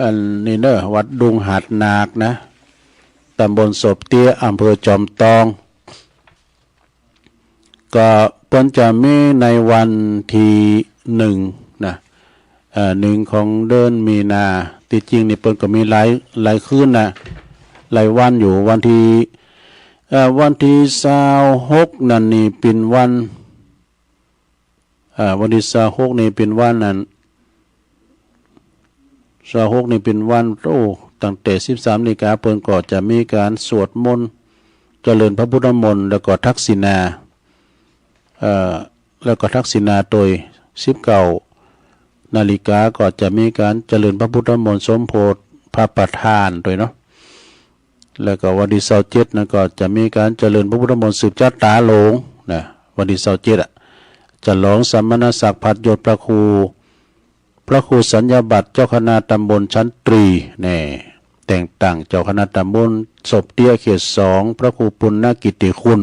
อันนี้เน่อ วัดดุงหาดหนากนะ ต๋ำบลศพเตี้ย อำเภอจอมตอง ก็เปิ้นจะมีในวันตี้หนึ่งนะ เอ่อ หนึ่งของเดือนมีนา ตี้จริงนี่เปิ้นก็มีหลาย หลายคืนนะ หลายวันอยู่ วันตี้ เอ่อ วันตี้ซาวหกนั่นนี่เป๋นวัน เอ่อ วันตี้ซาวหกนี่เป๋นวันนั้น ซาวหกนี่เป๋นวัน โอ้ ตั้งแต่สิบสามนาฬิกา เปิ้นก็จะมีก๋านสวดมนต์ เจริญพระพุทธมนต์ แล้วก็ทักษิณา เอ่อ แล้วก็ทักษิณาโตย สิบเก้านาฬิกา ก็จะมีก๋านเจริญพระพุทธมนต์สมโภชพระประธานโตยเนาะ แล้วก็วันตี้ซาวเจ็ดนั้นก็จะมีก๋านเจริญพระพุทธมนต์สืบชะตาหลวงนะ วันตี้ซาวเจ็ดอะ ฉลองสมณศักดิ์ผัดยศพระครู พระครูสัญญาบัตรเจ้าคณะตำบลชั้นตรี แน่ แต่งตั้งเจ้าคณะตำบลศพเตี้ยเขตสอง พระครูปุณณกิตติคุณ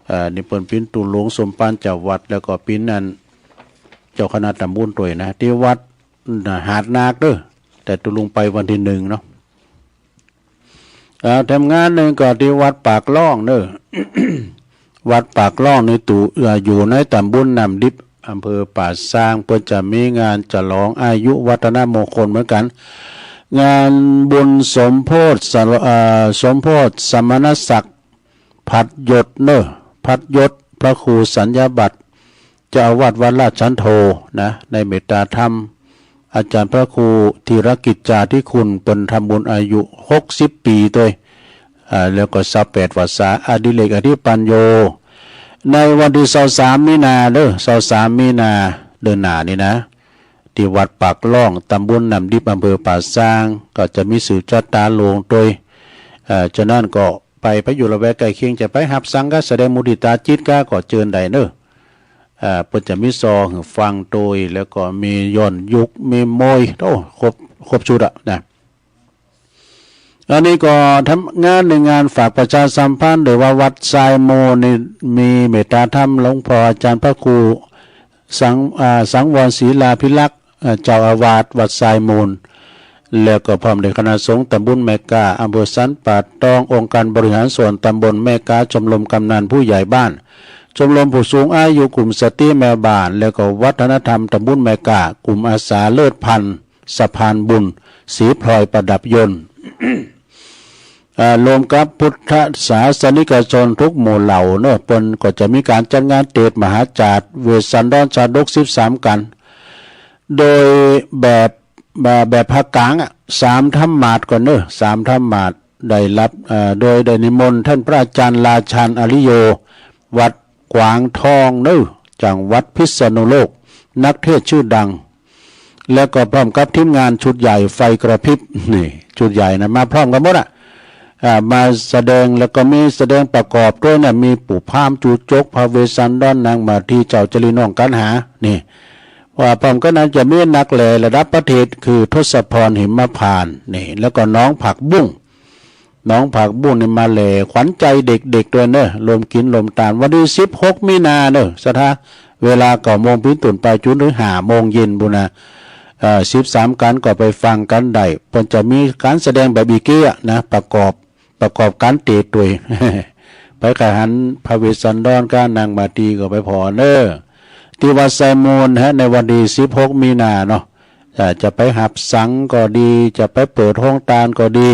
เอ่อ นี่เปิ้นเป๋นตุ๊ลุงสมภารเจ้าวัด แล้วก็เป๋นอันเจ้าคณะตำบลตวยนะ ตี้วัด หาดหนากเน่อ แต่ตุ๊ลุงไปวันตี้หนึ่งเนาะ เอ่อ แถมงานหนึ่งก็ตี้วัดปากล่องเน่อ วัดปากล่องนี่ตุ๊ เอ่อ อยู่ในต๋ำบลน้ำดิบ อำเภอป่าซาง เปิ้นจะมีงานฉลองอายุวัฒนมงคลเหมือนกั๋น งานบุญสมโภชสะ เอ่อ สมโภชสมณศักดิ์ ผัดยศเน่อ ผัดยศพระครูสัญญาบัตร เจ้าอาวาสวัดราชชันโทนะ ในเมตตาธรรม อาจ๋ารย์พระครูธีรกิจจาธิคุณ เปิ้นทำบุญอายุหกสิบปี๋ตวย อ่า แล้วก็ซาวแปดพรรษา อดิเรกอธิปัญโญ ในวันตี้ซาวสามมีนาเน่อ ซาวสามมีนา เดือนหน้านี่นะ ตี้วัดปากล่อง ต๋ำบลน้ำดิบ อำเภอป่าซาง ก็จะมีสืบชะตาหลวงตวย เอ่อ ฉะนั้นก็ไป ไปอยู่ละแวกใก้เคียง จะไปฮับสังฆะ แสดงมุทิตาจิตก้า ก็เจิญได้เน่อ เอ่อ เปิ้นจะมีซอหื้อฟังตวย แล้วก็มีย้อนยุค มีมวย โอ้ ครบ ครบชุดอะนะ อันนี้ก็ทำงานในงานฝากประชาสัมพันธ์ โดยว่าวัดทรายมูลนี่มีเมตตาธรรมหลวงพ่ออาจ๋ารย์พระครูสัง อ่า สังวรศิลาภิรักษ์ เอ่อ เจ้าอาวาสวัดทรายมูล แล้วก็พร้อมด้วยคณะสงฆ์ตำบลแม่กา อำเภอสันป่าตอง องค์การบริหารส่วนตำบลแม่กา ชมรมกำนันผู้ใหญ่บ้าน ชมรมผู้สูงอายุ กลุ่มสตรีแม่บ้าน แล้วก็วัฒนธรรมตำบลแม่กา กลุ่มอาสาเลิศพันธุ์ สะพานบุญ สีพลอยประดับยนต์ อ่า รวมกับพุทธศาสนิกชนทุกหมู่เหล่าเนาะ เปิ้นก็จะมีก๋านจัดงานเตสน์มหาจาร์เวสสันดรชาดกสิบสามกั๋น โดยแบบ แบบ แบบภาคกลางอะ สามธรรมาสน์ก่อนเนาะ สามธรรมาสน์ ได้ฮับ เอ่อ โดยได้นิมนต์ต้านพระอาจ๋ารย์ราชันอริโย วัดขวางทองเนาะ จังหวัดพิษณุโลก นักเทศน์ชื่อดัง แล้วก็พร้อมกับทีมงานชุดใหญ่ไฟกระพริบ นี่ ชุดใหญ่นะ มาพร้อมกั๋นหมดอะ อ่า มาแสดง แล้วก็มีแสดงประกอบตวยนะ มีปู่พราหมณ์จู๋จก พระเวสสันดร นางมาที เจ้าจรี น้องกัณหา นี่ ว่าพร้อมกั๋นนั้นจะมีนักแหล่ระดับประเทศ คือทศพร หิมพานต์ นี่ แล้วก็น้องผักบุ้ง น้องผักบุ้งนี่มาแหล่ขวัญใจเด็กๆ ตวยเน่อ ร่วมกิ๋นร่วมตาน วันตี้สิบหกมีนาเน่อ ศรัทธา เวลาเก้าโมงเป๋นต้นไปจ๋นเถิงห้าโมงเย็นปู้นนะ เอ่อ สิบสามกั๋นก็ไปฟังกั๋นได้ เปิ้นจะมีก๋านแสดงแบบอี้เก๊อะนะ ประกอบ ประกอบก๋านเตะตวย ไปใค่หันพระเวสสันดรกับนางมาทีก็ไปผ่อเน่อ ตี้วัดไซมูลฮะ ในวันตี้สิบหกมีนาเนาะ อ่า จะไปหับสังก็ดี จะไปเปิดโฮงตานก็ดี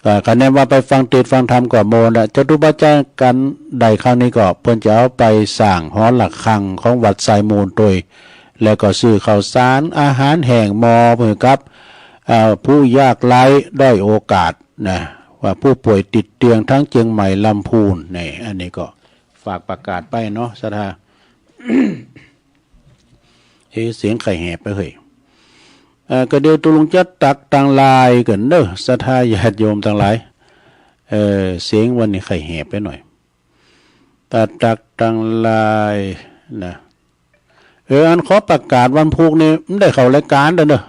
อ่า คะแนนว่าไปฟังเตสน์ฟังธรรมก็โมนะ จตุปัจจัยก๋านได้ครั้งนี้ก็เปิ้นจะเอาไปสร้างหอระฆังของวัดไซมูลตวย แล้วก็ซื้อข้าวสารอาหารแห้งมอบหื้อกับ อ่า ผู้ยากไร้ด้อยโอกาสนะ ว่าผู้ป่วยติดเตียงทั้งเจียงใหม่ลำพูน นี่ อันนี้ก็ฝากประกาศไปเนาะ ศรัทธา เอ๊ะ เสียงใค่แหบไปเฮ้ย เอ่อ ก็เดี๋ยวตุ๊ลุงจะตักตังลายก่อนเน่อ ศรัทธาญาติโยมตังหลาย เอ่อ เสียงวันนี้ใค่แหบไปหน่อย ตักตังลายนะ เออ อันขอประกาศวันพูกนี้บ่ได้เข้ารายก๋านเน่อ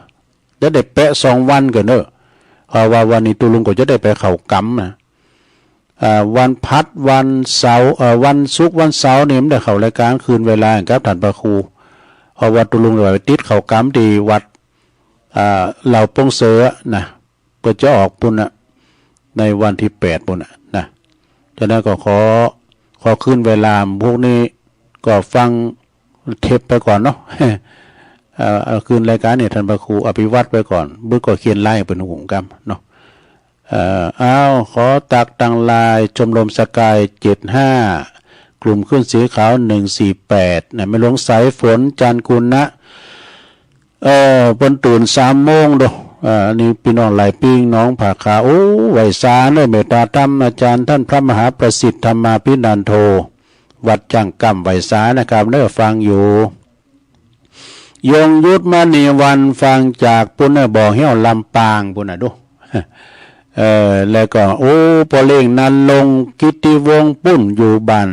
จะได้แปะสองวันก่อนเน่อ เพราะว่าวันนี้ตุ๊ลุงก็จะได้ไปเข้ากรรมนะ อ่า วันพัด วันเสาร์ เอ่อ วันศุกร์ วันเสาร์นี่บ่ได้เข้ารายก๋านคืนเวลากับต้านพระครู เพราะว่าตุ๊ลุงจะไปติดเข้ากรรมตี้วัด อ่า เหล่าปงเสือนะ เปิ้นจะออกปู้นน่ะ ในวันตี้แปดปู้นน่ะนะ ฉะนั้นก็ขอ ขอคืนเวลาพูกนี้ก็ฟังเทปไปก่อนเนาะ เอ่อ เอาคืนรายก๋านเนี่ยต้านพระครูอภิวัตรไปก่อน บึดก็เขียนลายหื้อเปิ้นฮู้กำเนาะ เอ่อ อ้าว ขอตักตังลาย ชมรมสกาย เจ็ดห้า กลุ่มคลื่นสีขาว หนึ่งสี่แปด นะ แม่หลวงสายฝน จันทร์กุณะ เอ่อ เปิ้นตื่นสามโมงโด อ่า อันนี้ปี้น้องหลายปิ้ง น้องผาขาว โอ้ ไหว้สาเน่อ เมตตาธรรมอาจารย์ต้านพระมหาประสิทธิ์ธรรมาภินันโท วัดจ้างกล้ำ ไหว้สานะครับเน่อ ฟังอยู่ ยงยุทธมณีวัน ฟังจากปู้นเน่อ บ่อแฮ้ว ลำปางปู้นน่ะโด เอ่อ แล้วก็ โอ้ ป้อเล่งณรงค์ กิตติวงศ์ ปู้นอยู่บ้าน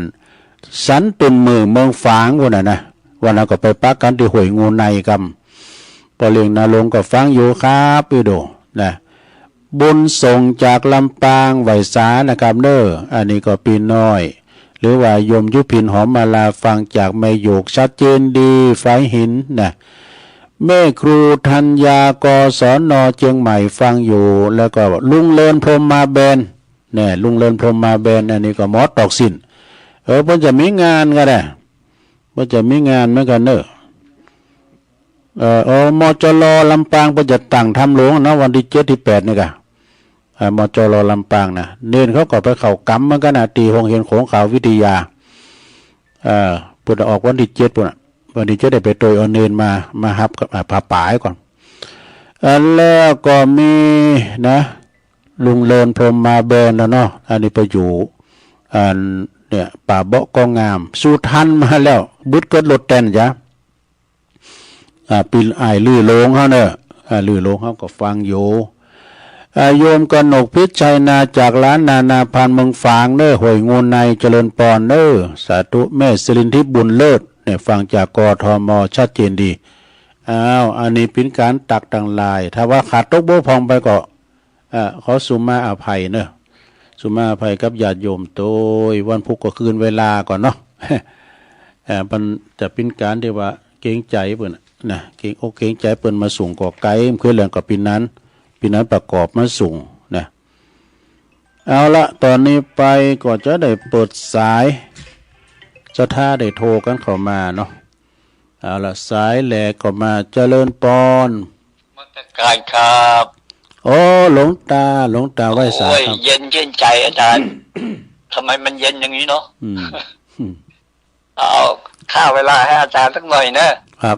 สันตุ่นหมื่น เมืองฝางปู้นน่ะนะ วันนั้นก็ไปปะกั๋นตี้ห้วยงูในกำ ป้อเล่งณรงค์ก็ฟังอยู่ครับ อีโดนะ บุญส่งจากลำปาง ไหว้สานะครับเน่อ อันนี้ก็ปี้น้อย หรือว่าโยมยุพิน หอมมาลา ฟังจากแม่โยก ชัดเจนดี ฝายหินนะ แม่ครูธัญญา กศน เจียงใหม่ ฟังอยู่ แล้วก็ลุงเลิน พรหมมาแบน แน่ ลุงเลิน พรหมมาแบน อันนี้ก็หมอตอกสิ้น เออ เปิ้นจะมีงานก็ได้ เปิ้นจะมีงานเหมือนกั๋นเน่อ เอ่อ อ มจล ลำปาง เปิ้นจะตั้งธรรมหลวงเนาะ วันตี้เจ็ดตี้แปดนี่ก่ะ อ่า มจล ลำปางนะ เณรเขาก็ไปเข้ากรรมเหมือนกั๋นนะ ตี้โฮงเฮียนโขงขาววิทยา เอ่อ เปิ้นออกวันตี้เจ็ดปู้นน่ะ วันตี้เจ็ดได้ไปตวยเอาเณรมา มาฮับกับ อ่า ผ้าป่าก่อน อ่า แล้วก็มีนะ ลุงเลิน พรหมมาแบนแล้วเนาะ อันนี้ไปอยู่ อันเนี่ย ป่าเบาะก็งาม สุทันมาแล้ว บึดเกิดรถแตนจ้ะ อ่า ปี้อ้ายลือหลงเฮาเน่อ อ่า ลือหลงเฮาก็ฟังอยู่ อ่า โยมกนกพิชชัยนา จากร้านนานาพันธุ์ เมืองฝางเน่อ ห้วยงูใน เจริญปอนเน่อ สาธุ แม่สิรินทิพย์ บุญเลิศ เนี่ย ฟังจาก กทม ชัดเจนดี อ้าว อันนี้เป๋นก๋านตักตังลาย ถ้าว่าขาดตกบกพร่องไปก็ อ่า ขอสุมาอภัยเน่อ สุมาอภัยกับญาติโยมตวย วันพูกก็คืนเวลาก่อนเนาะ อ่า มันจะเป๋นก๋านตี้ว่าเกรงใจ๋เปิ้นน่ะนะ เกรงอกเกรงใจ๋เปิ้น มาสูงก็ไก๋ เมื่อคืนแลงก็ปี้นั้น ปี้นั้นประกอบมาสูงนะ เอาละ ต๋อนนี้ไปก็จะได้เปิดสาย ศรัทธาได้โทรกั๋นเข้ามาเนาะ เอาละ สายแรกก็มา เจริญปอน นมัสการครับ โอ้ หลวงต๋า หลวงต๋าไหว้สา โอ้ย ครับ เย็นชื่นใจ๋อาจ๋ารย์ ทำไมมันเย็นอย่างนี้เนาะ อืม เอา ฆ่าเวลาหื้ออาจ๋ารย์สักหน่อยเน่อ ครับ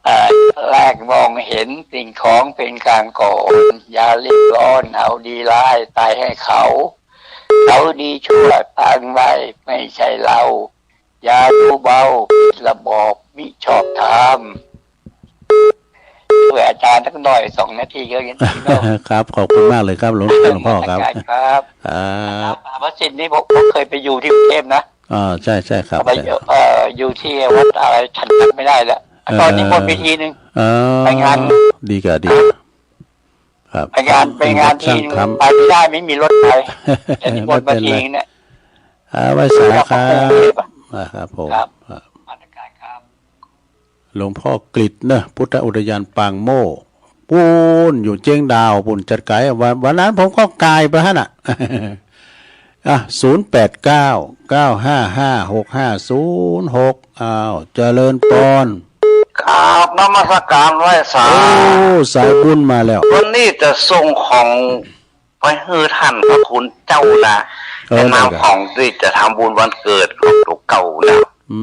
เอ่อ แรกมองเห็นสิ่งของเป๋นก๋านก่อน อย่ารีบร้อน เอาดีร้ายตายให้เขา เขาดีชั่วตั้งไว้ ไม่ใช่เรา อย่าดูเบา ผิดระบอบมิชอบธรรม ช่วยอาจารย์สักหน่อย สองนาทีก็ยังดีเนาะ ครับ ขอบคุณมากเลยครับ หลวง หลวงพ่อครับ นมัสการครับ ครับ อาจารย์มหาประสิทธิ์นี่ผม ผมเคยไปอยู่ที่กรุงเทพนะ อ่า ใช่ ใช่ครับ ไป ใช่ เอ่อ อยู่ที่วัดอะไร ฉันจำไม่ได้แล้ว เอ่อ ตอนนี้หมดไปทีนึง เอ่อ ไปงาน ดีกะ ดีกะ ครับ ไปงาน ไปงานที่ สร้างธรรม ไปไม่ได้ ไม่มีรถไป แต่นิมนต์มาทีเนี่ย ไม่เป็นไร อ่า ไหว้สาครับ อ่า ครับผม ครับ ครับ นมัสการครับ หลวงพ่อกฤษเนอะ พุทธอุทยานปางโม่ ปู๊น อยู่เจียงดาวปู๊น จัดก๋าย วัน วันนั้นผมก็ก๋ายไปหั้นน่ะ อ่ะ ศูนย์แปดเก้า เก้าห้าห้า หกห้าศูนย์หก อ้าว เจริญปอน ครับ นมัสการไหว้สา โอ้ สายบุญมาแล้ว วันนี้จะส่งของไปหื้อท่านพระคุณเจ้านะ เออ ในนาม ได้ครับ ของตี้จะทำบุญวันเกิดของลูกเก่านะ อื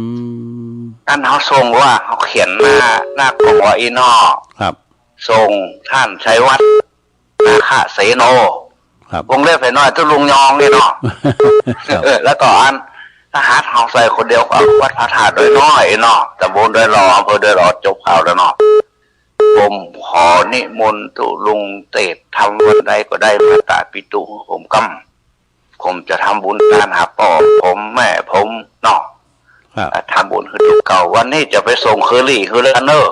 ม อันเฮาส่งว่าเฮาเขียนหน้า หน้ากล่องว่าอี้เนาะ ครับ ส่งท่านชัยวัฒน์ นาคเสโน ครับ วงเล็บใส่หน้อย ตุ๊ลุงยองนี่เนาะ ครับ เออ แล้วก็อันรหัสเฮาใส่คนเดียวกับวัดพระธาตุดอยน้อยเนาะ ตำบลดอยหล่อ อำเภอดอยหล่อ จบข่าวแล้วเนาะ ผมขอนิมนต์ตุ๊ลุงเตศน์ทำวันใดก็ได้ มาตาปิตุผมกำ ผมจะทำบุญตานหาป้อผมแม่ผมเนาะ ครับ อ่ะ ทำบุญหื้อลูกเก่า วันนี้จะไปส่งเคอรี่หื้อแล้วเนอะ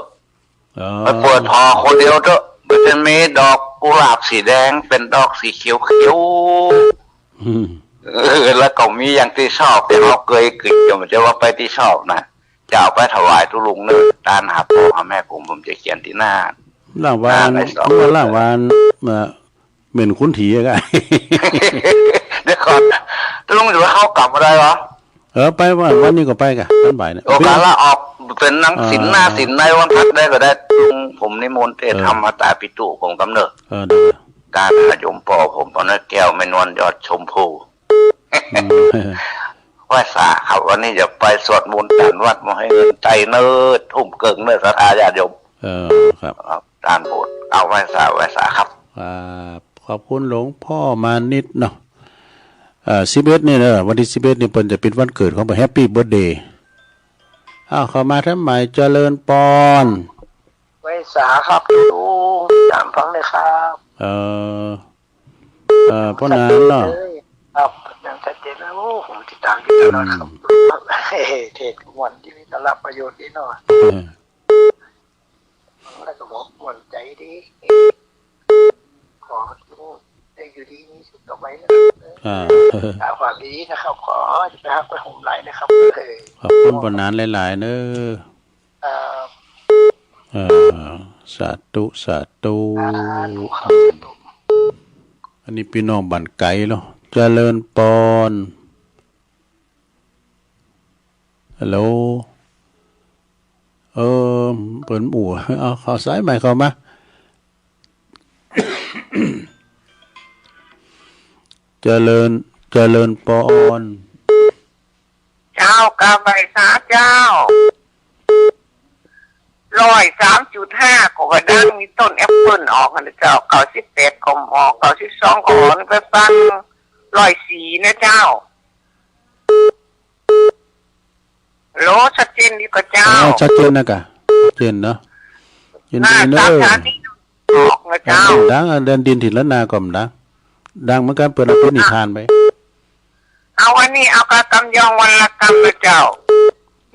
อ๋อ ไปเปิดผ่อคนเดียวเต๊อะ มันจะมีดอกกุหลาบสีแดง เป๋นดอกสีเขียวๆ อืม เออ แล้วก็มีอย่างตี้ชอบตี้เฮาเกยกิ๋น จะว่าไปตี้ชอบนะ จะเอาไปถวายตุ๊ลุงเนอะ ตานหาป้อหาแม่ผม ผมจะเขียนตี้หน้า หลังวาน หน้าในซอง เมื่อหลังวาน เอ่อ เหม็นขุนถีอะกะ เดี๋ยวก่อน ตุ๊ลุงจะไปเข้ากลับมาได้เหรอ เออ ไปวัน วันนี้ก็ไปกะ ตอนบ่ายเนี่ย โอกาสละออกเป๋นหนังศีล อ่า หน้าศีลในวันพักได้ก็ได้ ตุ๊ลุง ผมนิมนต์เตศน์ เออ ทำมาตาปิตุผมกำเนิด เออ ได้ ตานหาโยมป้อผม ป้อน้อยแก้ว แม่นวลยอดชมพู อืม ไหว้สาครับ วันนี้จะไปสวดมนต์ตานวัด บ่หื้อเงินไตเนอะ ทุ่มเกิ่งเนอะ ศรัทธาญาติโยม เออ ครับ ครับ ตานโบสถ์ เอาไหว้สา ไหว้สาครับ ครับ ขอบคุณหลวงพ่อมานิตเนาะ เอ่อ สิบเอ็ดนี่เนอะ วันตี้สิบเอ็ดนี่เปิ้นจะเป๋นวันเกิดของเปิ้น แฮปปี้เบิร์ธเดย์ อ้าว เข้ามาแถมใหม่ เจริญปอน ไหว้สาครับตุ๊ลุง ตามฟังเลยครับ เอ่อ เอ่อ ป้อหนานเนาะ ครับ ยังชัดเจนนะ โอ้ ผมติดตามอยู่ตลอดครับ อืม เทศน์ม่วนดี ได้รับประโยชน์ดีเนาะ เออ แล้วก็บอกม่วนใจ๋ดี ขอให้ได้อยู่ดีมีสุขต่อไปนะครับ อ่า อ่า ฝากดีนะครับ ขอจะไปฮักไปห่มไหล่นะครับ เออ ขอบคุณป้อหนานหลายๆ เนอะ ครับ เออ สาธุ สาธุ สาธุครับ อันนี้ปี้น้องบ้านไก๋เนาะ เจริญปอน ฮัลโหล เออ เปิ้นอู้ เอา เข้าสายใหม่เข้ามา เจริญ เจริญปอน เจ้า กราบไหว้สาเจ้า ร้อยสามจุดห้า ก็ว่าดัง มีต้นแอปเปิ้ลออกนะเจ้า เก้าสิบแปด ก็ออก เก้าสิบสอง ก็ออก ไปฟัง ร้อยสี่ นะเจ้า ฮัลโหล ชัดเจนดีก่อเจ้า อ๋อ ชัดเจนนะกะ ชัดเจนเนาะ ยินดีเนอะ อ่า ตามสถานีออกนะเจ้า เออ ดัง อันเดินดินถิ่นล้านนาก็ดัง ดังเหมือนกั๋น เปิ้นเอาเป๋นนิทานไป เอาอันนี้ เอากะกำยองวรรณกรรมนะเจ้า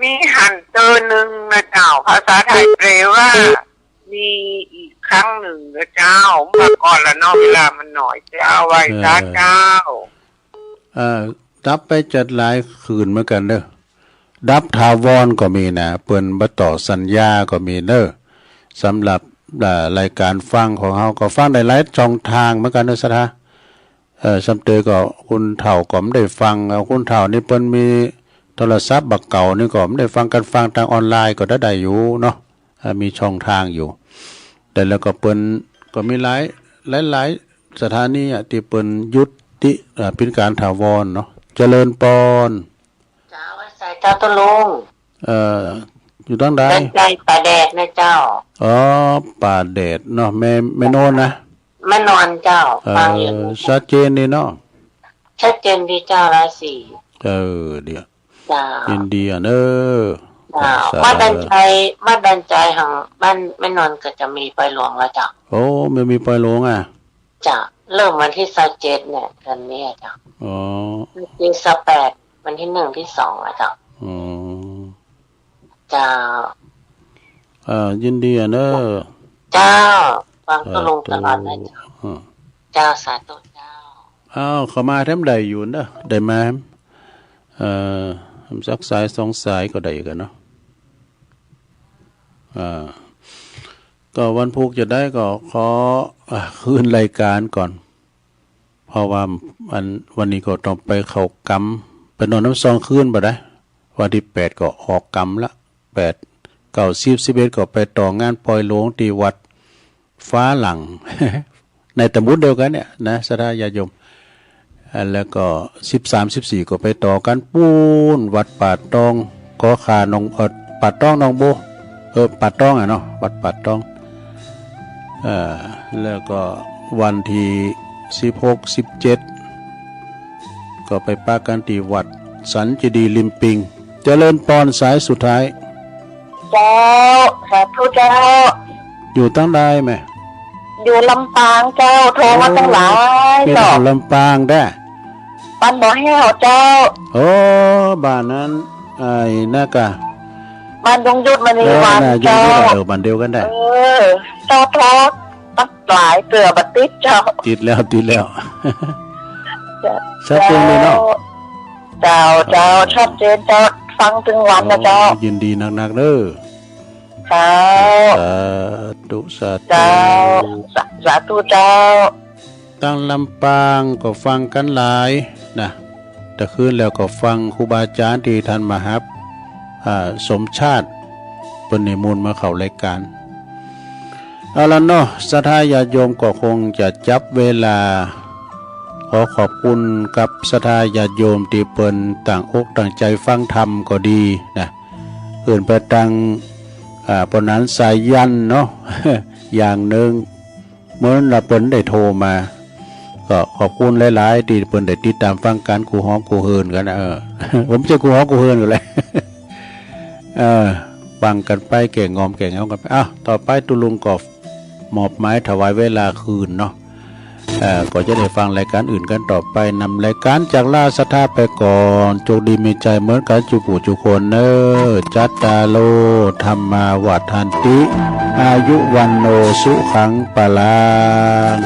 มีหั้นเตื้อนึ่งนะเจ้า ภาษาไทยแปลว่า มีอีกครั้งหนึ่งนะเจ้า เมื่อก่อนละเนาะ เวลามันน้อยเจ้า ไหว้สาเจ้า เออ เอ่อ ดับไปจัดหลายคืนเหมือนกั๋นเนอะ ดับถาวรก็มีนะ เปิ้นบ่ต่อสัญญาก็มีเนอะ สำหรับ อ่า รายก๋านฟังของเฮาก็ฟังได้หลายช่องทางเหมือนกั๋นเนอะ ศรัทธา เอ่อ ส่ำเตยก็คนเฒ่าก็บ่ได้ฟัง เอาคนเฒ่านี่เปิ้นมีโทรศัพท์บ่าเก่านี่ก็บ่ได้ฟัง กั๋นฟังตางออนไลน์ก็ได้ ได้อยู่เนาะ เอ่อ มีช่องทางอยู่ แต่แล้วก็เปิ้นก็มีหลาย หลายๆ สถานีอะ ตี้เปิ้นยุติ เอ่อ เป๋นก๋านถาวรเนาะ เจริญปอน เจ้า ไหว้สาเจ้าตุ๊ลุง เอ่อ อยู่ตางใด แดนไกลป่าแดดนะเจ้า อ๋อ ป่าแดดเนาะ แม่ แม่นวลนะ แม่นวลเจ้า เอ่อ ฟังอยู่ ชัดเจนดีเนาะ ชัดเจนดีเจ้า ร้อยสี่ เออ เดี๋ยว เจ้า ยินดีอะเนอะ เจ้า รักษา มาดันใจ มาดันใจของบ้านแม่นนท์ก็จะมีปอยหลวงแล้วเจ้า โอ้ มันมีปอยหลวงอ่ะ เจ้า เริ่มวันที่ซาวเจ็ดเนี่ย เดือนนี้อะเจ้า อ๋อ วันที่ซาวแปด วันที่หนึ่ง ที่สองอะเจ้า อ๋อ เจ้า เอ่อ ยินดีอะเนอะ เจ้า ฟังตุ๊ลุงตลอดนะเจ้า สาธุ อืม เจ้า สาธุเจ้า อ้าว เข้ามาแถมได้อยู่เนอะ ได้มา เอ่อ สักสายสองสายก็ได้กั๋นเนาะ อ่า ก็วันพูกจะได้ก็ขอ อ่า คืนรายการก่อน เพราะว่าอัน วันนี้ก็ต้องไปเข้ากรรม ไปนอนน้ำซองคืนบ่ได้ วันที่แปดก็ออกกรรมละ แปด เก้า สิบ สิบเอ็ด ก็ไปต่องานปอยหลวงตี้วัดฟ้าหลัง ในตำบลเดียวกั๋นเนี่ยนะ ศรัทธาญาติโยม อ่า แล้วก็ สิบสาม สิบสี่ ก็ไปต่อกั๋นปู๊น วัดป่าตอง ขอข่าหนอง เอ่อ ป่าตองหนองโบ เออ ป่าตองอะเนาะ วัดป่าตอง เอ่อ แล้วก็วันที่ สิบหก สิบเจ็ด ก็ไปปะกั๋นตี้วัดสันเจดีย์ริมปิง เจริญปอน สายสุดท้าย เจ้า สาธุเจ้า อยู่ตังใดแม่ อยู่ลำปางเจ้า โทรมาตั้งหลาย โอ้ มี เจ้า คนลำปางแต๊ บ้านบ่อแห้วเจ้า โอ้ บ้านนั้น ไอ้นั่นกะ บ้านยงยุทธมณีวัน เออ น่ะ ยงยุทธ เจ้า เออ บ้านเดียวกั๋นแต๊ เออ เจ้า โทรตั้งหลายเตื้อบ่ติดเจ้า ติดแล้ว ติดแล้ว เจ้า ชัดเจนเลยเนาะ เจ้า เจ้า เออ ชัดเจนเจ้า ฟังตึงวันนะเจ้า โอ้ ยินดีนักๆ เด้อ เจ้า สาธุ สาธุ เจ้า สา สาธุเจ้า ตังลำปางก็ฟังกั๋นหลายนะ ตะคืนแล้วก็ฟังครูบาอาจ๋ารย์ตี้ท่านมาฮับ อ่า สมชาติ เปิ้นนิมนต์มาเข้ารายการ เอาละเนาะ ศรัทธาญาติโยมก็คงจะจับเวลา ขอขอบคุณกับศรัทธาญาติโยมตี้เปิ้นตั้งอกตั้งใจ๋ฟังธรรมก็ดีนะ เอิ้นไปตัง อ่า ปอหนานสายัณเนาะ อย่างหนึ่ง เมื่อนั้นละเปิ้นได้โทรมา ก็ขอบคุณหลายๆ ตี้เปิ้นได้ติดต๋ามฟังก๋านกู้ฮ้องกู้เฮิรนกั๋นนะ เออ ผมจะกู้ฮ้องกู้เฮิรนกั๋นแหละ เออ ฟังกั๋นไป แก้งอมแก้งเหงากั๋นไป อ้าว ต่อไปตุ๊ลุงก็มอบหมายถวายเวลาคืนเนาะ เอ่อ ก็จะได้ฟังรายการอื่นกั๋นต่อไป นำรายการจากลาศรัทธาไปก่อน โจคดีมีชัยเหมือนกั๋นจุ๊ผู้จุ๊คนเน้อ จัตตาโร ธัมมา วัฑฒันติ อายุ วัณโณ สุขัง พลัง